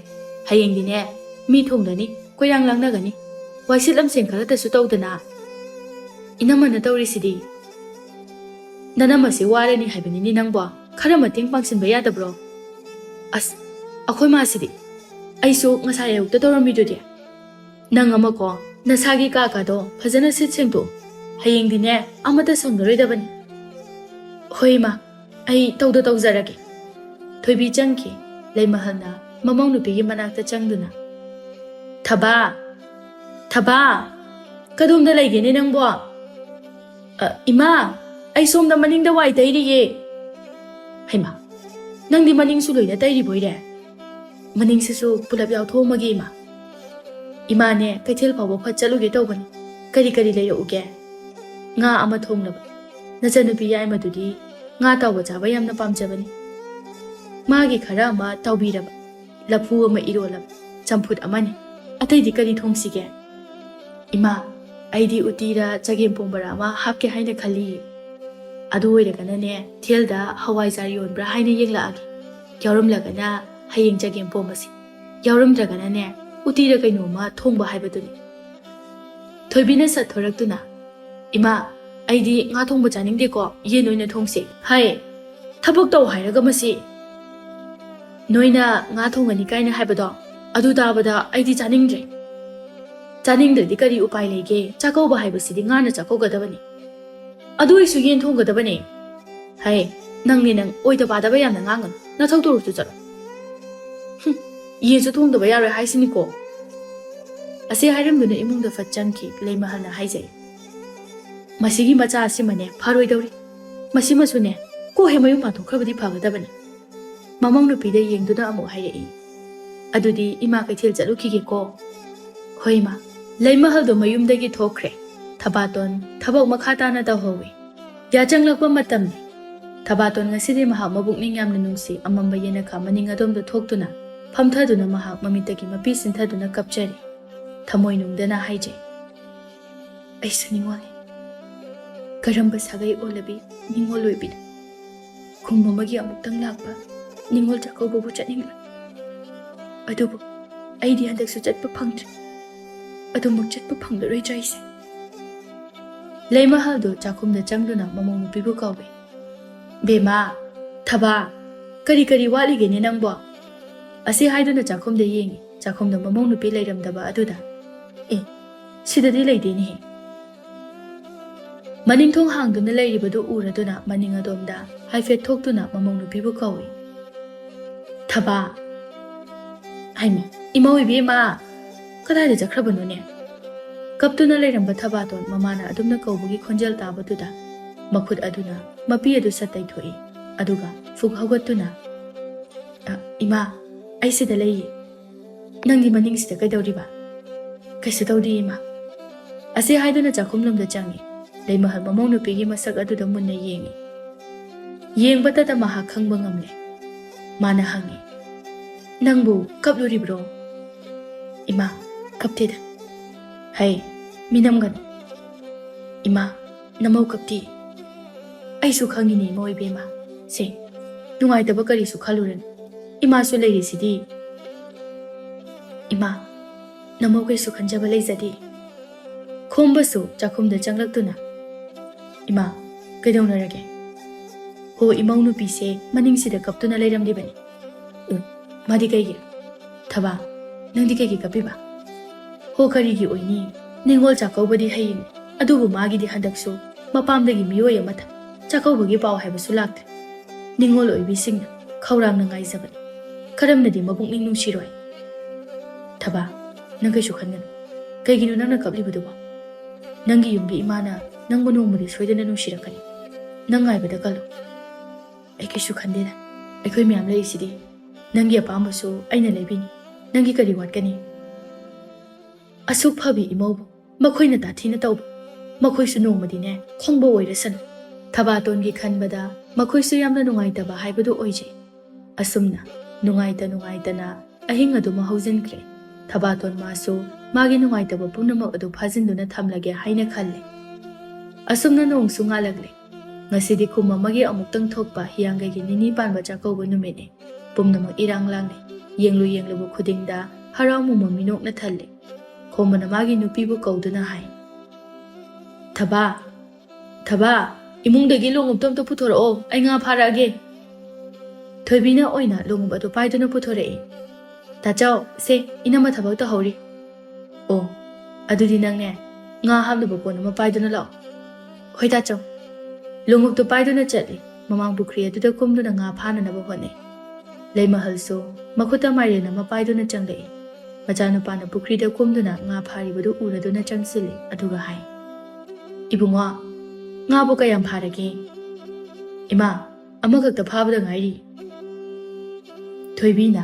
ꯍꯌꯦꯡꯗꯤꯅꯦ, ꯃꯤ ꯊꯣꯡꯗꯅꯤ, ꯀꯣꯏꯔꯥꯡ ꯂꯥꯡꯅꯒꯅꯤ, ꯋꯥꯏꯁꯤꯠ ꯂꯝꯁꯦꯡ ꯈꯔꯇꯁꯨ ꯇꯧꯗꯅ꯫ ꯏꯅꯝꯃꯅ ꯇꯧꯔꯤꯁꯤꯗꯤ꯫ ꯅꯅꯝꯃꯁꯤ ꯋꯥꯔꯅꯤ ꯍꯥꯏꯕꯅꯤꯅꯦ ꯅꯪꯕꯣ꯫ ꯈꯔ ꯃꯇꯦꯡ ꯄꯥꯡꯁꯤꯟꯕ ꯌꯥꯗꯕ꯭ꯔꯣ?" "ꯑꯁ, ꯑꯩꯈꯣꯏ ꯃꯥꯁꯤꯗꯤ꯫ ꯑꯩꯁꯨ ꯉꯁꯥꯏ ꯑꯌꯨꯛꯇ ꯇꯧꯔꯝꯃꯤꯗꯨꯗꯤ꯫ "ꯅꯪ ꯑꯃꯀꯣ, ꯅꯁꯥꯒꯤ ꯀꯥ ꯀꯥꯗꯣ ꯐꯖꯅ ꯁꯤꯠ ꯁꯦꯡꯗꯣꯛꯎ꯫ ꯍꯌꯦꯡꯗꯤꯅꯦ, ꯑꯃꯠꯇ ꯁꯪꯂꯔꯣꯏꯗꯕꯅꯤ꯫" "ꯍꯣꯏ ꯏꯃꯥ, ꯑꯩ ꯇꯧꯗ ꯇꯧꯖꯔꯒꯦ꯫" ꯊꯣꯏꯕꯤ ꯆꯪꯈꯤ꯫ ꯂꯩꯃꯍꯜꯅ ꯃꯃꯧ ꯅꯨꯄꯤꯒꯤ ꯃꯅꯥꯛꯇ ꯆꯪꯗꯨꯅ, "ꯊꯕꯥ, ꯊꯕꯥ, ꯀꯗꯣꯝꯗ ꯂꯩꯒꯦꯅꯦ ꯅꯪꯕꯣ?" "ꯑ, ꯏꯃꯥ, ꯑꯩ ꯁꯣꯝꯗ ꯃꯅꯤꯡꯗ ꯋꯥꯏ ꯇꯩꯔꯤꯌꯦ꯫" "ꯍꯩꯃꯥ, ꯅꯪꯗꯤ ꯃꯅꯤꯡꯁꯨ ꯂꯣꯏꯅ ꯇꯩꯔꯤꯕꯣꯏꯔꯦ? ꯃꯅꯤꯡꯁꯤꯁꯨ ꯄꯨꯂꯞ ꯌꯥꯎꯊꯣꯛꯑꯝꯃꯒꯦ ꯏꯃꯥ꯫ ꯏꯃꯥꯅꯦ, ꯀꯩꯊꯦꯜ ꯐꯥꯎꯕ ꯐꯠ ꯆꯠꯂꯨꯒꯦ ꯇꯧꯕꯅꯤ꯫ ꯀꯔꯤ ꯀꯔꯤ ꯂꯩꯔꯛꯎꯒꯦ?" "ꯉꯥ ꯑꯃ ꯊꯣꯡꯅꯕ꯫ ꯅꯆꯟꯅꯨꯄꯤ ꯌꯥꯏꯃꯗꯨꯗꯤ ꯉꯥ ꯇꯥꯎꯕ ꯆꯥꯕ ꯌꯥꯝꯅ ꯄꯥꯝꯖꯕꯅꯤ꯫ ꯃꯥꯒꯤ ꯈꯔ ꯑꯃ ꯇꯥꯎꯕꯤꯔꯕ, ꯂꯐꯨ ꯑꯃ ꯏꯔꯣꯜꯂꯕ, ꯆꯝꯐꯨꯠ ꯑꯃꯅꯤ꯫ ꯑꯇꯩꯗꯤ ꯀꯔꯤ ꯊꯣꯡꯁꯤꯒꯦ?" "ꯏꯃꯥ, ꯑꯩꯗꯤ ꯎꯇꯤꯔ ꯆꯒꯦꯝ ꯄꯣꯝꯕꯔ ꯑꯃ ꯍꯥꯞꯀꯦ ꯍꯥꯏꯅ ꯈꯜꯂꯤ꯫ ꯑꯗꯨ ꯑꯣꯏꯔꯒꯅꯅꯦ, ꯀꯩꯊꯦꯜꯗ ꯍꯋꯥꯏꯖꯥꯔ ꯌꯣꯟꯕ꯭ꯔꯥ ꯍꯥꯏꯅ ꯌꯦꯡꯂꯛꯑꯒꯦ꯫ ꯌꯥꯎꯔꯝꯂꯒꯅ ꯍꯌꯦꯡ ꯆꯒꯦꯝ ꯄꯣꯝꯕꯁꯤ, ꯌꯥꯎꯔꯝꯗ꯭ꯔꯒꯅꯅꯦ, ꯎꯇꯤꯔ ꯀꯩꯅꯣꯝꯃ ꯊꯣꯡꯕ ꯍꯥꯏꯕꯗꯨꯅꯤ꯫" ꯊꯣꯏꯕꯤꯅ ꯁꯠ ꯊꯣꯔꯛꯇꯨꯅ, "ꯏꯃꯥ, ꯑꯩꯗꯤ ꯉꯥ ꯊꯣꯡꯕ ꯆꯥꯅꯤꯡꯗꯦꯀꯣ, ꯌꯦꯟ ꯑꯣꯏꯅ ꯊꯣꯡꯁꯦ꯫" "ꯍꯥꯏ, ꯊꯕꯛ ꯇꯧ ꯍꯥꯏꯔꯒ ꯃꯁꯤ! ꯅꯣꯏꯅ ꯉꯥ ꯊꯣꯡꯒꯅꯤ ꯀꯥꯏꯅ ꯍꯥꯏꯕꯗꯣ, ꯑꯗꯨ ꯇꯥꯕꯗ ꯑꯩꯗꯤ ꯆꯥꯅꯤꯡꯗ꯭ꯔꯦ꯫ ꯆꯥꯅꯤꯡꯗ꯭ꯔꯗꯤ ꯀꯔꯤ ꯎꯄꯥꯏ ꯂꯩꯒꯦ? ꯆꯥꯛꯀꯧꯕ ꯍꯥꯏꯕꯁꯤꯗꯤ ꯉꯥꯅ ꯆꯥꯛꯀꯧꯒꯗꯕꯅꯤ꯫ ꯑꯗꯨ ꯑꯣꯏꯁꯨ ꯌꯦꯟ ꯊꯣꯡꯒꯗꯕꯅꯦ꯫" "ꯍꯥꯏ, ꯅꯪꯅꯦ ꯅꯪ, ꯑꯣꯏꯗ ꯄꯥꯗꯕ ꯌꯥꯝꯅ ꯉꯥꯡꯒꯅꯨ, ꯅꯊꯧ ꯇꯧꯔꯨꯆꯣ ꯆꯠꯂꯣ꯫" "ꯍꯨꯝ, ꯌꯦꯟꯁꯨ ꯊꯣꯡꯗꯕ ꯌꯥꯔꯣꯏ ꯍꯥꯏꯁꯤꯅꯤꯀꯣ꯫" ꯑꯁꯤ ꯍꯥꯏꯔꯝꯗꯨꯅ ꯏꯃꯨꯡꯗ ꯐꯠ ꯆꯪꯈꯤ꯫ ꯂꯩꯃꯍꯜꯅ ꯍꯥꯏꯖꯩ, "ꯃꯁꯤꯒꯤ ꯃꯆꯥ ꯑꯁꯤꯃꯅꯦ ꯐꯔꯣꯏꯗꯧꯔꯤ꯫ ꯃꯁꯤꯃꯁꯨꯅꯦ, ꯀꯣꯛ ꯍꯦꯛ ꯃꯌꯨꯝ ꯄꯥꯟꯊꯣꯛꯈ꯭ꯔꯕꯗꯤ ꯐꯒꯗꯕꯅꯤ꯫" ꯃꯃꯧ ꯅꯨꯄꯤꯗ ꯌꯦꯡꯗꯨꯅ ꯑꯃꯨꯛ ꯍꯥꯏꯔꯛꯏ, "ꯑꯗꯨꯗꯤ ꯏꯃꯥ ꯀꯩꯊꯦꯜ ꯆꯠꯂꯨꯈꯤꯒꯦꯀꯣ꯫" "ꯍꯣꯏ ꯏꯃꯥ꯫" ꯂꯩꯃꯍꯜꯗꯣ ꯃꯌꯨꯝꯗꯒꯤ ꯊꯣꯛꯈ꯭ꯔꯦ꯫ ꯊꯕꯥꯇꯣꯟ ꯊꯕꯛ ꯃꯈꯥ ꯇꯥꯅ ꯇꯧꯍꯧꯏ꯫ ꯌꯥꯆꯪꯂꯛꯄ ꯃꯇꯝꯅꯤ꯫ ꯊꯕꯥꯇꯣꯟ ꯉꯁꯤꯗꯤ ꯃꯍꯥꯛ ꯃꯕꯨꯛꯅꯤꯡ ꯌꯥꯝꯅ ꯅꯨꯡꯁꯤ꯫ ꯑꯃꯝꯕ ꯌꯦꯅꯈꯥ ꯃꯅꯤꯡ ꯑꯗꯣꯝꯗ ꯊꯣꯛꯇꯨꯅ ꯐꯝꯊꯗꯨꯅ ꯃꯍꯥꯛ ꯃꯃꯤꯠꯇꯒꯤ ꯃꯄꯤ ꯁꯤꯟꯊꯗꯨꯅ ꯀꯞꯆꯔꯤ꯫ ꯊꯃꯣꯏꯅꯨꯡꯗꯅ ꯍꯥꯏꯖꯩ, "ꯑꯩꯁꯨ ꯅꯤꯡꯉꯣꯜꯅꯤ꯫ ꯀꯔꯝꯕ ꯁꯥꯒꯩ ꯑꯣꯜꯂꯕꯤ ꯅꯤꯡꯉꯣꯜ ꯑꯣꯏꯕꯤꯅꯣ? ꯈꯨꯝ ꯑꯃꯒꯤ ꯑꯃꯨꯛꯇꯪ ꯂꯥꯛꯄ ꯅꯤꯡꯉꯣꯜ ꯆꯥꯛꯀꯧꯕꯕꯨ ꯆꯠꯅꯤꯡꯂꯣꯏ꯫ ꯑꯗꯨꯕꯨ ꯑꯩꯗꯤ ꯍꯟꯗꯛꯁꯨ ꯆꯠꯄ ꯐꯪꯗ꯭ꯔꯦ꯫ ꯑꯗꯨꯃꯛ ꯆꯠꯄ ꯐꯪꯂꯔꯣꯏꯗ꯭ꯔꯥ ꯑꯩꯁꯦ?" ꯂꯩꯃꯍꯜꯗꯨ ꯆꯥꯛꯈꯨꯝꯗ ꯆꯪꯗꯨꯅ ꯃꯃꯧ ꯅꯨꯄꯤꯕꯨ ꯀꯧꯏ꯫ "ꯕꯦꯝꯃ, ꯊꯕꯥ, ꯀꯔꯤ ꯀꯔꯤ ꯋꯥꯠꯂꯤꯒꯦꯅꯦ ꯅꯪꯕꯣ?" ꯑꯁꯤ ꯍꯥꯏꯗꯨꯅ ꯆꯥꯛꯈꯨꯝꯗ ꯌꯦꯡꯏ꯫ ꯆꯥꯛꯈꯨꯝꯗ ꯃꯃꯧ ꯅꯨꯄꯤ ꯂꯩꯔꯝꯗꯕ ꯑꯗꯨꯗ, "ꯑꯦ, ꯁꯤꯗꯗꯤ ꯂꯩꯇꯦꯅꯦꯍꯦ"꯫ ꯃꯅꯤꯡ ꯊꯣꯡ ꯍꯥꯡꯗꯨꯅ ꯂꯩꯔꯤꯕꯗꯨ ꯎꯔꯗꯨꯅ ꯃꯅꯤꯡ ꯑꯗꯣꯝꯗ ꯍꯥꯏꯐꯦꯠ ꯊꯣꯛꯇꯨꯅ ꯃꯃꯧ ꯅꯨꯄꯤꯕꯨ ꯀꯧꯏ꯫ "ꯊꯕꯥ"꯫ "ꯍꯩꯃ, ꯏꯃꯧ ꯏꯕꯦꯝꯃ, ꯀꯗꯥꯏꯗ ꯆꯠꯈ꯭ꯔꯕꯅꯣꯅꯦ?" ꯀꯞꯇꯨꯅ ꯂꯩꯔꯝꯕ ꯊꯕꯥꯇꯣꯟ ꯃꯃꯥꯅ ꯑꯗꯨꯝꯅ ꯀꯧꯕꯒꯤ ꯈꯣꯟꯖꯦꯜ ꯇꯥꯕꯗꯨꯗ ꯃꯈꯨꯠ ꯑꯗꯨꯅ ꯃꯄꯤ ꯑꯗꯨ ꯁꯠ ꯇꯩꯊꯣꯛꯏ꯫ ꯑꯗꯨꯒ ꯐꯨꯛ ꯍꯧꯒꯠꯇꯨꯅ, "ꯑ, ꯏꯃꯥ, ꯑꯩ ꯁꯤꯗ ꯂꯩꯌꯦ꯫ ꯅꯪꯗꯤ ꯃꯅꯤꯡꯁꯤꯗ ꯀꯩꯗꯧꯔꯤꯕ?" "ꯀꯩꯁꯨ ꯇꯧꯗꯦ, ꯏꯃꯥ"꯫ ꯑꯁꯤ ꯍꯥꯏꯗꯨꯅ ꯆꯥꯛꯈꯨꯝꯂꯣꯝꯗ ꯆꯪꯉꯤ꯫ ꯂꯩꯃꯍꯜ ꯃꯃꯧ ꯅꯨꯄꯤꯒꯤ ꯃꯁꯛ ꯑꯗꯨꯗ ꯃꯨꯟꯅ ꯌꯦꯡꯉꯤ꯫ ꯌꯦꯡꯕꯇꯗ ꯃꯍꯥꯛ ꯈꯪꯕ ꯉꯝꯂꯦ꯫ ꯃꯥꯅ ꯍꯪꯉꯤ, "ꯅꯪꯕꯨ ꯀꯞꯂꯨꯔꯤꯕ꯭ꯔꯣ?" "ꯏꯃꯥ, ꯀꯞꯇꯦꯗ"꯫ "ꯍꯩ, ꯃꯤꯅꯝꯒꯅꯨ"꯫ "ꯏꯃꯥ, ꯅꯃꯧ ꯀꯞꯇꯤ"꯫ "ꯑꯩꯁꯨ ꯈꯪꯉꯤꯅꯦ, ꯏꯃꯧ ꯏꯕꯦꯝꯃ꯫ ꯁꯦ, ꯅꯨꯡꯉꯥꯏꯇꯕ ꯀꯔꯤꯁꯨ ꯈꯜꯂꯨꯔꯅꯨ꯫ ꯏꯃꯥꯁꯨ ꯂꯩꯔꯤꯁꯤꯗꯤ"꯫ "ꯏꯃꯥ, ꯅꯃꯧ ꯀꯩꯁꯨ ꯈꯟꯖꯕ ꯂꯩꯖꯗꯦ"꯫ ꯈꯣꯝꯕꯁꯨ ꯆꯥꯛꯈꯨꯝꯗ ꯆꯪꯂꯛꯇꯨꯅ, "ꯏꯃꯥ, ꯀꯩꯗꯧꯅꯔꯒꯦ?" "ꯍꯣ, ꯏꯃꯧ ꯅꯨꯄꯤꯁꯦ ꯃꯅꯤꯡꯁꯤꯗ ꯀꯞꯇꯨꯅ ꯂꯩꯔꯝꯂꯤꯕꯅꯤ"꯫ "ꯎ, ꯃꯥꯗꯤ ꯀꯩꯒꯤ? ꯊꯕꯥ, ꯅꯪꯗꯤ ꯀꯩꯒꯤ ꯀꯞꯄꯤꯕ?" "ꯍꯣ, ꯀꯔꯤꯒꯤ ꯑꯣꯏꯅꯤ? ꯅꯤꯉꯣꯜ ꯆꯥꯛꯀꯧꯕꯗꯤ ꯍꯌꯦꯡ, ꯑꯗꯨꯕꯨ ꯃꯥꯒꯤꯗꯤ ꯍꯟꯗꯛꯁꯨ ꯃꯄꯥꯝꯗꯒꯤ ꯃꯤꯑꯣꯏ ꯑꯃꯠꯇ ꯆꯥꯛꯀꯧꯕꯒꯤ ꯄꯥꯎ ꯍꯥꯏꯕꯁꯨ ꯂꯥꯛꯇ꯭ꯔꯦ꯫ ꯅꯤꯉꯣꯜ ꯑꯣꯏꯕꯤꯁꯤꯡꯅ ꯈꯧꯔꯥꯡꯅ ꯉꯥꯏꯖꯕꯅꯤ꯫ ꯀꯔꯝꯅꯗꯤ ꯃꯄꯨꯛꯅꯤꯡ ꯅꯨꯡꯁꯤꯔꯣꯏ? ꯊꯕꯥ, ꯅꯪ ꯀꯩꯁꯨ ꯈꯟꯒꯅꯨ꯫ ꯀꯩꯒꯤꯅꯣ ꯅꯪꯅ ꯀꯞꯂꯤꯕꯗꯨꯕꯣ? ꯅꯪꯒꯤ ꯌꯨꯝꯒꯤ ꯏꯃꯥꯅ ꯅꯪꯕꯨ ꯅꯣꯡꯃꯗꯤ ꯁꯣꯏꯗꯅ ꯅꯨꯡꯁꯤꯔꯛꯀꯅꯤ꯫ ꯅꯪ ꯉꯥꯏꯕꯗ ꯀꯜꯂꯨ"꯫ "ꯑꯩ ꯀꯩꯁꯨ ꯈꯟꯗꯦꯗ꯫ ꯑꯩꯈꯣꯏ ꯃꯌꯥꯝ ꯂꯩꯔꯤꯁꯤꯗꯤ꯫ ꯅꯪꯒꯤ ꯑꯄꯥꯝꯕꯁꯨ ꯑꯩꯅ ꯂꯩꯕꯤꯅꯤ꯫ ꯅꯪꯒꯤ ꯀꯔꯤ ꯋꯥꯠꯀꯅꯤ?" ꯑꯁꯨꯛ ꯐꯕꯤ ꯏꯃꯧꯕꯨ ꯃꯈꯣꯏꯅ ꯇꯥꯊꯤꯅ ꯇꯧꯕ, ꯃꯈꯣꯏꯁꯨ ꯅꯣꯡꯃꯗꯤꯅꯦ ꯈꯪꯕ ꯑꯣꯏꯔꯁꯅꯨ꯫ ꯊꯕꯥꯇꯣꯟꯒꯤ ꯈꯟꯕꯗ ꯃꯈꯣꯏꯁꯨ ꯌꯥꯝꯅ ꯅꯨꯡꯉꯥꯏꯇꯕ ꯍꯥꯏꯕꯗꯨ ꯑꯣꯏꯖꯩ꯫ ꯑꯁꯨꯝꯅ ꯅꯨꯡꯉꯥꯏꯇ ꯅꯨꯡꯉꯥꯏꯇꯅ ꯑꯍꯤꯡ ꯑꯗꯨꯃ ꯍꯧꯖꯤꯟꯈ꯭ꯔꯦ꯫ ꯊꯕꯥꯇꯣꯟ ꯃꯥꯁꯨ ꯃꯥꯒꯤ ꯅꯨꯡꯉꯥꯏꯇꯕ ꯄꯨꯝꯅꯃꯛ ꯑꯗꯨ ꯐꯥꯖꯤꯟꯗꯨꯅ ꯊꯝꯂꯒꯦ ꯍꯥꯏꯅ ꯈꯜꯂꯦ꯫ ꯑꯁꯨꯝꯅ ꯅꯣꯡꯁꯨ ꯉꯥꯜꯂꯛꯂꯦ꯫ ꯉꯁꯤꯗꯤ ꯀꯨꯝ ꯑꯃꯒꯤ ꯑꯃꯨꯛꯇꯪ ꯊꯣꯛꯄ ꯍꯤꯌꯥꯡꯒꯩꯒꯤ ꯅꯤꯅꯤ ꯄꯥꯟꯕ ꯆꯥꯛꯀꯧꯕ ꯅꯨꯃꯤꯠꯅꯤ꯫ ꯄꯨꯝꯅꯃꯛ ꯏꯔꯥꯡ ꯂꯥꯡꯅꯩ꯫ ꯌꯦꯡꯂꯨ ꯌꯦꯡꯂꯨꯕ ꯈꯨꯗꯤꯡꯗ ꯍꯔꯥꯎ ꯃꯃꯣꯟ ꯃꯤꯅꯣꯛꯅ ꯊꯜꯂꯦ꯫ ꯈꯣꯝꯕꯅ ꯃꯥꯒꯤ ꯅꯨꯄꯤꯕꯨ ꯀꯧꯗꯨꯅ ꯍꯥꯏ, "ꯊꯕꯥ, ꯊꯕꯥ, ꯏꯃꯨꯡꯗꯒꯤ ꯂꯣꯡꯎꯞꯇꯣ ꯑꯝꯇ ꯄꯨꯊꯣꯔꯛꯑꯣ, ꯑꯩ ꯉꯥ ꯐꯥꯔꯛꯑꯒꯦ"꯫ ꯊꯣꯏꯕꯤꯅ ꯑꯣꯏꯅ ꯂꯣꯡꯎꯞ ꯑꯗꯨ ꯄꯥꯏꯗꯨꯅ ꯄꯨꯊꯣꯔꯛꯏ꯫ "ꯇꯥꯆꯧ, ꯁꯦ, ꯏꯅꯝꯃ ꯊꯕꯛ ꯇꯧꯍꯧꯔꯤ"꯫ "ꯑꯣ, "ꯑꯗꯨꯗꯤ ꯅꯪꯅꯦ, ꯉꯥ ꯍꯥꯞꯅꯕ ꯀꯣꯟ ꯑꯃ ꯄꯥꯏꯗꯨꯅ ꯂꯥꯛꯑꯣ꯫" "ꯍꯣꯏ ꯇꯥꯆꯧ꯫" ꯂꯣꯡꯎꯞꯇꯨ ꯄꯥꯏꯗꯨꯅ ꯆꯠꯂꯤ꯫ ꯃꯃꯥꯡ ꯄꯨꯈ꯭ꯔꯤ ꯑꯗꯨꯗ ꯀꯨꯝꯗꯨꯅ ꯉꯥ ꯐꯥꯅꯅꯕ ꯍꯣꯠꯅꯩ꯫ ꯂꯩꯃꯍꯜꯁꯨ ꯃꯈꯨꯠꯇ ꯃꯥꯏꯔꯦꯟ ꯑꯃ ꯄꯥꯏꯗꯨꯅ ꯆꯪꯂꯛꯏ꯫ ꯃꯆꯥꯅꯨꯄꯥꯅ ꯄꯨꯈ꯭ꯔꯤꯗ ꯀꯨꯝꯗꯨꯅ ꯉꯥ ꯐꯥꯔꯤꯕꯗꯨ ꯎꯔꯗꯨꯅ ꯆꯪꯁꯤꯜꯂꯤ, ꯑꯗꯨꯒ ꯍꯥꯏ, "ꯏꯕꯨꯡꯉꯣ, ꯉꯥꯕꯨ ꯀꯌꯥꯝ ꯐꯥꯔꯒꯦ?" "ꯏꯃꯥ, ꯑꯃꯈꯛꯇ ꯐꯥꯕꯗ ꯉꯥꯏꯔꯤ꯫" ꯊꯣꯏꯕꯤꯅ,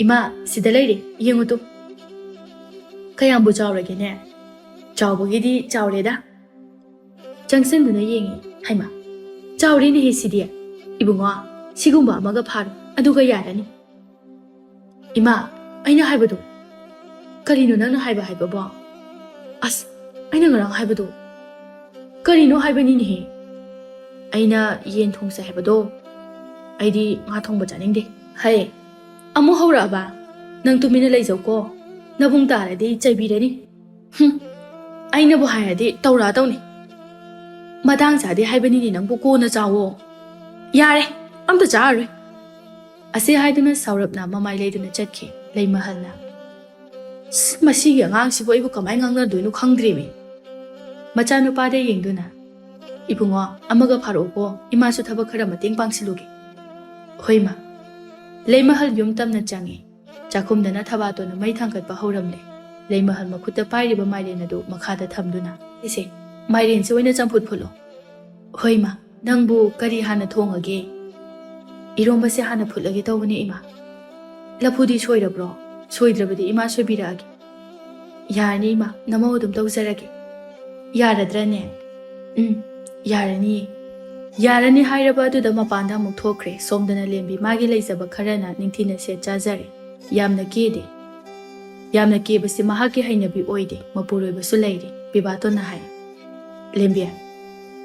"ꯏꯃꯥ, ꯁꯤꯗ ꯂꯩꯔꯦ, ꯌꯦꯡꯉꯨ ꯇꯨ꯫ ꯀꯌꯥꯝꯕꯨ ꯆꯥꯎꯔꯒꯦꯅꯦ?" "ꯆꯥꯎꯕꯒꯤꯗꯤ ꯆꯥꯎꯔꯦꯗ꯫" ꯆꯪꯁꯤꯟꯗꯨꯅ ꯌꯦꯡꯉꯤ꯫ "ꯍꯩꯃꯥ, ꯆꯥꯎꯔꯦꯅꯦꯍꯦ ꯁꯤꯗꯤ꯫ ꯏꯕꯨꯡꯉꯣ, ꯁꯤꯒꯨꯝꯕ ꯑꯃꯒ ꯐꯥꯔꯣ, ꯑꯗꯨꯒ ꯌꯥꯔꯅꯤ꯫" "ꯏꯃꯥ, ꯑꯩꯅ ꯍꯥꯏꯕꯗꯣ꯫" "ꯀꯔꯤꯅꯣ ꯅꯪꯅ ꯍꯥꯏꯕ ꯍꯥꯏꯕꯕꯣ?" "ꯑꯁ, ꯑꯩꯅ ꯉꯔꯥꯡ ꯍꯥꯏꯕꯗꯣ꯫" "ꯀꯔꯤꯅꯣ ꯍꯥꯏꯕꯅꯤꯅꯦꯍꯦ?" "ꯑꯩꯅ ꯌꯦꯟ ꯊꯣꯡꯁꯦ ꯍꯥꯏꯕꯗꯣ, ꯑꯩꯗꯤ ꯉꯥ ꯊꯣꯡꯕ ꯆꯥꯅꯤꯡꯗꯦ꯫" "ꯍꯩ, ꯑꯃꯨꯛ ꯍꯧꯔꯛꯑꯕ? ꯅꯪ ꯇꯨꯃꯤꯟꯅ ꯂꯩꯖꯧꯀꯣ, ꯅꯕꯨꯡ ꯇꯥꯔꯗꯤ ꯆꯩꯕꯤꯔꯅꯤ꯫" "ꯍꯨꯝ, ꯑꯩꯅꯕꯨ ꯍꯥꯏꯔꯗꯤ ꯇꯧꯔꯛꯑꯗꯧꯅꯤ꯫" "ꯃꯇꯥꯡ ꯆꯥꯗꯦ ꯍꯥꯏꯕꯅꯤꯅꯦ ꯅꯪꯕꯨ, ꯀꯣꯟꯅ ꯆꯥꯋꯣ꯫" "ꯌꯥꯔꯦ, ꯑꯝꯇ ꯆꯥꯔꯔꯣꯏ꯫" ꯑꯁꯤ ꯍꯥꯏꯗꯨꯅ ꯁꯥꯎꯔꯞꯅ ꯃꯃꯥꯏ ꯂꯩꯗꯨꯅ ꯆꯠꯈꯤ꯫ ꯂꯩꯃꯍꯜꯅ, "ꯁ, ꯃꯁꯤꯒꯤ ꯑꯉꯥꯡꯁꯤꯕꯨ ꯑꯩꯕꯨ ꯀꯃꯥꯏꯅ ꯉꯥꯡꯅꯗꯣꯏꯅꯣ ꯈꯪꯗ꯭ꯔꯦꯃꯤ꯫" ꯃꯆꯥꯅꯨꯄꯥꯗ ꯌꯦꯡꯗꯨꯅ, "ꯏꯕꯨꯡꯉꯣ, ꯑꯃꯒ ꯐꯥꯔꯛꯎꯀꯣ, ꯏꯃꯥꯁꯨ ꯊꯕꯛ ꯈꯔ ꯃꯇꯦꯡ ꯄꯥꯡꯁꯤꯜꯂꯨꯒꯦ꯫" "ꯍꯣꯏ, ꯃꯥ꯫" ꯂꯩꯃꯍꯜ ꯌꯨꯝ ꯇꯝꯅ ꯆꯪꯉꯤ꯫ ꯆꯥꯛꯈꯨꯝꯗꯅ ꯊꯕꯥꯇꯣꯟꯅ ꯃꯩ ꯊꯥꯡꯒꯠꯄ ꯍꯧꯔꯝꯂꯦ꯫ ꯂꯩꯃꯍꯜ ꯃꯈꯨꯠꯇ ꯄꯥꯏꯔꯤꯕ ꯃꯥꯏꯔꯦꯟ ꯑꯗꯨ ꯃꯈꯥꯗ ꯊꯝꯗꯨꯅ, "ꯏꯁꯦ, ꯃꯥꯏꯔꯦꯟꯁꯤ ꯑꯣꯏꯅ ꯆꯝꯐꯨꯠ ꯐꯨꯠꯂꯣ꯫" "ꯍꯣꯏ, ꯏꯃꯥ꯫ ꯅꯪꯕꯨ ꯀꯔꯤ ꯍꯥꯟꯅ ꯊꯣꯡꯉꯒꯦ?" "ꯏꯔꯣꯝꯕꯁꯦ ꯍꯥꯟꯅ ꯐꯨꯠꯂꯒꯦ ꯇꯧꯕꯅꯦ, ꯏꯃꯥ꯫ ꯂꯐꯨꯗꯤ ꯁꯣꯏꯔꯕ꯭ꯔꯣ? ꯁꯣꯏꯗ꯭ꯔꯕꯗꯤ ꯏꯃꯥ ꯁꯣꯏꯕꯤꯔꯛꯑꯒꯦ꯫" "ꯌꯥꯔꯅꯤ, ꯏꯃꯥ꯫ ꯅꯃꯧ ꯑꯗꯨꯝ ꯇꯧꯖꯔꯒꯦ꯫" "ꯌꯥꯔꯗ꯭ꯔꯅꯦ?" "ꯎꯝ, ꯌꯥꯔꯅꯤꯌꯦ꯫" ꯌꯥꯔꯅꯤ ꯍꯥꯏꯔꯕ ꯑꯗꯨꯗ ꯃꯄꯥꯟꯗ ꯑꯃꯨꯛ ꯊꯣꯛꯈ꯭ꯔꯦ꯫ ꯁꯣꯝꯗꯅ ꯂꯦꯝꯕꯤ ꯃꯥꯒꯤ ꯂꯩꯖꯕ ꯈꯔꯅ ꯅꯤꯡꯊꯤꯅ ꯁꯦꯠ ꯆꯥꯖꯔꯦ꯫ ꯌꯥꯝꯅ ꯀꯦꯗꯦ꯫ ꯌꯥꯝꯅ ꯀꯦꯕꯁꯤ ꯃꯍꯥꯛꯀꯤ ꯍꯩꯅꯕꯤ ꯑꯣꯏꯗꯦ꯫ ꯃꯄꯨꯔꯣꯏꯕꯁꯨ ꯂꯩꯔꯤ꯫ ꯕꯤꯕꯥꯇꯣꯟꯅ ꯍꯥꯏ, "ꯂꯦꯝꯕꯤ,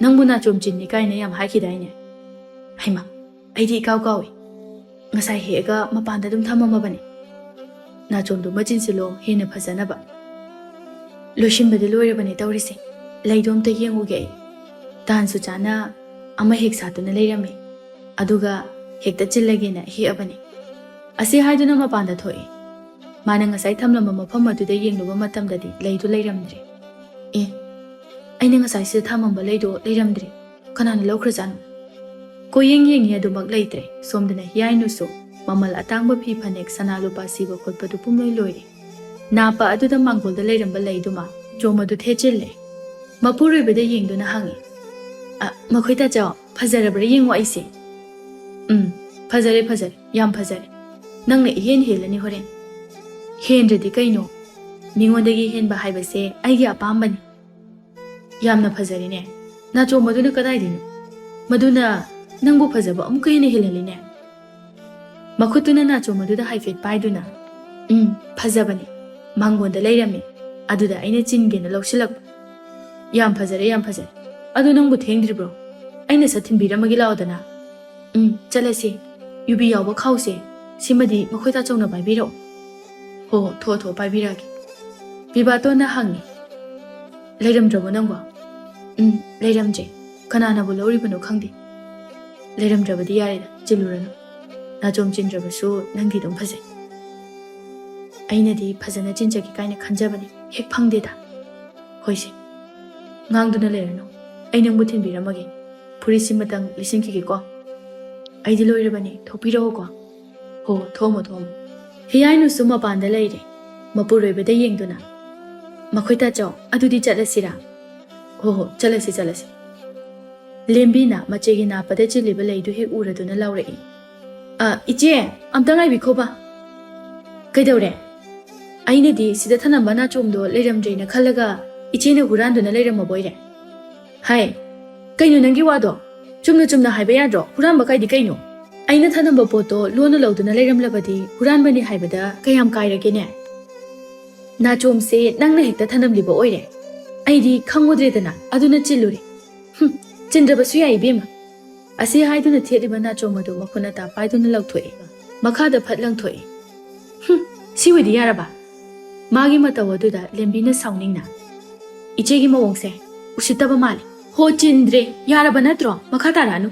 ꯅꯪꯕꯨ ꯅꯥꯆꯣꯝ ꯆꯤꯟꯅꯤ ꯀꯥꯏꯅ ꯌꯥꯝ ꯍꯥꯏꯈꯤꯗꯥꯏꯅꯦ?" "ꯍꯩꯃꯥ, ꯑꯩꯗꯤ ꯏꯀꯥꯎ ꯀꯥꯎꯏ꯫ ꯉꯁꯥꯏ ꯍꯦꯛꯑꯒ ꯃꯄꯥꯟꯗ ꯑꯗꯨꯝ ꯊꯝꯃꯝꯃꯕꯅꯤ꯫ ꯅꯥꯆꯣꯝꯗꯨꯃ ꯆꯤꯟꯁꯤꯜꯂꯣ, ꯍꯦꯟꯅ ꯐꯖꯅꯕ꯫" "ꯂꯣꯏꯁꯤꯟꯕꯗꯤ ꯂꯣꯏꯔꯕꯅꯦ ꯇꯧꯔꯤꯁꯦ꯫ ꯂꯩꯗꯣ ꯑꯝꯇ ꯌꯦꯡꯉꯨꯒꯦ ꯑꯩ꯫ ꯇꯥꯟꯁꯨ ꯆꯥꯅ ꯑꯃ ꯍꯦꯛ ꯁꯥꯠꯇꯨꯅ ꯂꯩꯔꯝꯃꯤ꯫ ꯑꯗꯨꯒ ꯍꯦꯛꯇ ꯆꯤꯜꯂꯒꯦꯅ ꯍꯦꯛꯑꯕꯅꯤ꯫" ꯑꯁꯤ ꯍꯥꯏꯗꯨꯅ ꯃꯄꯥꯟꯗ ꯊꯣꯛꯏ꯫ ꯃꯥꯅ ꯉꯁꯥꯏ ꯊꯝꯂꯝꯕ ꯃꯐꯝ ꯑꯗꯨꯗ ꯌꯦꯡꯂꯨꯕ ꯃꯇꯝꯗꯗꯤ ꯂꯩꯗꯨ ꯂꯩꯔꯝꯗ꯭ꯔꯦ꯫ "ꯑꯦ, ꯑꯩꯅ ꯉꯁꯥꯏ ꯁꯤꯗ ꯊꯝꯃꯝꯕ ꯂꯩꯗꯣ ꯂꯩꯔꯝꯗ꯭ꯔꯦ꯫ ꯀꯅꯥꯅ ꯂꯧꯈ꯭ꯔꯖꯥꯠꯅꯣ?" ꯀꯣꯏꯌꯦꯡ ꯌꯦꯡꯉꯤ, ꯑꯗꯨꯃꯛ ꯂꯩꯇ꯭ꯔꯦ꯫ ꯁꯣꯝꯗꯅ ꯍꯤꯌꯥꯏꯅꯨꯁꯨ ꯃꯃꯜ ꯑꯇꯥꯡꯕ ꯐꯤ ꯐꯅꯦꯛ, ꯁꯅꯥ ꯂꯨꯄꯥ ꯁꯤꯕ ꯈꯣꯠꯄꯗꯨ ꯄꯨꯝꯂꯣꯏ ꯂꯣꯏꯔꯦ꯫ ꯅꯥꯞꯄ ꯑꯗꯨꯗ ꯃꯥꯡꯒꯣꯜꯗ ꯂꯩꯔꯝꯕ ꯂꯩꯗꯨꯃ ꯆꯣꯝ ꯑꯗꯨ ꯊꯦꯠꯆꯤꯜꯂꯦ꯫ ꯃꯄꯨꯔꯣꯏꯕꯗ ꯌꯦꯡꯗꯨꯅ ꯍꯪꯉꯤ, "ꯑ, ꯃꯈꯣꯏ ꯇꯥꯆꯧ, ꯐꯖꯔꯕ꯭ꯔꯥ ꯌꯦꯡꯉꯣ ꯑꯩꯁꯦ?" "ꯎꯝ, ꯐꯖꯔꯦ, ꯐꯖꯔꯦ, ꯌꯥꯝ ꯐꯖꯔꯦ꯫ ꯅꯪꯅ ꯏꯍꯦꯟ ꯍꯦꯜꯂꯅꯤ ꯍꯣꯔꯦꯟ꯫ ꯍꯦꯟꯗ꯭ꯔꯗꯤ ꯀꯩꯅꯣ? ꯃꯤꯉꯣꯟꯗꯒꯤ ꯍꯦꯟꯕ ꯍꯥꯏꯕꯁꯦ ꯑꯩꯒꯤ ꯑꯄꯥꯝꯕꯅꯤ꯫ ꯌꯥꯝꯅ ꯐꯖꯔꯦꯅꯦ꯫ ꯅꯥꯆꯣꯝ ꯑꯗꯨꯅ ꯀꯗꯥꯏꯗꯩꯅꯣ? ꯃꯗꯨꯅ ꯅꯪꯕꯨ ꯐꯖꯕ ꯑꯃꯨꯛꯀ ꯍꯦꯟꯅ ꯍꯦꯜꯍꯜꯂꯤꯅꯦ꯫" ꯃꯈꯨꯠꯇꯨꯅ ꯅꯥꯆꯣꯝ ꯑꯗꯨꯗ ꯍꯥꯏꯐꯦꯠ ꯄꯥꯏꯗꯨꯅ, "ꯎꯝ, ꯐꯖꯕꯅꯤ꯫ ꯃꯥꯡꯒꯣꯟꯗ ꯂꯩꯔꯝꯃꯤ꯫ ꯑꯗꯨꯗ ꯑꯩꯅ ꯆꯤꯟꯒꯦꯅ ꯂꯧꯁꯤꯜꯂꯛꯄ꯫" "ꯌꯥꯝ ꯐꯖꯔꯦ, ꯌꯥꯝ ꯐꯖꯔꯦ꯫ ꯑꯗꯨ ꯅꯪꯕꯨ ꯊꯦꯡꯗ꯭ꯔꯤꯕ꯭ꯔꯣ? ꯑꯩꯅ ꯁꯠ ꯊꯤꯟꯕꯤꯔꯝꯃꯒꯦ ꯂꯥꯛꯑꯣꯗꯅ꯫" "ꯎꯝ, ꯆꯠꯂꯁꯤ꯫ ꯌꯨꯕꯤ ꯌꯥꯎꯕ ꯈꯥꯎꯁꯦ, ꯁꯤꯃꯗꯤ ꯃꯈꯣꯏ ꯇꯥꯆꯧꯅ ꯄꯥꯏꯕꯤꯔꯛꯑꯣ꯫" "ꯍꯣ ꯍꯣ, ꯊꯣꯛꯑꯣ ꯊꯣꯛꯑꯣ, ꯄꯥꯏꯕꯤꯔꯛꯑꯒꯦ꯫" ꯕꯤꯕꯥꯇꯣꯟꯅ ꯍꯪꯉꯤ, "ꯂꯩꯔꯝꯗ꯭ꯔꯕꯣ ꯅꯪꯕꯣ?" "ꯎꯝ, ꯂꯩꯔꯝꯗ꯭ꯔꯦ꯫ ꯀꯅꯥꯅꯕꯨ ꯂꯧꯔꯤꯕꯅꯣ ꯈꯪꯗꯦ꯫ ꯂꯩꯔꯝꯗ꯭ꯔꯕꯗꯤ ꯌꯥꯔꯦꯗ, ꯆꯤꯜꯂꯨꯔꯅꯨ꯫ ꯅꯥꯆꯣꯝ ꯆꯤꯟꯗ꯭ꯔꯕꯁꯨ ꯅꯪꯗꯤ ꯑꯗꯨꯝ ꯐꯖꯩ꯫ ꯑꯩꯅꯗꯤ ꯐꯖꯅ ꯆꯤꯟꯖꯒꯦ ꯀꯥꯏꯅ ꯈꯟꯖꯕꯅꯤ, ꯍꯦꯛ ꯐꯪꯗꯦꯗ꯫ ꯍꯣꯏꯁꯦ, ꯉꯥꯡꯗꯨꯅ ꯂꯩꯔꯅꯨ꯫ ꯑꯩ ꯅꯪꯕꯨ ꯊꯤꯟꯕꯤꯔꯝꯃꯒꯦ꯫ ꯐꯨꯔꯤꯠꯁꯤꯃꯇꯪ ꯂꯤꯠꯁꯤꯟꯈꯤꯒꯦꯀꯣ꯫" "ꯑꯩꯗꯤ ꯂꯣꯏꯔꯕꯅꯤ, ꯊꯣꯛꯄꯤꯔꯛꯑꯣꯀꯣ꯫" "ꯍꯣ, ꯊꯣꯛꯑꯝꯃꯣ, ꯊꯣꯛꯑꯝꯃꯣ꯫" ꯍꯤꯌꯥꯏꯅꯨꯁꯨ ꯃꯄꯥꯟꯗ ꯂꯩꯔꯦ, ꯃꯄꯨꯔꯣꯏꯕꯗ ꯌꯦꯡꯗꯨꯅ꯫ "ꯃꯈꯣꯏ ꯇꯥꯆꯧ, ꯑꯗꯨꯗꯤ ꯆꯠꯂꯁꯤꯔꯥ?" "ꯍꯣ ꯍꯣ, ꯆꯠꯂꯁꯤ, ꯆꯠꯂꯁꯤ꯫" ꯂꯦꯝꯕꯤꯅ ꯃꯆꯦꯒꯤ ꯅꯥꯞꯄꯗ ꯆꯤꯜꯂꯤꯕ ꯂꯩꯗꯨ ꯍꯦꯛ ꯎꯔꯗꯨꯅ ꯂꯥꯎꯔꯛꯏ, "ꯑ, ꯏꯆꯦ, ꯑꯝꯇ ꯉꯥꯏꯕꯤꯈꯣꯕ꯫" "ꯀꯩꯗꯧꯔꯦ?" "ꯑꯩꯅꯗꯤ ꯁꯤꯗ ꯊꯅꯝꯕ ꯅꯥꯆꯣꯝꯗꯣ ꯂꯩꯔꯝꯗ꯭ꯔꯦꯅ ꯈꯜꯂꯒ ꯏꯆꯦꯅ ꯍꯨꯔꯥꯟꯗꯨꯅ ꯂꯩꯔꯝꯃꯕꯣꯏꯔꯦ꯫" "ꯍꯥꯏ, ꯀꯩꯅꯣ ꯅꯪꯒꯤ ꯋꯥꯗꯣ? ꯆꯨꯝꯅ ꯆꯨꯝꯅ ꯍꯥꯏꯕ ꯌꯥꯗ꯭ꯔꯣ? ꯍꯨꯔꯥꯟꯕ ꯀꯥꯏꯗꯤ ꯀꯩꯅꯣ? ꯑꯩꯅ ꯊꯅꯝꯕ ꯄꯣꯠꯇꯣ ꯂꯣꯟꯅ ꯂꯧꯗꯨꯅ ꯂꯩꯔꯝꯂꯕꯗꯤ ꯍꯨꯔꯥꯟꯕꯅꯤ ꯍꯥꯏꯕꯗ ꯀꯌꯥꯝ ꯀꯥꯏꯔꯒꯦꯅꯦ? ꯅꯥꯆꯣꯝꯁꯦ ꯅꯪꯅ ꯍꯦꯛꯇ ꯊꯅꯝꯂꯤꯕ ꯑꯣꯏꯔꯦ꯫ ꯑꯩꯗꯤ ꯈꯪꯉꯨꯗ꯭ꯔꯦꯗꯅ, ꯑꯗꯨꯅ ꯆꯤꯜꯂꯨꯔꯦ꯫" "ꯍꯨꯝ, ꯆꯤꯟꯗ꯭ꯔꯕꯁꯨ ꯌꯥꯏ ꯏꯕꯦꯝꯃ꯫" ꯑꯁꯤ ꯍꯥꯏꯗꯨꯅ ꯊꯦꯠꯂꯤꯕ ꯅꯥꯆꯣꯝ ꯑꯗꯨ ꯃꯈꯨꯠ ꯑꯇꯥ ꯄꯥꯏꯗꯨꯅ ꯂꯧꯊꯣꯛꯏ꯫ ꯃꯈꯥꯗ ꯐꯠ ꯂꯪꯊꯣꯛꯏ꯫ "ꯍꯨꯝ, ꯁꯤ ꯑꯣꯏꯗꯤ ꯌꯥꯔꯕ?" ꯃꯥꯒꯤ ꯃꯇꯧ ꯑꯗꯨꯗ ꯂꯦꯝꯕꯤꯅ ꯁꯥꯎꯅꯤꯡꯅ, "ꯏꯆꯦꯒꯤ ꯃꯑꯣꯡꯁꯦ ꯎꯁꯤꯠꯇꯕ ꯃꯥꯜꯂꯤ꯫" "ꯍꯣ, ꯆꯤꯟꯗ꯭ꯔꯦ, ꯌꯥꯔꯕ ꯅꯠꯇ꯭ꯔꯣ? ꯃꯈꯥ ꯇꯥꯔꯛꯑꯅꯨ꯫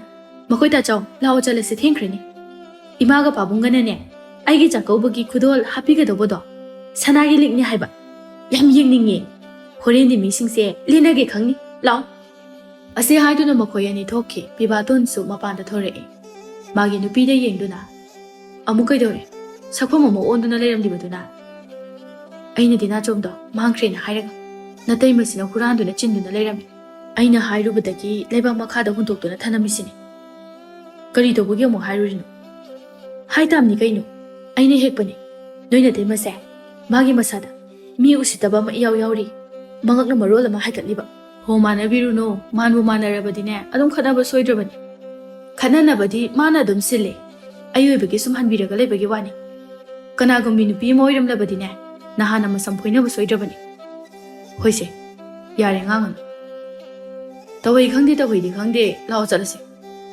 ꯃꯈꯣꯏ ꯇꯥꯆꯧ, ꯂꯥꯛꯑꯣ, ꯆꯠꯂꯁꯤ, ꯊꯦꯡꯈ꯭ꯔꯅꯤ꯫ ꯏꯃꯥꯒ ꯄꯥꯕꯨꯡꯒꯅꯅꯦ, ꯑꯩꯒꯤ ꯆꯥꯛꯀꯧꯕꯒꯤ ꯈꯨꯗꯣꯜ ꯍꯥꯞꯄꯤꯒꯗꯧꯕꯗꯣ ꯁꯅꯥꯒꯤ ꯂꯤꯛꯅꯤ ꯍꯥꯏꯕ꯫ ꯌꯥꯝ ꯌꯦꯡꯅꯤꯡꯉꯦ꯫ ꯍꯣꯔꯦꯟꯗꯤ ꯃꯤꯁꯤꯡꯁꯦ ꯂꯤꯟꯅꯒꯦ ꯈꯪꯅꯤ꯫ ꯂꯥꯛꯑꯣ꯫ ꯑꯁꯤ ꯍꯥꯏꯗꯨꯅ ꯃꯈꯣꯏ ꯑꯅꯤ ꯊꯣꯛꯈꯤ꯫ ꯄꯤꯕꯥꯇꯣꯟꯁꯨ ꯃꯄꯥꯟꯗ ꯊꯣꯔꯛꯏ꯫ ꯃꯥꯒꯤ ꯅꯨꯄꯤꯗ ꯌꯦꯡꯗꯨꯅ, "ꯑꯃꯨꯛ ꯀꯩꯗꯧꯔꯦ? ꯁꯛꯐꯝ ꯑꯃ ꯑꯣꯟꯗꯨꯅ ꯂꯩꯔꯝꯂꯤꯕꯗꯨꯅ?" "ꯑꯩꯅꯗꯤ ꯅꯥꯆꯣꯝꯗꯣ ꯃꯥꯡꯈ꯭ꯔꯦꯅ ꯍꯥꯏꯔꯒ ꯅꯇꯩꯃꯁꯤꯅ ꯍꯨꯔꯥꯟꯗꯨꯅ ꯆꯤꯟꯗꯨꯅ ꯂꯩꯔꯝꯃꯤ꯫ ꯑꯩꯅ ꯍꯥꯏꯔꯨꯕꯗꯒꯤ ꯂꯩꯕꯥꯛ ꯃꯈꯥꯗ ꯍꯨꯟꯗꯣꯛꯇꯨꯅ ꯊꯅꯝꯃꯤꯁꯤꯅꯤ꯫ ꯀꯔꯤ ꯇꯧꯕꯒꯤ ꯑꯃꯨꯛ ꯍꯥꯏꯔꯨꯔꯤꯅꯣ?" "ꯍꯥꯏ ꯇꯥꯝꯅꯤ ꯀꯩꯅꯣ, ꯑꯩꯅ ꯍꯦꯛꯄꯅꯤ꯫ ꯅꯣꯏ ꯅꯇꯩꯃꯁꯦ ꯃꯥꯒꯤ ꯃꯁꯥꯗ ꯃꯤ ꯎꯁꯤꯠꯇꯕ ꯑꯃ ꯏꯌꯥꯎ ꯌꯥꯎꯔꯤ꯫ ꯃꯉꯛꯅ ꯃꯔꯣꯜ ꯑꯃ ꯍꯥꯏꯒꯠꯂꯤꯕ꯫ ꯍꯣ, ꯃꯥꯟꯅꯕꯤꯔꯨꯅꯨ, ꯃꯥꯟꯕꯨ ꯃꯥꯟꯅꯔꯕꯗꯤꯅꯦ ꯑꯗꯨꯝ ꯈꯠꯅꯕ ꯁꯣꯏꯗ꯭ꯔꯕꯅꯤ꯫ ꯈꯠꯅꯅꯕꯗꯤ ꯃꯥꯅ ꯑꯗꯨꯝ ꯁꯤꯜꯂꯦ꯫ ꯑꯩ ꯑꯣꯏꯕꯒꯤ ꯁꯨꯝ ꯍꯟꯕꯤꯔꯒ ꯂꯩꯕꯒꯤ ꯋꯥꯅꯤ꯫ ꯀꯅꯥꯒꯨꯝꯕꯤ ꯅꯨꯄꯤ ꯑꯃ ꯑꯣꯏꯔꯝꯂꯕꯗꯤꯅꯦ ꯅꯍꯥꯟꯅ ꯃꯁꯝ ꯐꯣꯏꯅꯕ ꯁꯣꯏꯗ꯭ꯔꯕꯅꯤ꯫ ꯍꯣꯏꯁꯦ, ꯌꯥꯔꯦ ꯉꯥꯡꯉꯅꯨ꯫ ꯇꯧꯍꯩ ꯈꯪꯗꯦ, ꯇꯧꯍꯩꯗꯤ ꯈꯪꯗꯦ, ꯂꯥꯛꯑꯣ ꯆꯠꯂꯁꯤ꯫"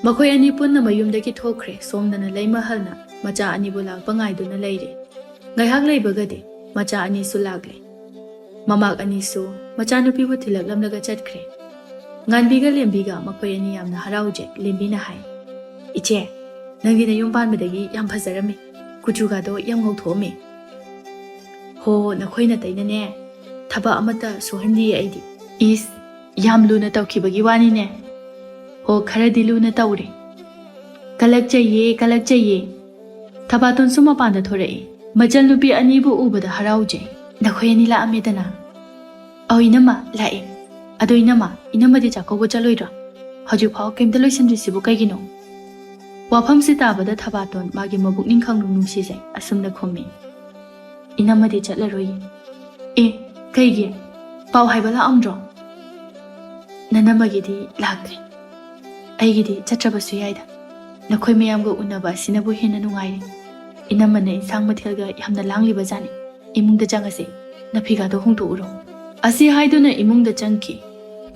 ꯃꯈꯣꯏ ꯑꯅꯤ ꯄꯨꯟꯅ ꯃꯌꯨꯝꯗꯒꯤ ꯊꯣꯛꯈ꯭ꯔꯦ꯫ ꯁꯣꯝꯗꯅ ꯂꯩꯃꯍꯜꯅ ꯃꯆꯥ ꯑꯅꯤꯕꯨ ꯂꯥꯛꯄ ꯉꯥꯏꯗꯨꯅ ꯂꯩꯔꯦ꯫ ꯉꯥꯏꯍꯥꯛ ꯂꯩꯕꯒꯗꯤ ꯃꯆꯥ ꯑꯅꯤꯁꯨ ꯂꯥꯛꯂꯦ꯫ ꯃꯃꯥꯛ ꯑꯅꯤꯁꯨ ꯃꯆꯥꯅꯨꯄꯤꯕꯨ ꯊꯤꯜꯂꯛꯂꯝꯂꯒ ꯆꯠꯈ꯭ꯔꯦ꯫ ꯉꯥꯟꯕꯤꯒ ꯂꯦꯝꯕꯤꯒ ꯃꯈꯣꯏ ꯑꯅꯤ ꯌꯥꯝꯅ ꯍꯔꯥꯎꯖꯩ꯫ ꯂꯦꯝꯕꯤꯅ ꯍꯥꯏ, "ꯏꯆꯦ, ꯅꯪꯗꯤ ꯅꯌꯨꯝ ꯄꯥꯟꯕꯗꯒꯤ ꯌꯥꯝ ꯐꯖꯔꯝꯃꯤ꯫ ꯀꯨꯆꯨꯒꯗꯣ ꯌꯥꯝ ꯉꯧꯊꯣꯛꯑꯝꯃꯤ꯫" "ꯍꯣ, ꯅꯈꯣꯏ ꯅꯇꯩꯅꯅꯦ ꯊꯕꯛ ꯑꯃꯠꯇ ꯁꯨꯍꯟꯗꯤꯌꯦ ꯑꯩꯗꯤ꯫" "ꯏꯁ, ꯌꯥꯝ ꯂꯨꯅ ꯇꯧꯈꯤꯕꯒꯤ ꯋꯥꯅꯤꯅꯦ?" "ꯍꯣ, ꯈꯔꯗꯤ ꯂꯨꯅ ꯇꯧꯔꯦ꯫" "ꯀꯂꯛꯆꯩꯌꯦ, ꯀꯂꯛꯆꯩꯌꯦ꯫" ꯊꯕꯥꯇꯣꯟꯁꯨ ꯃꯄꯥꯟꯗ ꯊꯣꯔꯛꯏ꯫ ꯃꯆꯜ ꯅꯨꯄꯤ ꯑꯅꯤꯕꯨ ꯎꯕꯗ ꯍꯔꯥꯎꯖꯩ꯫ "ꯅꯈꯣꯏ ꯑꯅꯤ ꯂꯥꯛꯑꯝꯃꯦꯗꯅ?" "ꯑꯧ ꯏꯅꯝꯃ, ꯂꯥꯛꯑꯦ꯫ ꯑꯗꯣ ꯏꯅꯝꯃ, ꯏꯅꯝꯃꯗꯤ ꯆꯥꯛꯀꯧꯕ ꯆꯠꯂꯣꯏꯗ꯭ꯔꯣ? ꯍꯧꯖꯤꯛꯐꯥꯎ ꯀꯩꯝꯇ ꯂꯣꯏꯁꯤꯟꯗ꯭ꯔꯤꯁꯤꯕꯨ ꯀꯩꯒꯤꯅꯣ?" ꯋꯥꯐꯝꯁꯤ ꯇꯥꯕꯗ ꯊꯕꯥꯇꯣꯟ ꯃꯥꯒꯤ ꯃꯕꯨꯛꯅꯤꯡ ꯈꯪꯅꯨꯡ ꯅꯨꯡꯁꯤꯖꯩ꯫ ꯑꯁꯨꯝꯅ ꯈꯨꯝꯃꯤ, "ꯏꯅꯝꯃꯗꯤ ꯆꯠꯂꯔꯣꯏꯌꯦ꯫" "ꯑꯦ, ꯀꯩꯒꯤ? ꯄꯥꯎ ꯍꯥꯏꯕ ꯂꯥꯛꯑꯝꯗ꯭ꯔꯣ?" "ꯅꯅꯝꯃꯒꯤꯗꯤ ꯂꯥꯛꯇ꯭ꯔꯤ꯫ ꯑꯩꯒꯤꯗꯤ ꯆꯠꯇ꯭ꯔꯕꯁꯨ ꯌꯥꯏꯗ꯫ ꯅꯈꯣꯏ ꯃꯌꯥꯝꯒ ꯎꯅꯕ ꯑꯁꯤꯅꯕꯨ ꯍꯦꯟꯅ ꯅꯨꯡꯉꯥꯏꯔꯦ꯫ ꯏꯅꯝꯃꯅ ꯏꯟꯁꯥꯡ ꯃꯊꯦꯜꯒ ꯌꯥꯝꯅ ꯂꯥꯡꯂꯤꯕ ꯖꯥꯠꯅꯤ꯫ ꯏꯃꯨꯡꯗ ꯆꯪꯉꯁꯤ꯫ ꯅꯐꯤꯒꯥꯗꯣ ꯍꯣꯡꯗꯣꯛꯎꯔꯣ꯫" ꯑꯁꯤ ꯍꯥꯏꯗꯨꯅ ꯏꯃꯨꯡꯗ ꯆꯪꯈꯤ꯫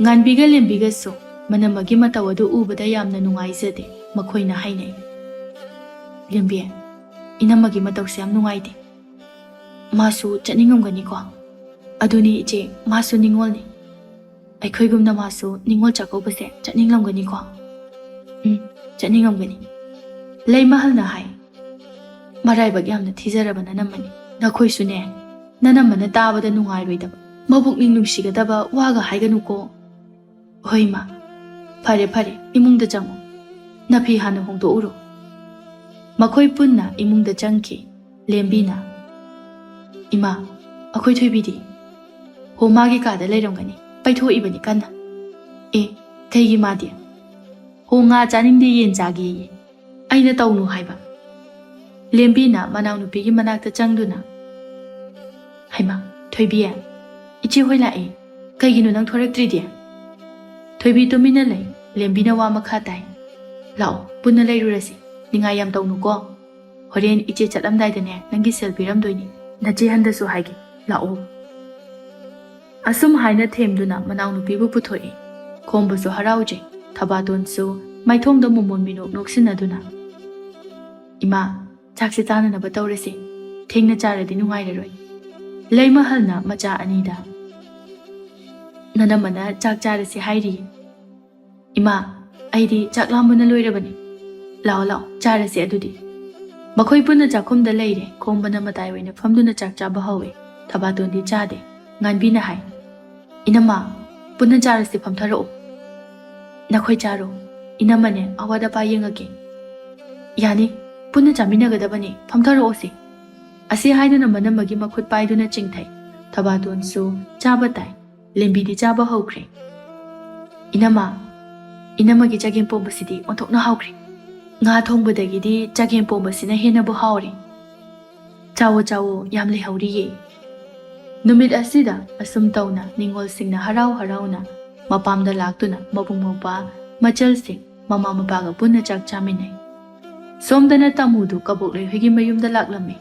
ꯉꯥꯟꯕꯤꯒ ꯂꯦꯝꯕꯤꯒꯁꯨ ꯃꯅꯝꯃꯒꯤ ꯃꯇꯧ ꯑꯗꯨ ꯎꯕꯗ ꯌꯥꯝꯅ ꯅꯨꯡꯉꯥꯏꯖꯗꯦ꯫ ꯃꯈꯣꯏꯅ ꯍꯥꯏꯅꯩ, "ꯂꯦꯝꯕꯤ, ꯏꯅꯝꯃꯒꯤ ꯃꯇꯧꯁꯦ ꯌꯥꯝ ꯅꯨꯡꯉꯥꯏꯇꯦ꯫ ꯃꯥꯁꯨ ꯆꯠꯅꯤꯡꯉꯝꯒꯅꯤꯀꯣ?" "ꯑꯗꯨꯅꯤ ꯏꯆꯦ, ꯃꯥꯁꯨ ꯅꯤꯡꯉꯣꯜꯅꯤ꯫ ꯑꯩꯈꯣꯏꯒꯨꯝꯅ ꯃꯥꯁꯨ ꯅꯤꯡꯉꯣꯜ ꯆꯥꯛꯀꯧꯕꯁꯦ ꯆꯠꯅꯤꯡꯂꯝꯒꯅꯤꯀꯣ?" "ꯎꯝ, ꯆꯠꯅꯤꯡꯉꯝꯒꯅꯤ꯫" ꯂꯩꯃꯍꯜꯅ ꯍꯥꯏ, ꯃꯔꯥꯏꯕꯛ ꯌꯥꯝꯅ ꯊꯤꯖꯔꯕ ꯅꯅꯝꯃꯅꯤ꯫ ꯅꯈꯣꯏꯁꯨꯅꯦ, ꯅꯅꯝꯃꯅ ꯇꯥꯕꯗ ꯅꯨꯡꯉꯥꯏꯔꯣꯏꯗꯕ, ꯃꯕꯨꯛꯅꯤꯡ ꯅꯨꯡꯁꯤꯒꯗꯕ ꯋꯥꯒ ꯍꯥꯏꯒꯅꯨꯀꯣ꯫ ꯍꯣꯏ ꯏꯃꯥ, ꯐꯔꯦ ꯐꯔꯦ, ꯏꯃꯨꯡꯗ ꯆꯪꯉꯨ꯫ ꯅꯐꯤ ꯍꯥꯟꯅ ꯍꯣꯡꯗꯣꯛꯎꯔꯣ꯫ ꯃꯈꯣꯏ ꯄꯨꯟꯅ ꯏꯃꯨꯡꯗ ꯆꯪꯈꯤ꯫ ꯂꯦꯝꯕꯤꯅ, "ꯏꯃꯥ, ꯑꯩꯈꯣꯏ ꯊꯣꯏꯕꯤꯗꯤ?" "ꯍꯣ, ꯃꯥꯒꯤ ꯀꯥꯗ ꯂꯩꯔꯝꯒꯅꯤ, ꯄꯩꯊꯣꯛꯏꯕꯅꯤ ꯀꯟꯅ꯫" "ꯑꯦ, ꯀꯩꯒꯤ ꯃꯥꯗꯤ?" "ꯍꯣ, ꯉꯥ ꯆꯥꯅꯤꯡꯗꯦ, ꯌꯦꯟ ꯆꯥꯒꯦꯌꯦ꯫ ꯑꯩꯅ ꯇꯧꯅꯨ ꯍꯥꯏꯕ꯫" ꯂꯦꯝꯕꯤꯅ ꯃꯅꯥꯎꯅꯨꯄꯤꯒꯤ ꯃꯅꯥꯛꯇ ꯆꯪꯗꯨꯅ, "ꯍꯩꯃꯥ, ꯊꯣꯏꯕꯤ, ꯏꯆꯦ ꯍꯣꯏ ꯂꯥꯛꯑꯦ꯫ ꯀꯩꯒꯤꯅꯣ ꯅꯪ ꯊꯣꯔꯛꯇ꯭ꯔꯤꯗꯤ?" ꯊꯣꯏꯕꯤ ꯇꯨꯃꯤꯟꯅ ꯂꯩ꯫ ꯂꯦꯝꯕꯤꯅ ꯋꯥ ꯃꯈꯥ ꯇꯥꯏ, "ꯂꯥꯛꯑꯣ, ꯄꯨꯟꯅ ꯂꯩꯔꯨꯔꯁꯤ꯫ ꯅꯤꯡꯉꯥꯏ ꯌꯥꯝ ꯇꯧꯅꯨꯀꯣ꯫ ꯍꯣꯔꯦꯟ ꯏꯆꯦ ꯆꯠꯂꯝꯗꯥꯏꯗꯅꯦ, ꯅꯪꯒꯤ ꯁꯦꯜ ꯄꯤꯔꯝꯗꯣꯏꯅꯤ꯫ ꯅꯆꯦ ꯍꯟꯗꯁꯨ ꯍꯥꯏꯒꯦ꯫ ꯂꯥꯛꯑꯣ꯫" ꯑꯁꯨꯝ ꯍꯥꯏꯅ ꯊꯦꯝꯗꯨꯅ ꯃꯅꯥꯎꯅꯨꯄꯤꯕꯨ ꯄꯨꯊꯣꯛꯏ꯫ ꯈꯣꯝꯕꯁꯨ ꯍꯔꯥꯎꯖꯩ꯫ ꯊꯕꯥꯇꯣꯟꯁꯨ ꯃꯥꯏꯊꯣꯡꯗ ꯃꯣꯃꯣꯟ ꯃꯤꯅꯣꯛ ꯅꯣꯛꯁꯤꯟꯅꯗꯨꯅ, "ꯏꯃꯥ, ꯆꯥꯛꯁꯦ ꯆꯥꯅꯅꯕ ꯇꯧꯔꯁꯤ꯫ ꯊꯦꯡꯅ ꯆꯥꯔꯗꯤ ꯅꯨꯡꯉꯥꯏꯔꯔꯣꯏ꯫" ꯂꯩꯃꯍꯜꯅ ꯃꯆꯥ ꯑꯅꯤꯗ, "ꯅꯅꯝꯃꯅ ꯆꯥꯛ ꯆꯥꯔꯁꯤ ꯍꯥꯏꯔꯤ꯫" "ꯏꯃꯥ, ꯑꯩꯗꯤ ꯆꯥꯛ ꯂꯥꯝꯕꯅ ꯂꯣꯏꯔꯕꯅꯤ꯫ ꯂꯥꯛꯑꯣ, ꯂꯥꯛꯑꯣ, ꯆꯥꯔꯁꯦ ꯑꯗꯨꯗꯤ꯫" ꯃꯈꯣꯏ ꯄꯨꯟꯅ ꯆꯥꯛꯈꯨꯝꯗ ꯂꯩꯔꯦ꯫ ꯈꯣꯝꯕꯅ ꯃꯇꯥꯏ ꯑꯣꯏꯅ ꯐꯝꯗꯨꯅ ꯆꯥꯛ ꯆꯥꯕ ꯍꯧꯋꯦ꯫ ꯊꯕꯥꯇꯣꯟꯗꯤ ꯆꯥꯗꯦ꯫ ꯉꯥꯟꯕꯤꯅ ꯍꯥꯏ, "ꯏꯅꯝꯃ, ꯄꯨꯟꯅ ꯆꯥꯔꯁꯦ, ꯐꯝꯊꯔꯛꯑꯣ꯫" "ꯅꯈꯣꯏ ꯆꯥꯔꯣ, ꯏꯅꯝꯃꯅꯦ ꯑꯋꯥꯠ ꯑꯄꯥ ꯌꯦꯡꯉꯒꯦ꯫" "ꯌꯥꯅꯤ, ꯄꯨꯟꯅ ꯆꯥꯃꯤꯟꯅꯒꯗꯕꯅꯤ, ꯐꯝꯊꯔꯛꯑꯣꯁꯦ꯫" ꯑꯁꯤ ꯍꯥꯏꯗꯨꯅ ꯃꯅꯝꯃꯒꯤ ꯃꯈꯨꯠ ꯄꯥꯏꯗꯨꯅ ꯆꯤꯡꯊꯩ꯫ ꯊꯕꯥꯇꯣꯟꯁꯨ ꯆꯥꯕ ꯇꯥꯏ꯫ ꯂꯦꯝꯕꯤꯗꯤ ꯆꯥꯕ ꯍꯧꯈ꯭ꯔꯦ꯫ "ꯏꯅꯝꯃ, ꯏꯅꯝꯃꯒꯤ ꯆꯒꯦꯝ ꯄꯣꯝꯕꯁꯤꯗꯤ ꯑꯣꯟꯊꯣꯛꯅ ꯍꯥꯎꯈ꯭ꯔꯦ꯫ ꯉꯥ ꯊꯣꯡꯕꯗꯒꯤꯗꯤ ꯆꯒꯦꯝ ꯄꯣꯝꯕꯁꯤꯅ ꯍꯦꯟꯅꯕꯨ ꯍꯥꯎꯔꯦ꯫ ꯆꯥꯋꯣ, ꯆꯥꯋꯣ, ꯌꯥꯝ ꯂꯩꯍꯧꯔꯤꯌꯦ꯫" ꯅꯨꯃꯤꯠ ꯑꯁꯤꯗ ꯑꯁꯨꯝ ꯇꯧꯅ ꯅꯤꯉꯣꯜꯁꯤꯡꯅ ꯍꯔꯥꯎ ꯍꯔꯥꯎꯅ ꯃꯄꯥꯝꯗ ꯂꯥꯛꯇꯨꯅ ꯃꯕꯨꯡ ꯃꯧꯄ꯭ꯋꯥ ꯃꯆꯜꯁꯤꯡ ꯃꯃꯥ ꯃꯄꯥꯒ ꯄꯨꯟꯅ ꯆꯥꯛ ꯆꯥꯃꯤꯟꯅꯩ꯫ ꯁꯣꯝꯗꯅ ꯇꯥꯃꯨꯗꯨ ꯀꯕꯣꯛꯂꯩ ꯍꯣꯏꯒꯤ ꯃꯌꯨꯝꯗ ꯂꯥꯛꯂꯝꯃꯤ꯫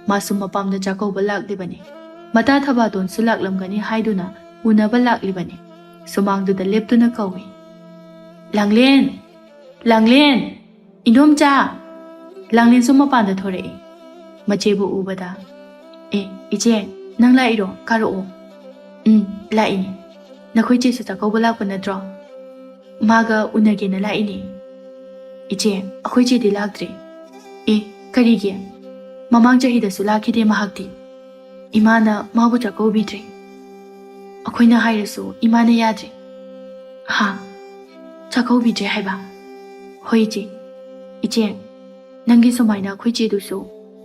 ꯃꯥꯁꯨ ꯃꯄꯥꯝꯗ ꯆꯥꯛꯀꯧꯕ ꯂꯥꯛꯂꯤꯕꯅꯤ꯫ ꯃꯇꯥ ꯊꯕꯥꯇꯣꯟꯁꯨ ꯂꯥꯛꯂꯝꯒꯅꯤ ꯍꯥꯏꯗꯨꯅ ꯎꯅꯕ ꯂꯥꯛꯂꯤꯕꯅꯤ꯫ ꯁꯨꯃꯥꯡꯗꯨꯗ ꯂꯦꯞꯇꯨꯅ ꯀꯧꯏ, "ꯂꯥꯡꯂꯦꯟ! ꯂꯥꯡꯂꯦꯟ! ꯏꯟꯗꯣꯝꯆꯥ!" ꯂꯥꯡꯂꯦꯟꯁꯨ ꯃꯄꯥꯟꯗ ꯊꯣꯔꯛꯏ꯫ ꯃꯆꯦꯕꯨ ꯎꯕꯗ, "ꯑꯦ, ꯏꯆꯦ, ꯅꯪ ꯂꯥꯛꯏꯔꯣ? ꯀꯥꯔꯛꯑꯣ꯫" "ꯎꯝ, ꯂꯥꯛꯏꯅꯦ꯫ ꯅꯈꯣꯏ ꯆꯦꯁꯨ ꯆꯥꯛꯀꯧꯕ ꯂꯥꯛꯄ ꯅꯠꯇ꯭ꯔꯣ?" "ꯃꯥꯒ ꯎꯅꯒꯦꯅ ꯂꯥꯛꯏꯅꯦ꯫" "ꯏꯆꯦ, ꯑꯩꯈꯣꯏ ꯆꯦꯗꯤ ꯂꯥꯛꯇ꯭ꯔꯤ꯫" "ꯑꯦ, ꯀꯔꯤꯒꯤ?" ꯃꯃꯥꯡ ꯆꯍꯤꯗꯁꯨ ꯂꯥꯛꯈꯤꯗꯦ ꯃꯍꯥꯛꯇꯤ꯫ ꯏꯃꯥꯅ ꯃꯥꯕꯨ ꯆꯥꯛꯀꯧꯕꯤꯗ꯭ꯔꯦ꯫ ꯑꯩꯈꯣꯏꯅ ꯍꯥꯏꯔꯁꯨ ꯏꯃꯥꯅ ꯌꯥꯗ꯭ꯔꯦ꯫ ꯍꯥ? ꯆꯥꯛꯀꯧꯕꯤꯗ꯭ꯔꯦ ꯍꯥꯏꯕ? ꯍꯣꯏ ꯏꯆꯦ꯫ ꯏꯆꯦ, ꯅꯪꯒꯤ ꯁꯨꯃꯥꯏꯅ ꯑꯩꯈꯣꯏ ꯆꯦꯗꯨꯁꯨ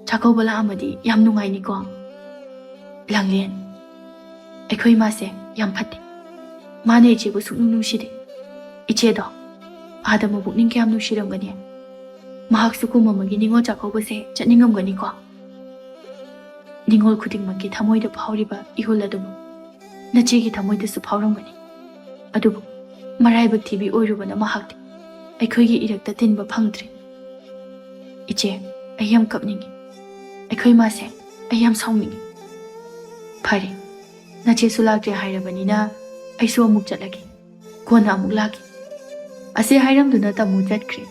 ꯆꯥꯛꯀꯧꯕ ꯂꯥꯛꯑꯝꯃꯗꯤ ꯌꯥꯝ ꯅꯨꯡꯉꯥꯏꯅꯤꯀꯣ꯫ ꯂꯥꯡꯂꯦꯟ, ꯑꯩꯈꯣꯏ ꯏꯃꯥꯁꯦ ꯌꯥꯝ ꯐꯠꯇꯦ꯫ ꯃꯥꯅ ꯏꯆꯦꯕꯨ ꯁꯨꯛꯅꯨꯡ ꯅꯨꯡꯁꯤꯗꯦ꯫ ꯏꯆꯦꯗꯣ ꯑꯥꯗ ꯃꯕꯨꯛꯅꯤꯡ ꯀꯌꯥꯝ ꯅꯨꯡꯁꯤꯔꯝꯒꯅꯤ꯫ ꯃꯍꯥꯛꯁꯨ ꯀꯨꯝ ꯑꯃꯒꯤ ꯅꯤꯉꯣꯜ ꯆꯥꯛꯀꯧꯕꯁꯦ ꯆꯠꯅꯤꯡꯉꯝꯒꯅꯤꯀꯣ꯫ ꯅꯤꯉꯣꯜ ꯈꯨꯗꯤꯡꯃꯛꯀꯤ ꯊꯃꯣꯏꯗ ꯐꯥꯎꯔꯤꯕ ꯏꯍꯨꯜ ꯑꯗꯨꯕꯨ ꯅꯆꯦꯒꯤ ꯊꯃꯣꯏꯗꯁꯨ ꯐꯥꯎꯔꯝꯒꯅꯤ꯫ ꯑꯗꯨꯕꯨ ꯃꯔꯥꯏꯕꯛ ꯊꯤꯕꯤ ꯑꯣꯏꯔꯨꯕꯅ ꯃꯍꯥꯛꯇꯤ ꯑꯩꯈꯣꯏꯒꯤ ꯏꯔꯛꯇ ꯇꯤꯟꯕ ꯐꯪꯗ꯭ꯔꯦ꯫ ꯏꯆꯦ, ꯑꯩ ꯌꯥꯝ ꯀꯞꯅꯤꯡꯉꯤ꯫ ꯑꯩꯈꯣꯏ ꯏꯃꯥꯁꯦ ꯑꯩ ꯌꯥꯝ ꯁꯥꯎꯅꯤꯡꯉꯤ꯫ ꯐꯔꯦ, ꯅꯆꯦꯁꯨ ꯂꯥꯛꯇ꯭ꯔꯦ ꯍꯥꯏꯔꯕꯅꯤꯅ ꯑꯩꯁꯨ ꯑꯃꯨꯛ ꯆꯠꯂꯒꯦ꯫ ꯀꯣꯟꯅ ꯑꯃꯨꯛ ꯂꯥꯛꯀꯦ꯫ ꯑꯁꯤ ꯍꯥꯏꯔꯝꯗꯨꯅ ꯇꯥꯃꯣ ꯆꯠꯈ꯭ꯔꯦ꯫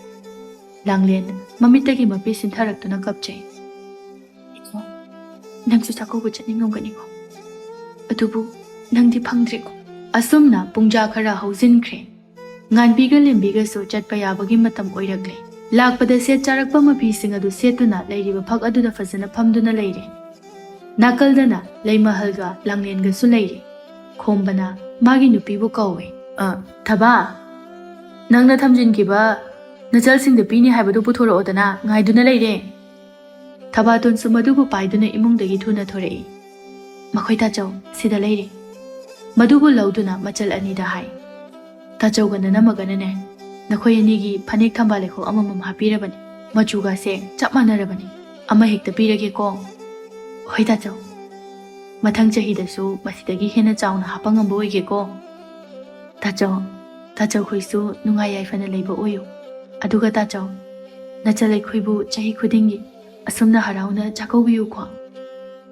ꯂꯥꯡꯂꯦꯟ ꯃꯃꯤꯠꯇꯒꯤ ꯃꯄꯤ ꯁꯤꯟꯊꯔꯛꯇꯨꯅ ꯀꯞꯆꯩ꯫ ꯏꯆꯦ, ꯅꯪꯁꯨ ꯆꯥꯛꯀꯧꯕ ꯆꯠꯅꯤꯡꯉꯝꯒꯅꯤꯀꯣ? ꯑꯗꯨꯕꯨ ꯅꯪꯗꯤ ꯐꯪꯗ꯭ꯔꯦꯀꯣ? ꯑꯁꯨꯝꯅ ꯄꯨꯡꯖꯥ ꯈꯔ ꯍꯧꯖꯤꯟꯈ꯭ꯔꯦ꯫ ꯉꯥꯟꯕꯤꯒ ꯂꯦꯝꯕꯤꯒꯁꯨ ꯆꯠꯄ ꯌꯥꯕꯒꯤ ꯃꯇꯝ ꯑꯣꯏꯔꯛꯂꯦ꯫ ꯂꯥꯛꯄꯗ ꯁꯦꯠ ꯆꯥꯔꯛꯄ ꯃꯐꯤꯁꯤꯡ ꯑꯗꯨ ꯁꯦꯠꯇꯨꯅ ꯂꯩꯔꯤꯕ ꯐꯛ ꯑꯗꯨꯗ ꯐꯖꯅ ꯐꯝꯗꯨꯅ ꯂꯩꯔꯦ꯫ ꯅꯥꯀꯜꯗꯅ ꯂꯩꯃꯍꯜꯒ ꯂꯥꯡꯂꯦꯟꯒꯁꯨ ꯂꯩꯔꯦ꯫ ꯈꯣꯝꯕꯅ ꯃꯥꯒꯤ ꯅꯨꯄꯤꯕꯨ ꯀꯧꯋꯦ꯫ "ꯑ, ꯊꯕꯥ, ꯅꯪꯅ ꯊꯝꯖꯤꯟꯈꯤꯕ ꯅꯆꯜꯁꯤꯡꯗ ꯄꯤꯅꯤ ꯍꯥꯏꯕꯗꯨ ꯄꯨꯊꯣꯔꯛꯑꯣꯗꯅ, ꯉꯥꯏꯗꯨꯅ ꯂꯩꯔꯦ꯫" ꯊꯕꯥꯇꯣꯟꯁꯨ ꯃꯗꯨꯕꯨ ꯄꯥꯏꯗꯨꯅ ꯏꯃꯨꯡꯗꯒꯤ ꯊꯨꯅ ꯊꯣꯔꯛꯏ꯫ "ꯃꯈꯣꯏ ꯇꯥꯆꯧ ꯁꯤꯗ ꯂꯩꯔꯦ꯫" ꯃꯗꯨꯕꯨ ꯂꯧꯗꯨꯅ ꯃꯆꯜ ꯑꯅꯤꯗ ꯍꯥꯏ, "ꯇꯥꯆꯧꯒ ꯅꯅꯝꯃꯒꯅꯅꯦ, ꯅꯈꯣꯏ ꯑꯅꯤꯒꯤ ꯐꯅꯦꯛ ꯊꯝꯕꯥꯜ ꯂꯩꯈꯣꯛ ꯑꯃꯃꯝ ꯍꯥꯞꯄꯤꯔꯕꯅꯤ꯫ ꯃꯆꯨꯒꯁꯦ ꯆꯞ ꯃꯥꯟꯅꯔꯕꯅꯤ꯫ ꯑꯃ ꯍꯦꯛꯇ ꯄꯤꯔꯒꯦꯀꯣ꯫" "ꯍꯣꯏ ꯇꯥꯆꯧ, ꯃꯊꯪ ꯆꯍꯤꯗꯁꯨ ꯃꯁꯤꯗꯒꯤ ꯍꯦꯟꯅ ꯆꯥꯎꯅ ꯍꯥꯞꯄ ꯉꯝꯕ ꯑꯣꯏꯒꯦꯀꯣ꯫" "ꯇꯥꯆꯧ, ꯇꯥꯆꯧꯈꯣꯏꯁꯨ ꯅꯨꯡꯉꯥꯏ ꯌꯥꯏꯐꯅ ꯂꯩꯕ ꯑꯣꯏꯌꯨ꯫ ꯑꯗꯨꯒ ꯇꯥꯆꯧ, ꯅꯆꯜ ꯑꯩꯈꯣꯏꯕꯨ ꯆꯍꯤ ꯈꯨꯗꯤꯡꯒꯤ ꯑꯁꯨꯝꯅ ꯍꯔꯥꯎꯅ ꯆꯥꯛꯀꯧꯕꯤꯌꯨꯀꯣ꯫"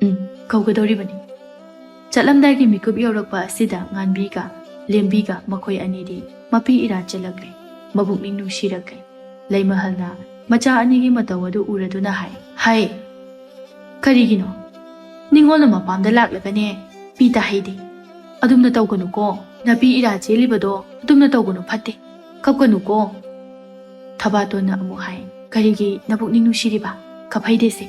"ꯎꯝ, ꯀꯧꯒꯗꯧꯔꯤꯕꯅꯤ꯫" ꯆꯠꯂꯝꯗꯥꯏꯒꯤ ꯃꯤꯀꯨꯞ ꯌꯧꯔꯛꯄ ꯑꯁꯤꯗ ꯉꯥꯟꯕꯤꯒ ꯂꯦꯝꯕꯤꯒ ꯃꯈꯣꯏ ꯑꯅꯤꯗꯤ ꯃꯄꯤ ꯏꯔꯥ ꯆꯦꯜꯂꯛꯂꯦ꯫ ꯃꯕꯨꯛꯅꯤꯡ ꯅꯨꯡꯁꯤꯔꯛꯂꯦ꯫ ꯂꯩꯃꯍꯜꯅ ꯃꯆꯥ ꯑꯅꯤꯒꯤ ꯃꯇꯧ ꯑꯗꯨ ꯎꯔꯗꯨꯅ ꯍꯥꯏ, "ꯍꯥꯏ, ꯀꯔꯤꯒꯤꯅꯣ? ꯅꯤꯡꯉꯣꯜꯅ ꯃꯄꯥꯝꯗ ꯂꯥꯛꯂꯒꯅꯦ ꯄꯤ ꯇꯥꯍꯩꯗꯦ꯫ ꯑꯗꯨꯝꯅ ꯇꯧꯒꯅꯨꯀꯣ꯫ ꯅꯄꯤ ꯏꯔꯥ ꯆꯦꯜꯂꯤꯕꯗꯣ ꯑꯗꯨꯝꯅ ꯇꯧꯒꯅꯨ, ꯐꯠꯇꯦ꯫ ꯀꯞꯀꯅꯨꯀꯣ꯫" ꯊꯕꯥꯇꯣꯟꯅ ꯑꯃꯨꯛ ꯍꯥꯏ, "ꯀꯔꯤꯒꯤ ꯅꯕꯨꯛꯅꯤꯡ ꯅꯨꯡꯁꯤꯔꯤꯕ? ꯀꯞꯍꯩꯗꯦꯁꯦ꯫"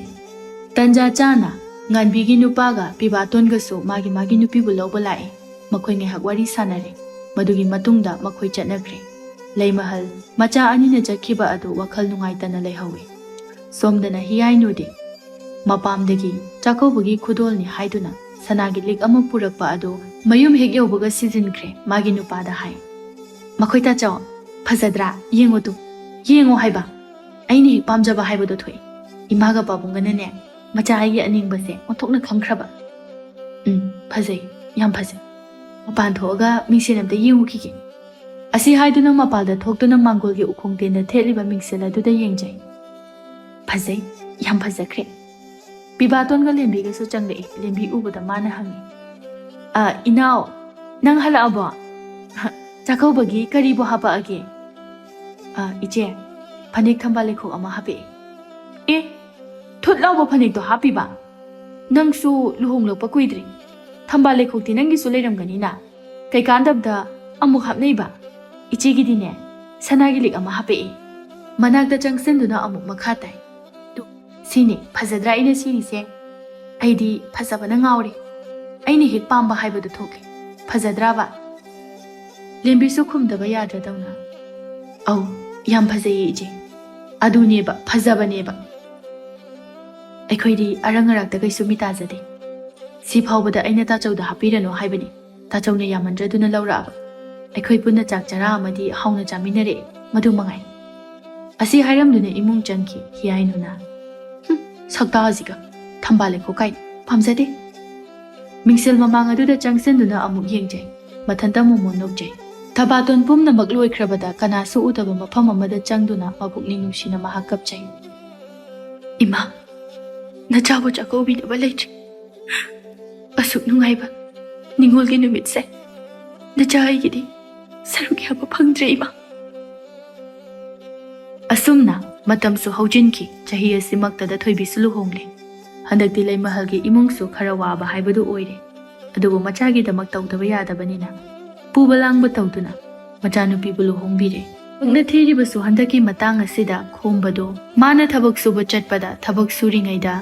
ꯇꯟꯖꯥ ꯆꯥꯅ ꯉꯥꯟꯕꯤꯒꯤ ꯅꯨꯄꯥꯒ ꯄꯤꯕꯥꯇꯣꯟꯒꯁꯨ ꯃꯥꯒꯤ ꯃꯥꯒꯤ ꯅꯨꯄꯤꯕꯨ ꯂꯧꯕ ꯂꯥꯛꯏ꯫ ꯃꯈꯣꯏ ꯉꯥꯏꯍꯥꯛ ꯋꯥꯔꯤ ꯁꯥꯟꯅꯔꯦ꯫ ꯃꯗꯨꯒꯤ ꯃꯇꯨꯡꯗ ꯃꯈꯣꯏ ꯆꯠꯅꯈ꯭ꯔꯦ꯫ ꯂꯩꯃꯍꯜ ꯃꯆꯥ ꯑꯅꯤꯅ ꯆꯠꯈꯤꯕ ꯑꯗꯨ ꯋꯥꯈꯜ ꯅꯨꯡꯉꯥꯏꯇꯅ ꯂꯩꯍꯧꯏ꯫ ꯁꯣꯝꯗꯅ ꯍꯤꯌꯥꯏꯅꯨꯗꯤ ꯃꯄꯥꯝꯗꯒꯤ ꯆꯥꯛꯀꯧꯕꯒꯤ ꯈꯨꯗꯣꯜꯅꯤ ꯍꯥꯏꯗꯨꯅ ꯁꯅꯥꯒꯤ ꯂꯤꯛ ꯑꯃ ꯄꯨꯔꯛꯄ ꯑꯗꯨ ꯃꯌꯨꯝ ꯍꯦꯛ ꯌꯧꯕꯒ ꯁꯤꯖꯤꯟꯈ꯭ꯔꯦ꯫ ꯃꯥꯒꯤ ꯅꯨꯄꯥꯗ ꯍꯥꯏ, "ꯃꯈꯣꯏ ꯇꯥꯆꯧ, ꯐꯖꯗ꯭ꯔꯥ? ꯌꯦꯡꯉꯨ ꯇꯨ, ꯌꯦꯡꯉꯨ ꯍꯥꯏꯕ꯫ ꯑꯩꯅ ꯍꯦꯛ ꯄꯥꯝꯖꯕ ꯍꯥꯏꯕꯗꯣ ꯊꯣꯛꯑꯦ꯫ ꯏꯃꯥꯒ ꯄꯥꯕꯨꯡꯒꯅꯅꯦ ꯃꯆꯥ ꯑꯩꯒꯤ ꯑꯅꯤꯡꯕꯁꯦ ꯑꯣꯟꯊꯣꯛꯅ ꯈꯪꯈ꯭ꯔꯕ꯫ ꯎꯝ, ꯐꯖꯩ, ꯌꯥꯝ ꯐꯖꯩ꯫ ꯃꯄꯥꯟ ꯊꯣꯛꯑꯒ ꯃꯤꯡꯁꯦꯜ ꯑꯝꯇ ꯌꯦꯡꯉꯨꯈꯤꯒꯦ꯫" ꯑꯁꯤ ꯍꯥꯏꯗꯨꯅ ꯃꯄꯥꯜꯗ ꯊꯣꯛꯇꯨꯅ ꯃꯥꯡꯒꯣꯜꯒꯤ ꯎꯈꯣꯡ ꯇꯦꯟꯗ ꯊꯦꯠꯂꯤꯕ ꯃꯤꯡꯁꯦꯜ ꯑꯗꯨꯗ ꯌꯦꯡꯖꯩ꯫ ꯐꯖꯩ, ꯌꯥꯝ ꯐꯖꯈ꯭ꯔꯦ꯫ ꯄꯤꯕꯥꯇꯣꯟꯒ ꯂꯦꯝꯕꯤꯒꯁꯨ ꯆꯪꯂꯛꯏ꯫ ꯂꯦꯝꯕꯤ ꯎꯕꯗ ꯃꯥꯅ ꯍꯪꯉꯤ, "ꯑ, ꯏꯅꯥꯎ, ꯅꯪ ꯍꯜꯂꯛꯑꯕꯣ? ꯆꯥꯛꯀꯧꯕꯒꯤ ꯀꯔꯤꯕꯨ ꯍꯥꯄꯛꯑꯒꯦ?" "ꯑ, ꯏꯆꯦ, ꯐꯅꯦꯛ ꯊꯝꯕꯥꯜ ꯂꯩꯈꯣꯛ ꯑꯃ ꯍꯥꯄꯛꯑꯦ꯫" "ꯑꯦ, ꯊꯨꯠ ꯂꯥꯎꯕ ꯐꯅꯦꯛꯇꯣ ꯍꯥꯞꯄꯤꯕ? ꯅꯪꯁꯨ ꯂꯨꯍꯣꯡꯂꯛꯄ ꯀꯨꯏꯗ꯭ꯔꯤ꯫ ꯊꯝꯕꯥꯜ ꯂꯩꯈꯣꯛꯇꯤ ꯅꯪꯒꯤꯁꯨ ꯂꯩꯔꯝꯒꯅꯤꯅ꯫ ꯀꯩꯀꯥꯟꯗꯕꯗ ꯑꯃꯨꯛ ꯍꯥꯞꯅꯩꯕ? ꯏꯆꯦꯒꯤꯗꯤꯅꯦ, ꯁꯅꯥꯒꯤ ꯂꯤꯛ ꯑꯃ ꯍꯥꯄꯛꯑꯦ꯫" ꯃꯅꯥꯛꯇ ꯆꯪꯁꯤꯟꯗꯨꯅ ꯑꯃꯨꯛ ꯃꯈꯥ ꯇꯥꯏ, "ꯇꯨ, ꯁꯤꯅꯤ ꯐꯖꯗ꯭ꯔꯥ ꯑꯩꯅ ꯁꯤꯔꯤꯁꯦ? ꯑꯩꯗꯤ ꯐꯖꯕꯅ ꯉꯥꯎꯔꯦ꯫ ꯑꯩꯅ ꯍꯦꯛ ꯄꯥꯝꯕ ꯍꯥꯏꯕꯗꯨ ꯊꯣꯛꯂꯦ꯫ ꯐꯖꯗ꯭ꯔꯥꯕ?" ꯂꯦꯝꯕꯤꯁꯨ ꯈꯨꯝꯗꯕ ꯌꯥꯗ꯭ꯔꯗꯧꯅ, "ꯑꯧ, ꯌꯥꯝ ꯐꯖꯩꯌꯦ ꯏꯆꯦ꯫ ꯑꯗꯨꯅꯦꯕ, ꯐꯖꯕꯅꯦꯕ꯫ ꯑꯩꯈꯣꯏꯗꯤ ꯑꯔꯪ ꯑꯔꯥꯛꯇ ꯀꯩꯁꯨ ꯃꯤ ꯇꯥꯖꯗꯦ꯫ ꯁꯤ ꯐꯥꯎꯕꯗ ꯑꯩꯅ ꯇꯥꯆꯧꯗ ꯍꯥꯞꯄꯤꯔꯅꯨ ꯍꯥꯏꯕꯅꯤ꯫ ꯇꯥꯆꯧꯅ ꯌꯥꯝꯃꯟꯗ꯭ꯔꯗꯨꯅ ꯂꯧꯔꯛꯑꯕ꯫ ꯑꯩꯈꯣꯏ ꯄꯨꯟꯅ ꯆꯥꯛ ꯆꯔꯥ ꯑꯃꯗꯤ ꯍꯥꯎꯅ ꯆꯥꯃꯤꯟꯅꯔꯦ, ꯃꯗꯨ ꯃꯉꯥꯏ꯫" ꯑꯁꯤ ꯍꯥꯏꯔꯝꯗꯨꯅ ꯏꯃꯨꯡ ꯆꯪꯈꯤ ꯍꯤꯌꯥꯏꯅꯨꯅ꯫ "ꯍꯨꯝ, ꯁꯛꯇꯥꯁꯤꯒ, ꯊꯝꯕꯥꯜ ꯂꯩꯈꯣꯛ ꯀꯥꯏꯅ ꯄꯥꯝꯖꯗꯦ꯫" ꯃꯤꯡꯁꯦꯜ ꯃꯃꯥꯡ ꯑꯗꯨꯗ ꯆꯪꯁꯤꯟꯗꯨꯅ ꯑꯃꯨꯛ ꯌꯦꯡꯖꯩ꯫ ꯃꯊꯟꯇ ꯃꯣꯃꯣꯟ ꯅꯣꯛꯆꯩ꯫ ꯊꯕꯥꯇꯣꯟ ꯄꯨꯝꯅꯃꯛ ꯂꯣꯏꯈ꯭ꯔꯕꯗ ꯀꯅꯥꯁꯨ ꯎꯗꯕ ꯃꯐꯝ ꯑꯃꯗ ꯆꯪꯗꯨꯅ ꯃꯄꯨꯛꯅꯤꯡ ꯅꯨꯡꯁꯤꯅ ꯃꯍꯥꯛ ꯀꯞꯆꯩ꯫ "ꯏꯃꯥ, ꯅꯆꯥꯕꯨ ꯆꯥꯛꯀꯧꯕꯤꯅꯕ ꯂꯩꯇ꯭ꯔꯦ꯫ ꯑꯁꯨꯛ ꯅꯨꯡꯉꯥꯏꯕ ꯅꯤꯉꯣꯜꯒꯤ ꯅꯨꯃꯤꯠꯁꯦ ꯅꯆꯥ ꯑꯩꯒꯤꯗꯤ ꯁꯔꯨꯛ ꯌꯥꯕ ꯐꯪꯗ꯭ꯔꯦ ꯏꯃꯥ꯫" ꯑꯁꯨꯝꯅ ꯃꯇꯝꯁꯨ ꯍꯧꯖꯤꯟꯈꯤ꯫ ꯆꯍꯤ ꯑꯁꯤꯃꯛꯇꯗ ꯊꯣꯏꯕꯤꯁꯨ ꯂꯨꯍꯣꯡꯂꯦ꯫ ꯍꯟꯗꯛꯇꯤ ꯂꯩꯃꯍꯜꯒꯤ ꯏꯃꯨꯡꯁꯨ ꯈꯔ ꯋꯥꯕ ꯍꯥꯏꯕꯗꯨ ꯑꯣꯏꯔꯦ꯫ ꯑꯗꯨꯕꯨ ꯃꯆꯥꯒꯤꯗꯃꯛ ꯇꯧꯗꯕ ꯌꯥꯗꯕꯅꯤꯅ ꯄꯨꯕ ꯂꯥꯡꯕ ꯇꯧꯗꯨꯅ ꯃꯆꯥꯅꯨꯄꯤꯕꯨ ꯂꯨꯍꯣꯡꯕꯤꯔꯦ꯫ ꯄꯛꯅ ꯊꯤꯔꯤꯕꯁꯨ ꯍꯟꯗꯛꯀꯤ ꯃꯇꯥꯡ ꯑꯁꯤꯗ ꯈꯣꯝꯕꯗꯣ ꯃꯥꯅ ꯊꯕꯛ ꯁꯨꯕ ꯆꯠꯄꯗ ꯊꯕꯛ ꯁꯨꯔꯤꯉꯩꯗ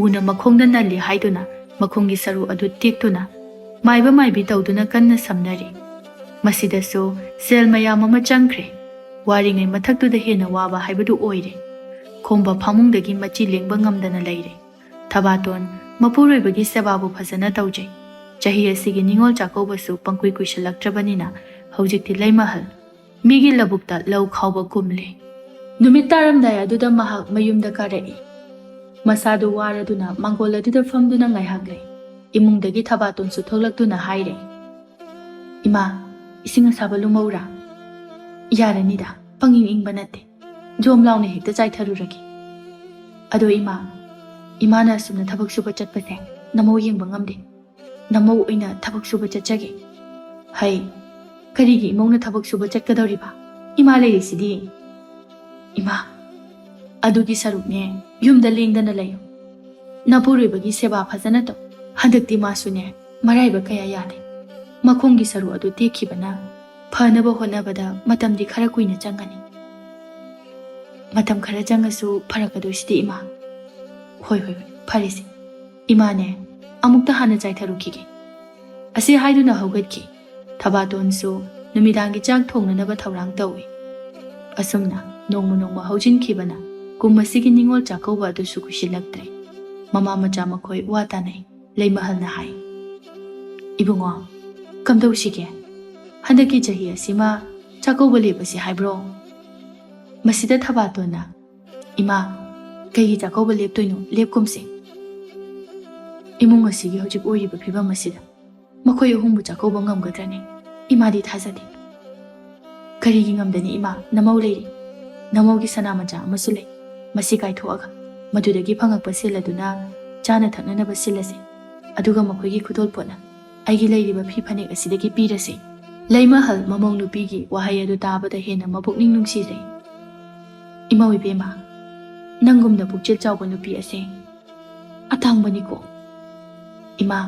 ꯎꯅ ꯃꯈꯣꯡꯗ ꯅꯜꯂꯤ ꯍꯥꯏꯗꯨꯅ ꯃꯈꯣꯡꯒꯤ ꯁꯔꯨ ꯑꯗꯨ ꯇꯦꯛꯇꯨꯅ ꯃꯥꯏꯕ ꯃꯥꯏꯕꯤ ꯇꯧꯗꯨꯅ ꯀꯟꯅ ꯁꯝꯅꯔꯤ꯫ ꯃꯁꯤꯗꯁꯨ ꯁꯦꯜ ꯃꯌꯥꯝ ꯑꯃ ꯆꯪꯈ꯭ꯔꯦ꯫ ꯋꯥꯔꯤꯉꯩ ꯃꯊꯛꯇꯨꯗ ꯍꯦꯟꯅ ꯋꯥꯕ ꯍꯥꯏꯕꯗꯨ ꯑꯣꯏꯔꯦ꯫ ꯈꯣꯝꯕ ꯐꯃꯨꯡꯗꯒꯤ ꯃꯆꯤ ꯂꯦꯡꯕ ꯉꯝꯗꯅ ꯂꯩꯔꯦ꯫ ꯊꯕꯥꯇꯣꯟ ꯃꯄꯨꯔꯣꯏꯕꯒꯤ ꯁꯦꯕꯥꯕꯨ ꯐꯖꯅ ꯇꯧꯖꯩ꯫ ꯆꯍꯤ ꯑꯁꯤꯒꯤ ꯅꯤꯉꯣꯜ ꯆꯥꯛꯀꯧꯕꯁꯨ ꯄꯪꯀꯨꯏ ꯀꯨꯏꯁꯜꯂꯛꯇ꯭ꯔꯕꯅꯤꯅ ꯍꯧꯖꯤꯛꯇꯤ ꯂꯩꯃꯍꯜ ꯃꯤꯒꯤ ꯂꯧꯕꯨꯛꯇ ꯂꯧ ꯈꯥꯎꯕ ꯀꯨꯝꯂꯦ꯫ ꯅꯨꯃꯤꯠ ꯇꯥꯔꯝꯗꯥꯏ ꯑꯗꯨꯗ ꯃꯍꯥꯛ ꯃꯌꯨꯝꯗ ꯀꯥꯔꯛꯏ꯫ ꯃꯁꯥꯗꯨ ꯋꯥꯔꯗꯨꯅ ꯃꯥꯡꯒꯣꯜ ꯑꯗꯨꯗ ꯐꯝꯗꯨꯅ ꯉꯥꯏꯍꯥꯛ ꯂꯩ꯫ ꯏꯃꯨꯡꯗꯒꯤ ꯊꯕꯥꯇꯣꯟꯁꯨ ꯊꯣꯛꯂꯛꯇꯨꯅ ꯍꯥꯏꯔꯦ, "ꯏꯃꯥ, ꯏꯁꯤꯡ ꯑꯁꯥꯕ ꯂꯨꯝꯃꯧꯔꯥ?" "ꯌꯥꯔꯅꯤꯗ, ꯄꯪꯏꯪ ꯏꯪꯕ ꯅꯠꯇꯦ꯫ ꯖꯣꯝ ꯂꯥꯎꯅ ꯍꯦꯛꯇ ꯆꯥꯏꯊꯔꯨꯔꯒꯦ꯫ ꯑꯗꯣ ꯏꯃꯥ, ꯏꯃꯥꯅ ꯑꯁꯨꯝꯅ ꯊꯕꯛ ꯁꯨꯕ ꯆꯠꯄꯁꯦ ꯅꯃꯧ ꯌꯦꯡꯕ ꯉꯝꯗꯦ꯫ ꯅꯃꯧ ꯑꯣꯏꯅ ꯊꯕꯛ ꯁꯨꯕ ꯆꯠꯆꯒꯦ꯫" "ꯍꯩ, ꯀꯔꯤꯒꯤ ꯏꯃꯧꯅ ꯊꯕꯛ ꯁꯨꯕ ꯆꯠꯀꯗꯧꯔꯤꯕ? ꯏꯃꯥ ꯂꯩꯔꯤꯁꯤꯗꯤ꯫" "ꯏꯃꯥ, ꯑꯗꯨꯒꯤ ꯁꯔꯨꯛꯅꯦ, ꯌꯨꯝꯗ ꯂꯦꯡꯗꯅ ꯂꯩꯌꯨ꯫ ꯅꯄꯨꯔꯣꯏꯕꯒꯤ ꯁꯦꯕꯥ ꯐꯖꯅ ꯇꯧ꯫ ꯍꯟꯗꯛꯇꯤ ꯃꯥꯁꯨꯅꯦ, ꯃꯔꯥꯏꯕꯛ ꯀꯌꯥ ꯌꯥꯗꯦ꯫ ꯃꯈꯣꯡꯒꯤ ꯁꯔꯨ ꯑꯗꯨ ꯇꯦꯛꯈꯤꯕꯅ ꯐꯅꯕ ꯍꯣꯠꯅꯕꯗ ꯃꯇꯝꯗꯤ ꯈꯔ ꯀꯨꯏꯅ ꯆꯪꯒꯅꯤ꯫" "ꯃꯇꯝ ꯈꯔ ꯆꯪꯉꯁꯨ ꯐꯔꯛꯀꯗꯣꯏꯁꯤꯗꯤ ꯏꯃꯥ꯫" "ꯍꯣꯏ, ꯍꯣꯏ, ꯍꯣꯏ, ꯐꯔꯦꯁꯦ꯫ ꯏꯃꯥꯅꯦ, ꯑꯃꯨꯛꯇ ꯍꯥꯟꯅ ꯆꯥꯏꯊꯔꯨꯈꯤꯒꯦ꯫" ꯑꯁꯤ ꯍꯥꯏꯗꯨꯅ ꯍꯧꯒꯠꯈꯤ꯫ ꯊꯕꯥꯇꯣꯟꯁꯨ ꯅꯨꯃꯤꯗꯥꯡꯒꯤ ꯆꯥꯛ ꯊꯣꯡꯅꯅꯕ ꯊꯧꯔꯥꯡ ꯇꯧꯏ꯫ ꯑꯁꯨꯝꯅ ꯅꯣꯡꯃ ꯅꯣꯡꯃ ꯍꯧꯖꯤꯟꯈꯤꯕꯅ ꯀꯨꯝ ꯑꯁꯤꯒꯤ ꯅꯤꯉꯣꯜ ꯆꯥꯛꯀꯧꯕ ꯑꯗꯨꯁꯨ ꯀꯨꯏꯁꯤꯜꯂꯛꯇ꯭ꯔꯦ꯫ ꯃꯃꯥ ꯃꯆꯥ ꯃꯈꯣꯏ ꯋꯥ ꯇꯥꯅꯩ꯫ ꯂꯩꯃꯍꯜꯅ ꯍꯥꯏ, "ꯏꯕꯨꯡꯉꯣ, ꯀꯝꯗꯧꯁꯤꯒꯦ? ꯍꯟꯗꯛꯀꯤ ꯆꯍꯤ ꯑꯁꯤꯃ ꯆꯥꯛꯀꯧꯕ ꯂꯦꯞꯄꯁꯤ ꯍꯥꯏꯕ꯭ꯔꯣ?" ꯃꯁꯤꯗ ꯊꯕꯥꯇꯣꯟꯅ, "ꯏꯃꯥ, ꯀꯩꯒꯤ ꯆꯥꯛꯀꯧꯕ ꯂꯦꯞꯇꯣꯏꯅꯣ? ꯂꯦꯞꯀꯨꯝꯁꯦ꯫ ꯏꯃꯨꯡ ꯑꯁꯤꯒꯤ ꯍꯧꯖꯤꯛ ꯑꯣꯏꯔꯤꯕ ꯐꯤꯕꯝ ꯑꯁꯤꯗ ꯃꯈꯣꯏ ꯑꯍꯨꯝꯕꯨ ꯆꯥꯛꯀꯧꯕ ꯉꯝꯒꯗ꯭ꯔꯅꯦ? ꯏꯃꯥꯗꯤ ꯊꯥꯖꯗꯦ꯫" "ꯀꯔꯤꯒꯤ ꯉꯝꯗꯅꯤ ꯏꯃꯥ? ꯅꯃꯧ ꯂꯩꯔꯤ꯫ ꯅꯃꯧꯒꯤ ꯁꯅꯥ ꯃꯆꯥ ꯑꯃꯁꯨ ꯂꯩ꯫ ꯃꯁꯤ ꯀꯥꯏꯊꯣꯛꯑꯒ ꯃꯗꯨꯗꯒꯤ ꯐꯪꯉꯛꯄ ꯁꯦꯜ ꯑꯗꯨꯅ ꯆꯥꯅ ꯊꯛꯅꯅꯕ ꯁꯤꯜꯂꯁꯤ꯫ ꯑꯗꯨꯒ ꯃꯈꯣꯏꯒꯤ ꯈꯨꯗꯣꯜꯄꯣꯠꯅ ꯑꯩꯒꯤ ꯂꯩꯔꯤꯕ ꯐꯤ ꯐꯅꯦꯛ ꯑꯁꯤꯗꯒꯤ ꯄꯤꯔꯁꯤ꯫" ꯂꯩꯃꯍꯜ ꯃꯃꯧ ꯅꯨꯄꯤꯒꯤ ꯋꯥꯍꯩ ꯑꯗꯨ ꯇꯥꯕꯗ ꯍꯦꯟꯅ ꯃꯄꯨꯛꯅꯤꯡ ꯅꯨꯡꯁꯤꯖꯩ꯫ "ꯏꯃꯧ ꯏꯕꯦꯝꯃ, ꯅꯪꯒꯨꯝꯅ ꯄꯨꯛꯆꯦꯜ ꯆꯥꯎꯕ ꯅꯨꯄꯤ ꯑꯁꯦ ꯑꯇꯥꯡꯕꯅꯤꯀꯣ꯫ ꯏꯃꯥ,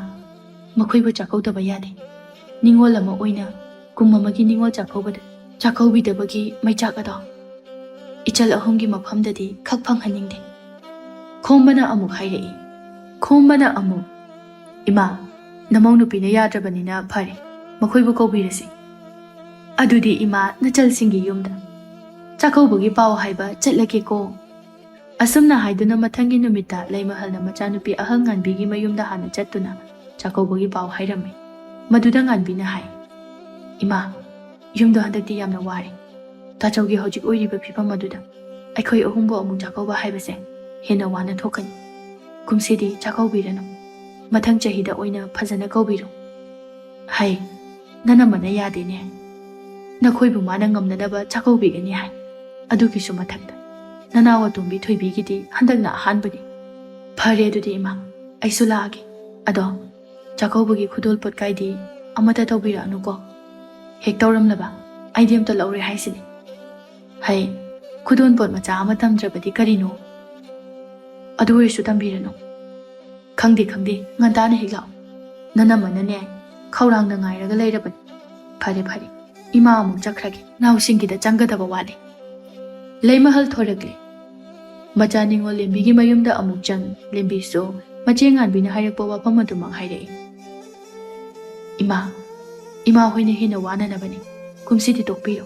ꯃꯈꯣꯏꯕꯨ ꯆꯥꯛꯀꯧꯗꯕ ꯌꯥꯗꯦ꯫ ꯅꯤꯉꯣꯜ ꯑꯃ ꯑꯣꯏꯅ ꯀꯨꯝ ꯑꯃꯒꯤ ꯅꯤꯉꯣꯜ ꯆꯥꯛꯀꯧꯕꯗ ꯆꯥꯛꯀꯧꯕꯤꯗꯕꯒꯤ ꯃꯩꯆꯥꯛ ꯑꯗꯣ ꯏꯆꯜ ꯑꯍꯨꯝꯒꯤ ꯃꯐꯝꯗꯗꯤ ꯈꯛ ꯐꯪꯍꯟꯅꯤꯡꯗꯦ꯫" ꯈꯣꯝꯕꯅ ꯑꯃꯨꯛ ꯍꯥꯏꯔꯛꯏ, ꯈꯣꯝꯕꯅ ꯑꯃꯨꯛ, "ꯏꯃꯥ, ꯅꯃꯧ ꯅꯨꯄꯤꯅ ꯌꯥꯗ꯭ꯔꯕꯅꯤꯅ ꯐꯔꯦ, ꯃꯈꯣꯏꯕꯨ ꯀꯧꯕꯤꯔꯁꯤ꯫ ꯑꯗꯨꯗꯤ ꯏꯃꯥ, ꯅꯆꯜꯁꯤꯡꯒꯤ ꯌꯨꯝꯗ ꯆꯥꯛꯀꯧꯕꯒꯤ ꯄꯥꯎ ꯍꯥꯏꯕ ꯆꯠꯂꯒꯦꯀꯣ"꯫ ꯑꯁꯨꯝꯅ ꯍꯥꯏꯗꯨꯅ ꯃꯊꯪꯒꯤ ꯅꯨꯃꯤꯠꯇ ꯂꯩꯃꯍꯜꯅ ꯃꯆꯥꯅꯨꯄꯤ ꯑꯍꯜ ꯉꯥꯟꯕꯤꯒꯤ ꯃꯌꯨꯝꯗ ꯍꯥꯟꯅ ꯆꯠꯇꯨꯅ ꯆꯥꯛꯀꯧꯕꯒꯤ ꯄꯥꯎ ꯍꯥꯏꯔꯝꯃꯤ꯫ ꯃꯗꯨꯗ ꯉꯥꯟꯕꯤꯅ ꯍꯥꯏ, "ꯏꯃꯥ, ꯌꯨꯝꯗꯣ ꯍꯟꯗꯛꯇꯤ ꯌꯥꯝꯅ ꯋꯥꯔꯦ꯫ ꯇꯥꯆꯧꯒꯤ ꯍꯧꯖꯤꯛ ꯑꯣꯏꯔꯤꯕ ꯐꯤꯕꯝ ꯑꯗꯨꯗ ꯑꯩꯈꯣꯏ ꯑꯍꯨꯝꯕꯨ ꯑꯃꯨꯛ ꯆꯥꯛꯀꯧꯕ ꯍꯥꯏꯕꯁꯦ ꯍꯦꯟꯅ ꯋꯥꯅ ꯊꯣꯛꯀꯅꯤ꯫ ꯀꯨꯝꯁꯤꯗꯤ ꯆꯥꯛꯀꯧꯕꯤꯔꯅꯨ꯫ ꯃꯊꯪ ꯆꯍꯤꯗ ꯑꯣꯏꯅ ꯐꯖꯅ ꯀꯧꯕꯤꯔꯣ"꯫ "ꯍꯩ, ꯅꯅꯝꯃꯅ ꯌꯥꯗꯦꯅꯦ꯫ ꯅꯈꯣꯏꯕꯨ ꯃꯥꯅ ꯉꯝꯅꯅꯕ ꯆꯥꯛꯀꯧꯕꯤꯒꯅꯤ ꯍꯥꯏ꯫ ꯑꯗꯨꯒꯤꯁꯨ ꯃꯊꯛꯇ ꯅꯅꯥꯎ ꯑꯇꯣꯝꯕꯤ ꯊꯣꯏꯕꯤꯒꯤꯗꯤ ꯍꯟꯗꯛꯅ ꯑꯍꯥꯟꯕꯅꯤ"꯫ "ꯐꯔꯦ ꯑꯗꯨꯗꯤ ꯏꯃꯥ, ꯑꯩꯁꯨ ꯂꯥꯛꯑꯒꯦ꯫ ꯑꯗꯣ ꯆꯥꯛꯀꯧꯕꯒꯤ ꯈꯨꯗꯣꯜ ꯄꯣꯠꯀꯥꯏꯗꯤ ꯑꯃꯠꯇ ꯇꯧꯕꯤꯔꯛꯑꯅꯨꯀꯣ"꯫ "ꯍꯦꯛ ꯇꯧꯔꯝꯂꯕ? ꯑꯩꯗꯤ ꯑꯝꯇ ꯂꯧꯔꯣꯏ ꯍꯥꯏꯁꯤꯅꯤ"꯫ "ꯍꯩ, ꯈꯨꯗꯣꯜ ꯄꯣꯠ ꯃꯆꯥ ꯑꯃ ꯇꯝꯗ꯭ꯔꯕꯗꯤ ꯀꯔꯤꯅꯣ? ꯑꯗꯨ ꯑꯣꯏꯔꯁꯨ ꯇꯝꯕꯤꯔꯅꯨ"꯫ "ꯈꯪꯗꯦ, ꯈꯪꯗꯦ, ꯉꯟꯇꯥꯅ ꯍꯦꯛ ꯂꯥꯛꯑꯣ꯫ ꯅꯅꯝꯃꯅꯅꯦ, ꯈꯧꯔꯥꯡꯅ ꯉꯥꯏꯔꯒ ꯂꯩꯔꯕꯅꯤ"꯫ "ꯐꯔꯦ, ꯐꯔꯦ, ꯏꯃꯥ ꯑꯃꯨꯛ ꯆꯠꯈ꯭ꯔꯒꯦ, ꯅꯥꯎꯁꯤꯡꯒꯤꯗ ꯆꯪꯒꯗꯕ ꯋꯥꯠꯂꯤ"꯫ ꯂꯩꯃꯍꯜ ꯊꯣꯔꯛꯂꯦ꯫ ꯃꯆꯥ ꯅꯤꯉꯣꯜ ꯂꯦꯝꯕꯤꯒꯤ ꯃꯌꯨꯝꯗ ꯑꯃꯨꯛ ꯆꯪꯉꯤ꯫ ꯂꯦꯝꯕꯤꯁꯨ ꯃꯆꯦ ꯉꯥꯟꯕꯤꯅ ꯍꯥꯏꯔꯛꯄ ꯋꯥꯐꯝ ꯑꯗꯨꯃꯛ ꯍꯥꯏꯔꯛꯏ꯫ "ꯏꯃꯥ, ꯏꯃꯥ ꯍꯣꯏꯅ ꯍꯦꯟꯅ ꯋꯥꯅꯅꯕꯅꯤ꯫ ꯀꯨꯝꯁꯤꯗꯤ ꯇꯣꯛꯄꯤꯔꯣ꯫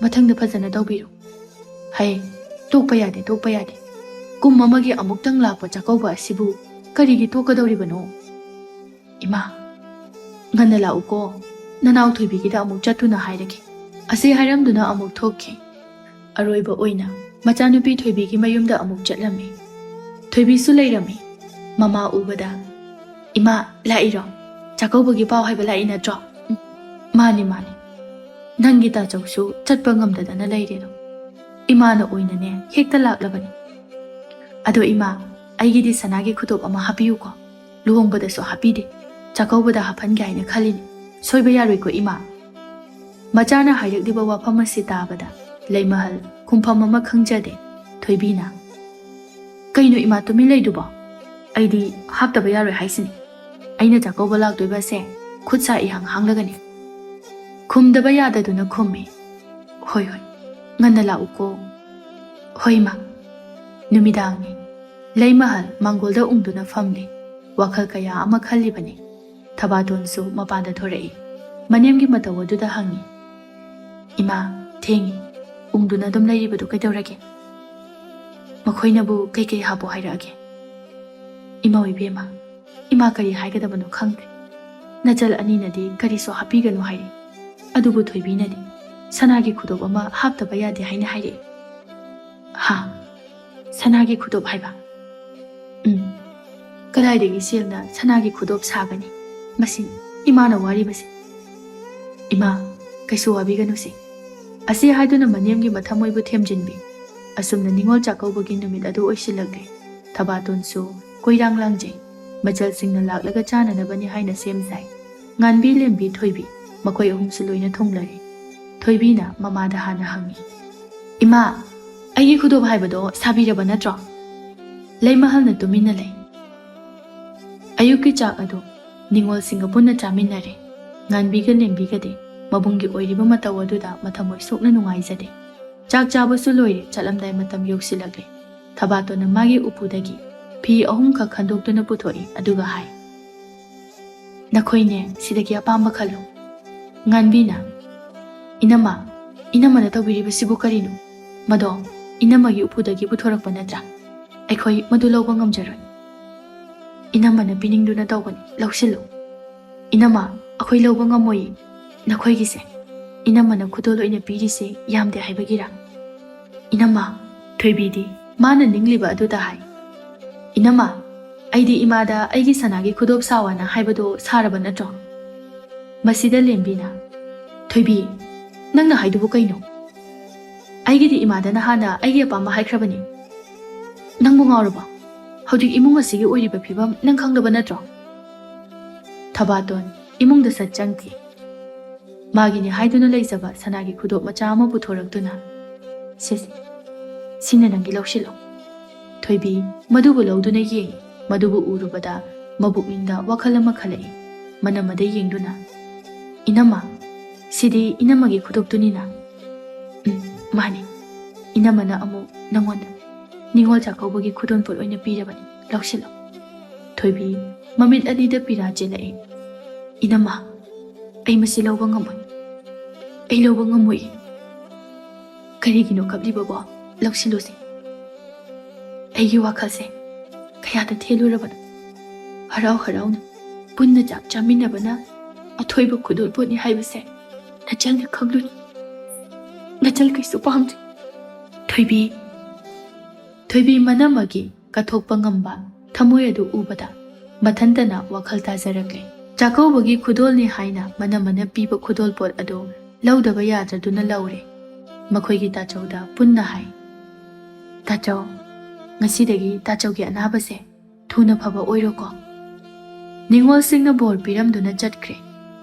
ꯃꯊꯪꯗ ꯐꯖꯅ ꯇꯧꯕꯤꯔꯣ"꯫ "ꯍꯩ, ꯇꯣꯛꯄ ꯌꯥꯗꯦ, ꯇꯣꯛꯄ ꯌꯥꯗꯦ꯫ ꯀꯨꯝ ꯑꯃꯒꯤ ꯑꯃꯨꯛꯇꯪ ꯂꯥꯛꯄ ꯆꯥꯛꯀꯧꯕ ꯑꯁꯤꯕꯨ ꯀꯔꯤꯒꯤ ꯇꯣꯛꯀꯗꯧꯔꯤꯕꯅꯣ?" "ꯏꯃꯥ, ꯉꯟꯅ ꯂꯥꯛꯎꯀꯣ, ꯅꯅꯥꯎ ꯊꯣꯏꯕꯤꯒꯤꯗ ꯑꯃꯨꯛ ꯆꯠꯇꯨꯅ ꯍꯥꯏꯔꯒꯦ"꯫ ꯑꯁꯤ ꯍꯥꯏꯔꯝꯗꯨꯅ ꯑꯃꯨꯛ ꯊꯣꯛꯈꯤ꯫ ꯑꯔꯣꯏꯕ ꯑꯣꯏꯅ ꯃꯆꯥꯅꯨꯄꯤ ꯊꯣꯏꯕꯤꯒꯤ ꯃꯌꯨꯝꯗ ꯑꯃꯨꯛ ꯆꯠꯂꯝꯃꯤ꯫ ꯊꯣꯏꯕꯤꯁꯨ ꯂꯩꯔꯝꯃꯤ꯫ ꯃꯃꯥ ꯎꯕꯗ, "ꯏꯃꯥ, ꯂꯥꯛꯏꯔꯣ? ꯆꯥꯛꯀꯧꯕꯒꯤ ꯄꯥꯎ ꯍꯥꯏꯕ ꯂꯥꯛꯏ ꯅꯠꯇ꯭ꯔꯣ?" "ꯎꯝ, ꯃꯥꯅꯤ, ꯃꯥꯅꯤ꯫ ꯅꯪꯒꯤ ꯇꯥꯆꯧꯁꯨ ꯆꯠꯄ ꯉꯝꯗꯗꯅ ꯂꯩꯔꯦꯗꯣ꯫ ꯏꯃꯥꯅ ꯑꯣꯏꯅꯅꯦ ꯍꯦꯛꯇ ꯂꯥꯛꯂꯕꯅꯤ꯫ ꯑꯗꯣ ꯏꯃꯥ, ꯑꯩꯒꯤꯗꯤ ꯁꯅꯥꯒꯤ ꯈꯨꯗꯣꯞ ꯑꯃ ꯍꯥꯞꯄꯤꯌꯨꯀꯣ꯫ ꯂꯨꯍꯣꯡꯕꯗꯁꯨ ꯍꯥꯞꯄꯤꯗꯦ꯫ ꯆꯥꯛꯀꯧꯕꯗ ꯍꯥꯞꯍꯟꯒꯦ ꯍꯥꯏꯅ ꯈꯜꯂꯤꯅꯤ꯫ ꯁꯣꯏꯕ ꯌꯥꯔꯣꯏꯀꯣ ꯏꯃꯥ"꯫ ꯃꯆꯥꯅ ꯍꯥꯏꯔꯛꯂꯤꯕ ꯋꯥꯐꯝ ꯑꯁꯤ ꯇꯥꯕꯗ ꯂꯩꯃꯍꯜ ꯈꯨꯝꯐꯝ ꯑꯃ ꯈꯪꯖꯗꯦ꯫ ꯊꯣꯏꯕꯤꯅ, "ꯀꯩꯅꯣ ꯏꯃꯥ ꯇꯨꯃꯤꯟ ꯂꯩꯗꯨꯕꯣ? ꯑꯩꯗꯤ ꯍꯥꯞꯇꯕ ꯌꯥꯔꯣꯏ ꯍꯥꯏꯁꯤꯅꯤ꯫ ꯑꯩꯅ ꯆꯥꯛꯀꯧꯕ ꯂꯥꯛꯇꯣꯏꯕꯁꯦ ꯈꯨꯠ ꯁꯥ ꯏꯍꯥꯡ ꯍꯥꯡꯂꯒꯅꯤ"꯫ ꯈꯨꯝꯗꯕ ꯌꯥꯗꯗꯨꯅ ꯈꯨꯝꯃꯤ, "ꯍꯣꯏ, ꯍꯣꯏ, ꯉꯟꯅ ꯂꯥꯛꯎꯀꯣ"꯫ "ꯍꯣꯏ ꯏꯃꯥ"꯫ ꯅꯨꯃꯤꯗꯥꯡꯅꯤ꯫ ꯂꯩꯃꯍꯜ ꯃꯥꯡꯒꯣꯜꯗ ꯎꯪꯗꯨꯅ ꯐꯝꯂꯤ꯫ ꯋꯥꯈꯜ ꯀꯌꯥ ꯑꯃ ꯈꯜꯂꯤꯕꯅꯤ꯫ ꯊꯕꯥꯇꯣꯟꯁꯨ ꯃꯄꯥꯟꯗ ꯊꯣꯔꯛꯏ꯫ ꯃꯅꯦꯝꯒꯤ ꯃꯇꯧ ꯑꯗꯨꯗ ꯍꯪꯉꯤ, "ꯏꯃꯥ, ꯊꯦꯡꯉꯤ꯫ ꯎꯪꯗꯨꯅ ꯑꯗꯨꯝ ꯂꯩꯔꯤꯕꯗꯨ ꯀꯩꯗꯧꯔꯒꯦ? ꯃꯈꯣꯏꯅꯕꯨ ꯀꯩꯀꯩ ꯍꯥꯞꯄꯣ ꯍꯥꯏꯔꯛꯑꯒꯦ?" "ꯏꯃꯥ ꯏꯕꯦꯝꯃ, ꯏꯃꯥ ꯀꯔꯤ ꯍꯥꯏꯒꯗꯕꯅꯣ ꯈꯪꯗꯦ꯫ ꯅꯆꯜ ꯑꯅꯤꯅꯗꯤ ꯀꯔꯤꯁꯨ ꯍꯥꯞꯄꯤꯒꯅꯨ ꯍꯥꯏꯔꯤ꯫ ꯑꯗꯨꯕꯨ ꯊꯣꯏꯕꯤꯅꯗꯤ ꯁꯅꯥꯒꯤ ꯈꯨꯗꯣꯞ ꯑꯃ ꯍꯥꯞꯇꯕ ꯌꯥꯗꯦ ꯍꯥꯏꯅ ꯍꯥꯏꯔꯛꯏ꯫" "ꯍꯥ? ꯁꯅꯥꯒꯤ ꯈꯨꯗꯣꯞ ꯍꯥꯏꯕ?" "ꯎꯝ꯫ ꯀꯗꯥꯏꯗꯒꯤ ꯁꯦꯜꯅ ꯁꯅꯥꯒꯤ ꯈꯨꯗꯣꯞ ꯁꯥꯒꯅꯤ? ꯃꯁꯤ ꯏꯃꯥꯅ ꯋꯥꯔꯤꯕꯁꯤ꯫" "ꯏꯃꯥ, ꯀꯩꯁꯨ ꯋꯥꯕꯤꯒꯅꯨꯁꯦ꯫" ꯑꯁꯤ ꯍꯥꯏꯗꯨꯅ ꯃꯅꯦꯝꯒꯤ ꯃꯊꯃꯣꯏꯕꯨ ꯊꯦꯝꯖꯤꯟꯕꯤ꯫ ꯑꯁꯨꯝꯅ ꯅꯤꯉꯣꯜ ꯆꯥꯛꯀꯧꯕꯒꯤ ꯅꯨꯃꯤꯠ ꯑꯗꯨ ꯑꯣꯏꯁꯤꯜꯂꯛꯂꯦ꯫ ꯊꯕꯥꯇꯣꯟꯁꯨ ꯀꯣꯏꯔꯥꯡ ꯂꯥꯡꯖꯩ꯫ ꯃꯆꯜꯁꯤꯡꯅ ꯂꯥꯛꯂꯒ ꯆꯥꯅꯅꯕꯅꯤ ꯍꯥꯏꯅ ꯁꯦꯝ ꯁꯥꯏ꯫ ꯉꯥꯟꯕꯤ, ꯂꯦꯝꯕꯤ, ꯊꯣꯏꯕꯤ, ꯃꯈꯣꯏ ꯑꯍꯨꯝꯁꯨ ꯂꯣꯏꯅ ꯊꯨꯡꯂꯔꯦ꯫ ꯊꯣꯏꯕꯤꯅ ꯃꯃꯥꯗ ꯍꯥꯟꯅ ꯍꯪꯉꯤ, "ꯏꯃꯥ, ꯑꯩꯒꯤ ꯈꯨꯗꯣꯞ ꯍꯥꯏꯕꯗꯣ ꯁꯥꯕꯤꯔꯕ ꯅꯠꯇ꯭ꯔꯣ?" ꯂꯩꯃꯍꯜꯅ ꯇꯨꯃꯤꯟꯅ ꯂꯩ꯫ ꯑꯌꯨꯛꯀꯤ ꯆꯥꯛ ꯑꯗꯨ ꯅꯤꯉꯣꯜꯁꯤꯡꯒ ꯄꯨꯟꯅ ꯆꯥꯃꯤꯟꯅꯔꯦ꯫ ꯉꯥꯟꯕꯤꯒ ꯂꯦꯝꯕꯤꯒꯗꯤ ꯃꯕꯨꯡꯒꯤ ꯑꯣꯏꯔꯤꯕ ꯃꯇꯧ ꯑꯗꯨꯗ ꯃꯊꯃꯣꯏ ꯁꯣꯛꯅ ꯅꯨꯡꯉꯥꯏꯖꯗꯦ꯫ ꯆꯥꯛ ꯆꯥꯕꯁꯨ ꯂꯣꯏꯔꯦ, ꯆꯠꯂꯝꯗꯥꯏ ꯃꯇꯝ ꯌꯧꯁꯤꯜꯂꯛꯂꯦ꯫ ꯊꯕꯥꯇꯣꯟꯅ ꯃꯥꯒꯤ ꯎꯄꯨꯗꯒꯤ ꯐꯤ ꯑꯍꯨꯝꯈꯛ ꯈꯟꯗꯣꯛꯇꯨꯅ ꯄꯨꯊꯣꯛꯏ, ꯑꯗꯨꯒ ꯍꯥꯏ, "ꯅꯈꯣꯏꯅꯦ ꯁꯤꯗꯒꯤ ꯑꯄꯥꯝꯕ ꯈꯜꯂꯨ꯫" ꯉꯥꯟꯕꯤꯅ, "ꯏꯅꯝꯃ, ꯏꯅꯝꯃꯅ ꯇꯧꯕꯤꯔꯤꯕꯁꯤꯕꯨ ꯀꯔꯤꯅꯣ? ꯃꯗꯣ ꯏꯅꯝꯃꯒꯤ ꯎꯄꯨꯗꯒꯤ ꯄꯨꯊꯣꯔꯛꯄ ꯅꯠꯇ꯭ꯔꯥ? ꯑꯩꯈꯣꯏ ꯃꯗꯨ ꯂꯧꯕ ꯉꯝꯖꯔꯣꯏ꯫" "ꯏꯅꯝꯃꯅ ꯄꯤꯅꯤꯡꯗꯨꯅ ꯇꯧꯕꯅꯤ, ꯂꯧꯁꯤꯜꯂꯨ꯫" "ꯏꯅꯝꯃ, ꯑꯩꯈꯣꯏ ꯂꯧꯕ ꯉꯝꯃꯣꯏꯌꯦ꯫ ꯅꯈꯣꯏꯒꯤꯁꯦ ꯏꯅꯝꯃꯅ ꯈꯨꯗꯣꯜ ꯑꯣꯏꯅ ꯄꯤꯔꯤꯁꯦ ꯌꯥꯝꯗꯦ ꯍꯥꯏꯕꯒꯤꯔꯥ?" "ꯏꯅꯝꯃ, ꯊꯣꯏꯕꯤꯗꯤ ꯃꯥꯅ ꯅꯤꯡꯂꯤꯕ ꯑꯗꯨꯗ ꯍꯥꯏ꯫" "ꯏꯅꯝꯃ, ꯑꯩꯗꯤ ꯏꯃꯥꯗ ꯑꯩꯒꯤ ꯁꯅꯥꯒꯤ ꯈꯨꯗꯣꯞ ꯁꯥꯎ ꯍꯥꯏꯅ ꯍꯥꯏꯕꯗꯣ ꯁꯥꯔꯕ ꯅꯠꯇ꯭ꯔꯣ?" ꯃꯁꯤꯗ ꯂꯦꯝꯕꯤꯅ, "ꯊꯣꯏꯕꯤ, ꯅꯪꯅ ꯍꯥꯏꯗꯨꯕꯨ ꯀꯩꯅꯣ? ꯑꯩꯒꯤꯗꯤ ꯏꯃꯥꯗ ꯅꯍꯥꯟꯅ ꯑꯩꯒꯤ ꯑꯄꯥꯝꯕ ꯍꯥꯏꯈ꯭ꯔꯕꯅꯤ꯫ ꯅꯪꯕꯨ ꯉꯥꯎꯔꯕꯣ? ꯍꯧꯖꯤꯛ ꯏꯃꯨꯡ ꯑꯁꯤꯒꯤ ꯑꯣꯏꯔꯤꯕ ꯐꯤꯕꯝ ꯅꯪ ꯈꯪꯗꯕ ꯅꯠꯇ꯭ꯔꯣ?" ꯊꯕꯥꯇꯣꯟ ꯏꯃꯨꯡꯗ ꯁꯠ ꯆꯪꯈꯤ꯫ ꯃꯥꯒꯤꯅꯤ ꯍꯥꯏꯗꯨꯅ ꯂꯩꯖꯕ ꯁꯅꯥꯒꯤ ꯈꯨꯗꯣꯞ ꯃꯆꯥ ꯑꯃ ꯄꯨꯊꯣꯔꯛꯇꯨꯅ, "ꯁꯦ, ꯁꯦ, ꯁꯤꯅ ꯅꯪꯒꯤ, ꯂꯧꯁꯤꯜꯂꯣ꯫" ꯊꯣꯏꯕꯤ ꯃꯗꯨꯕꯨ ꯂꯧꯗꯨꯅ ꯌꯦꯡꯉꯤ꯫ ꯃꯗꯨꯕꯨ ꯎꯔꯨꯕꯗ ꯃꯕꯨꯛꯅꯤꯡꯗ ꯋꯥꯈꯜ ꯑꯃ ꯈꯜꯂꯛꯏ꯫ ꯃꯅꯝꯃꯗ ꯌꯦꯡꯗꯨꯅ, "ꯏꯅꯝꯃ, ꯁꯤꯗꯤ ꯏꯅꯝꯃꯒꯤ ꯈꯨꯗꯣꯞꯇꯨꯅꯤꯅ?" "ꯎꯝ, ꯃꯥꯅꯤ꯫ ꯏꯅꯝꯃꯅ ꯑꯃꯨꯛ ꯅꯪꯉꯣꯟꯗ ꯅꯤꯉꯣꯜ ꯆꯥꯛꯀꯧꯕꯒꯤ ꯈꯨꯗꯣꯜꯄꯣꯠ ꯑꯣꯏꯅ ꯄꯤꯔꯕꯅꯤ, ꯂꯧꯁꯤꯜꯂꯣ꯫" ꯊꯣꯏꯕꯤ ꯃꯃꯤꯠ ꯑꯅꯤꯗ ꯄꯤꯔꯥ ꯆꯦꯜꯂꯛꯑꯦ꯫ "ꯏꯅꯝꯃ, ꯑꯩ ꯃꯁꯤ ꯂꯧꯕ ꯉꯝꯃꯣꯏ꯫ ꯑꯩ ꯂꯧꯕ ꯉꯝꯃꯣꯏ꯫" "ꯀꯔꯤꯒꯤꯅꯣ ꯀꯞꯂꯤꯕꯕꯣ? ꯂꯧꯁꯤꯜꯂꯨꯁꯦ꯫" "ꯑꯩꯒꯤ ꯋꯥꯈꯜꯁꯦ ꯀꯌꯥꯗ ꯊꯦꯜꯂꯨꯔꯕꯅꯣ? ꯍꯔꯥꯎ ꯍꯔꯥꯎꯅ ꯄꯨꯟꯅ ꯆꯥꯛ ꯆꯥꯃꯤꯟꯅꯕꯅ ꯑꯊꯣꯏꯕ ꯈꯨꯗꯣꯜꯄꯣꯠꯅꯤ ꯍꯥꯏꯕꯁꯦ ꯅꯆꯜꯅ ꯈꯪꯂꯨꯅꯨ꯫ ꯅꯆꯜ ꯀꯩꯁꯨ ꯄꯥꯝꯗꯦ꯫" ꯊꯣꯏꯕꯤ, ꯊꯣꯏꯕꯤ ꯃꯅꯝꯃꯒꯤ ꯀꯠꯊꯣꯛꯄ ꯉꯝꯕ ꯊꯃꯣꯏ ꯑꯗꯨ ꯎꯕꯗ ꯃꯊꯟꯇꯅ ꯋꯥꯈꯜ ꯇꯥꯖꯔꯛꯂꯦ꯫ ꯆꯥꯛꯀꯧꯕꯒꯤ ꯈꯨꯗꯣꯜꯅꯤ ꯍꯥꯏꯅ ꯃꯅꯝꯃꯅ ꯄꯤꯕ ꯈꯨꯗꯣꯜꯄꯣꯠ ꯑꯗꯨ ꯂꯧꯗꯕ ꯌꯥꯗ꯭ꯔꯗꯨꯅ ꯂꯧꯔꯦ꯫ ꯃꯈꯣꯏꯒꯤ ꯇꯥꯆꯧꯗ ꯄꯨꯟꯅ ꯍꯥꯏ, "ꯇꯥꯆꯧ, ꯉꯁꯤꯗꯒꯤ ꯇꯥꯆꯧꯒꯤ ꯑꯅꯥꯕꯁꯦ ꯊꯨꯅ ꯐꯕ ꯑꯣꯏꯔꯣꯀꯣ꯫" ꯅꯤꯉꯣꯜꯁꯤꯡꯅ ꯕꯣꯔ ꯄꯤꯔꯝꯗꯨꯅ ꯆꯠꯈ꯭ꯔꯦ꯫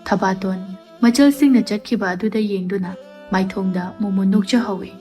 ꯊꯕꯥꯇꯣꯟ ꯃꯆꯜꯁꯤꯡꯅ ꯆꯠꯈꯤꯕ ꯑꯗꯨꯗ ꯌꯦꯡꯗꯨꯅ ꯃꯥꯏꯊꯣꯡꯗ ꯃꯣꯃꯣꯟ ꯅꯣꯛꯆꯍꯧꯏ꯫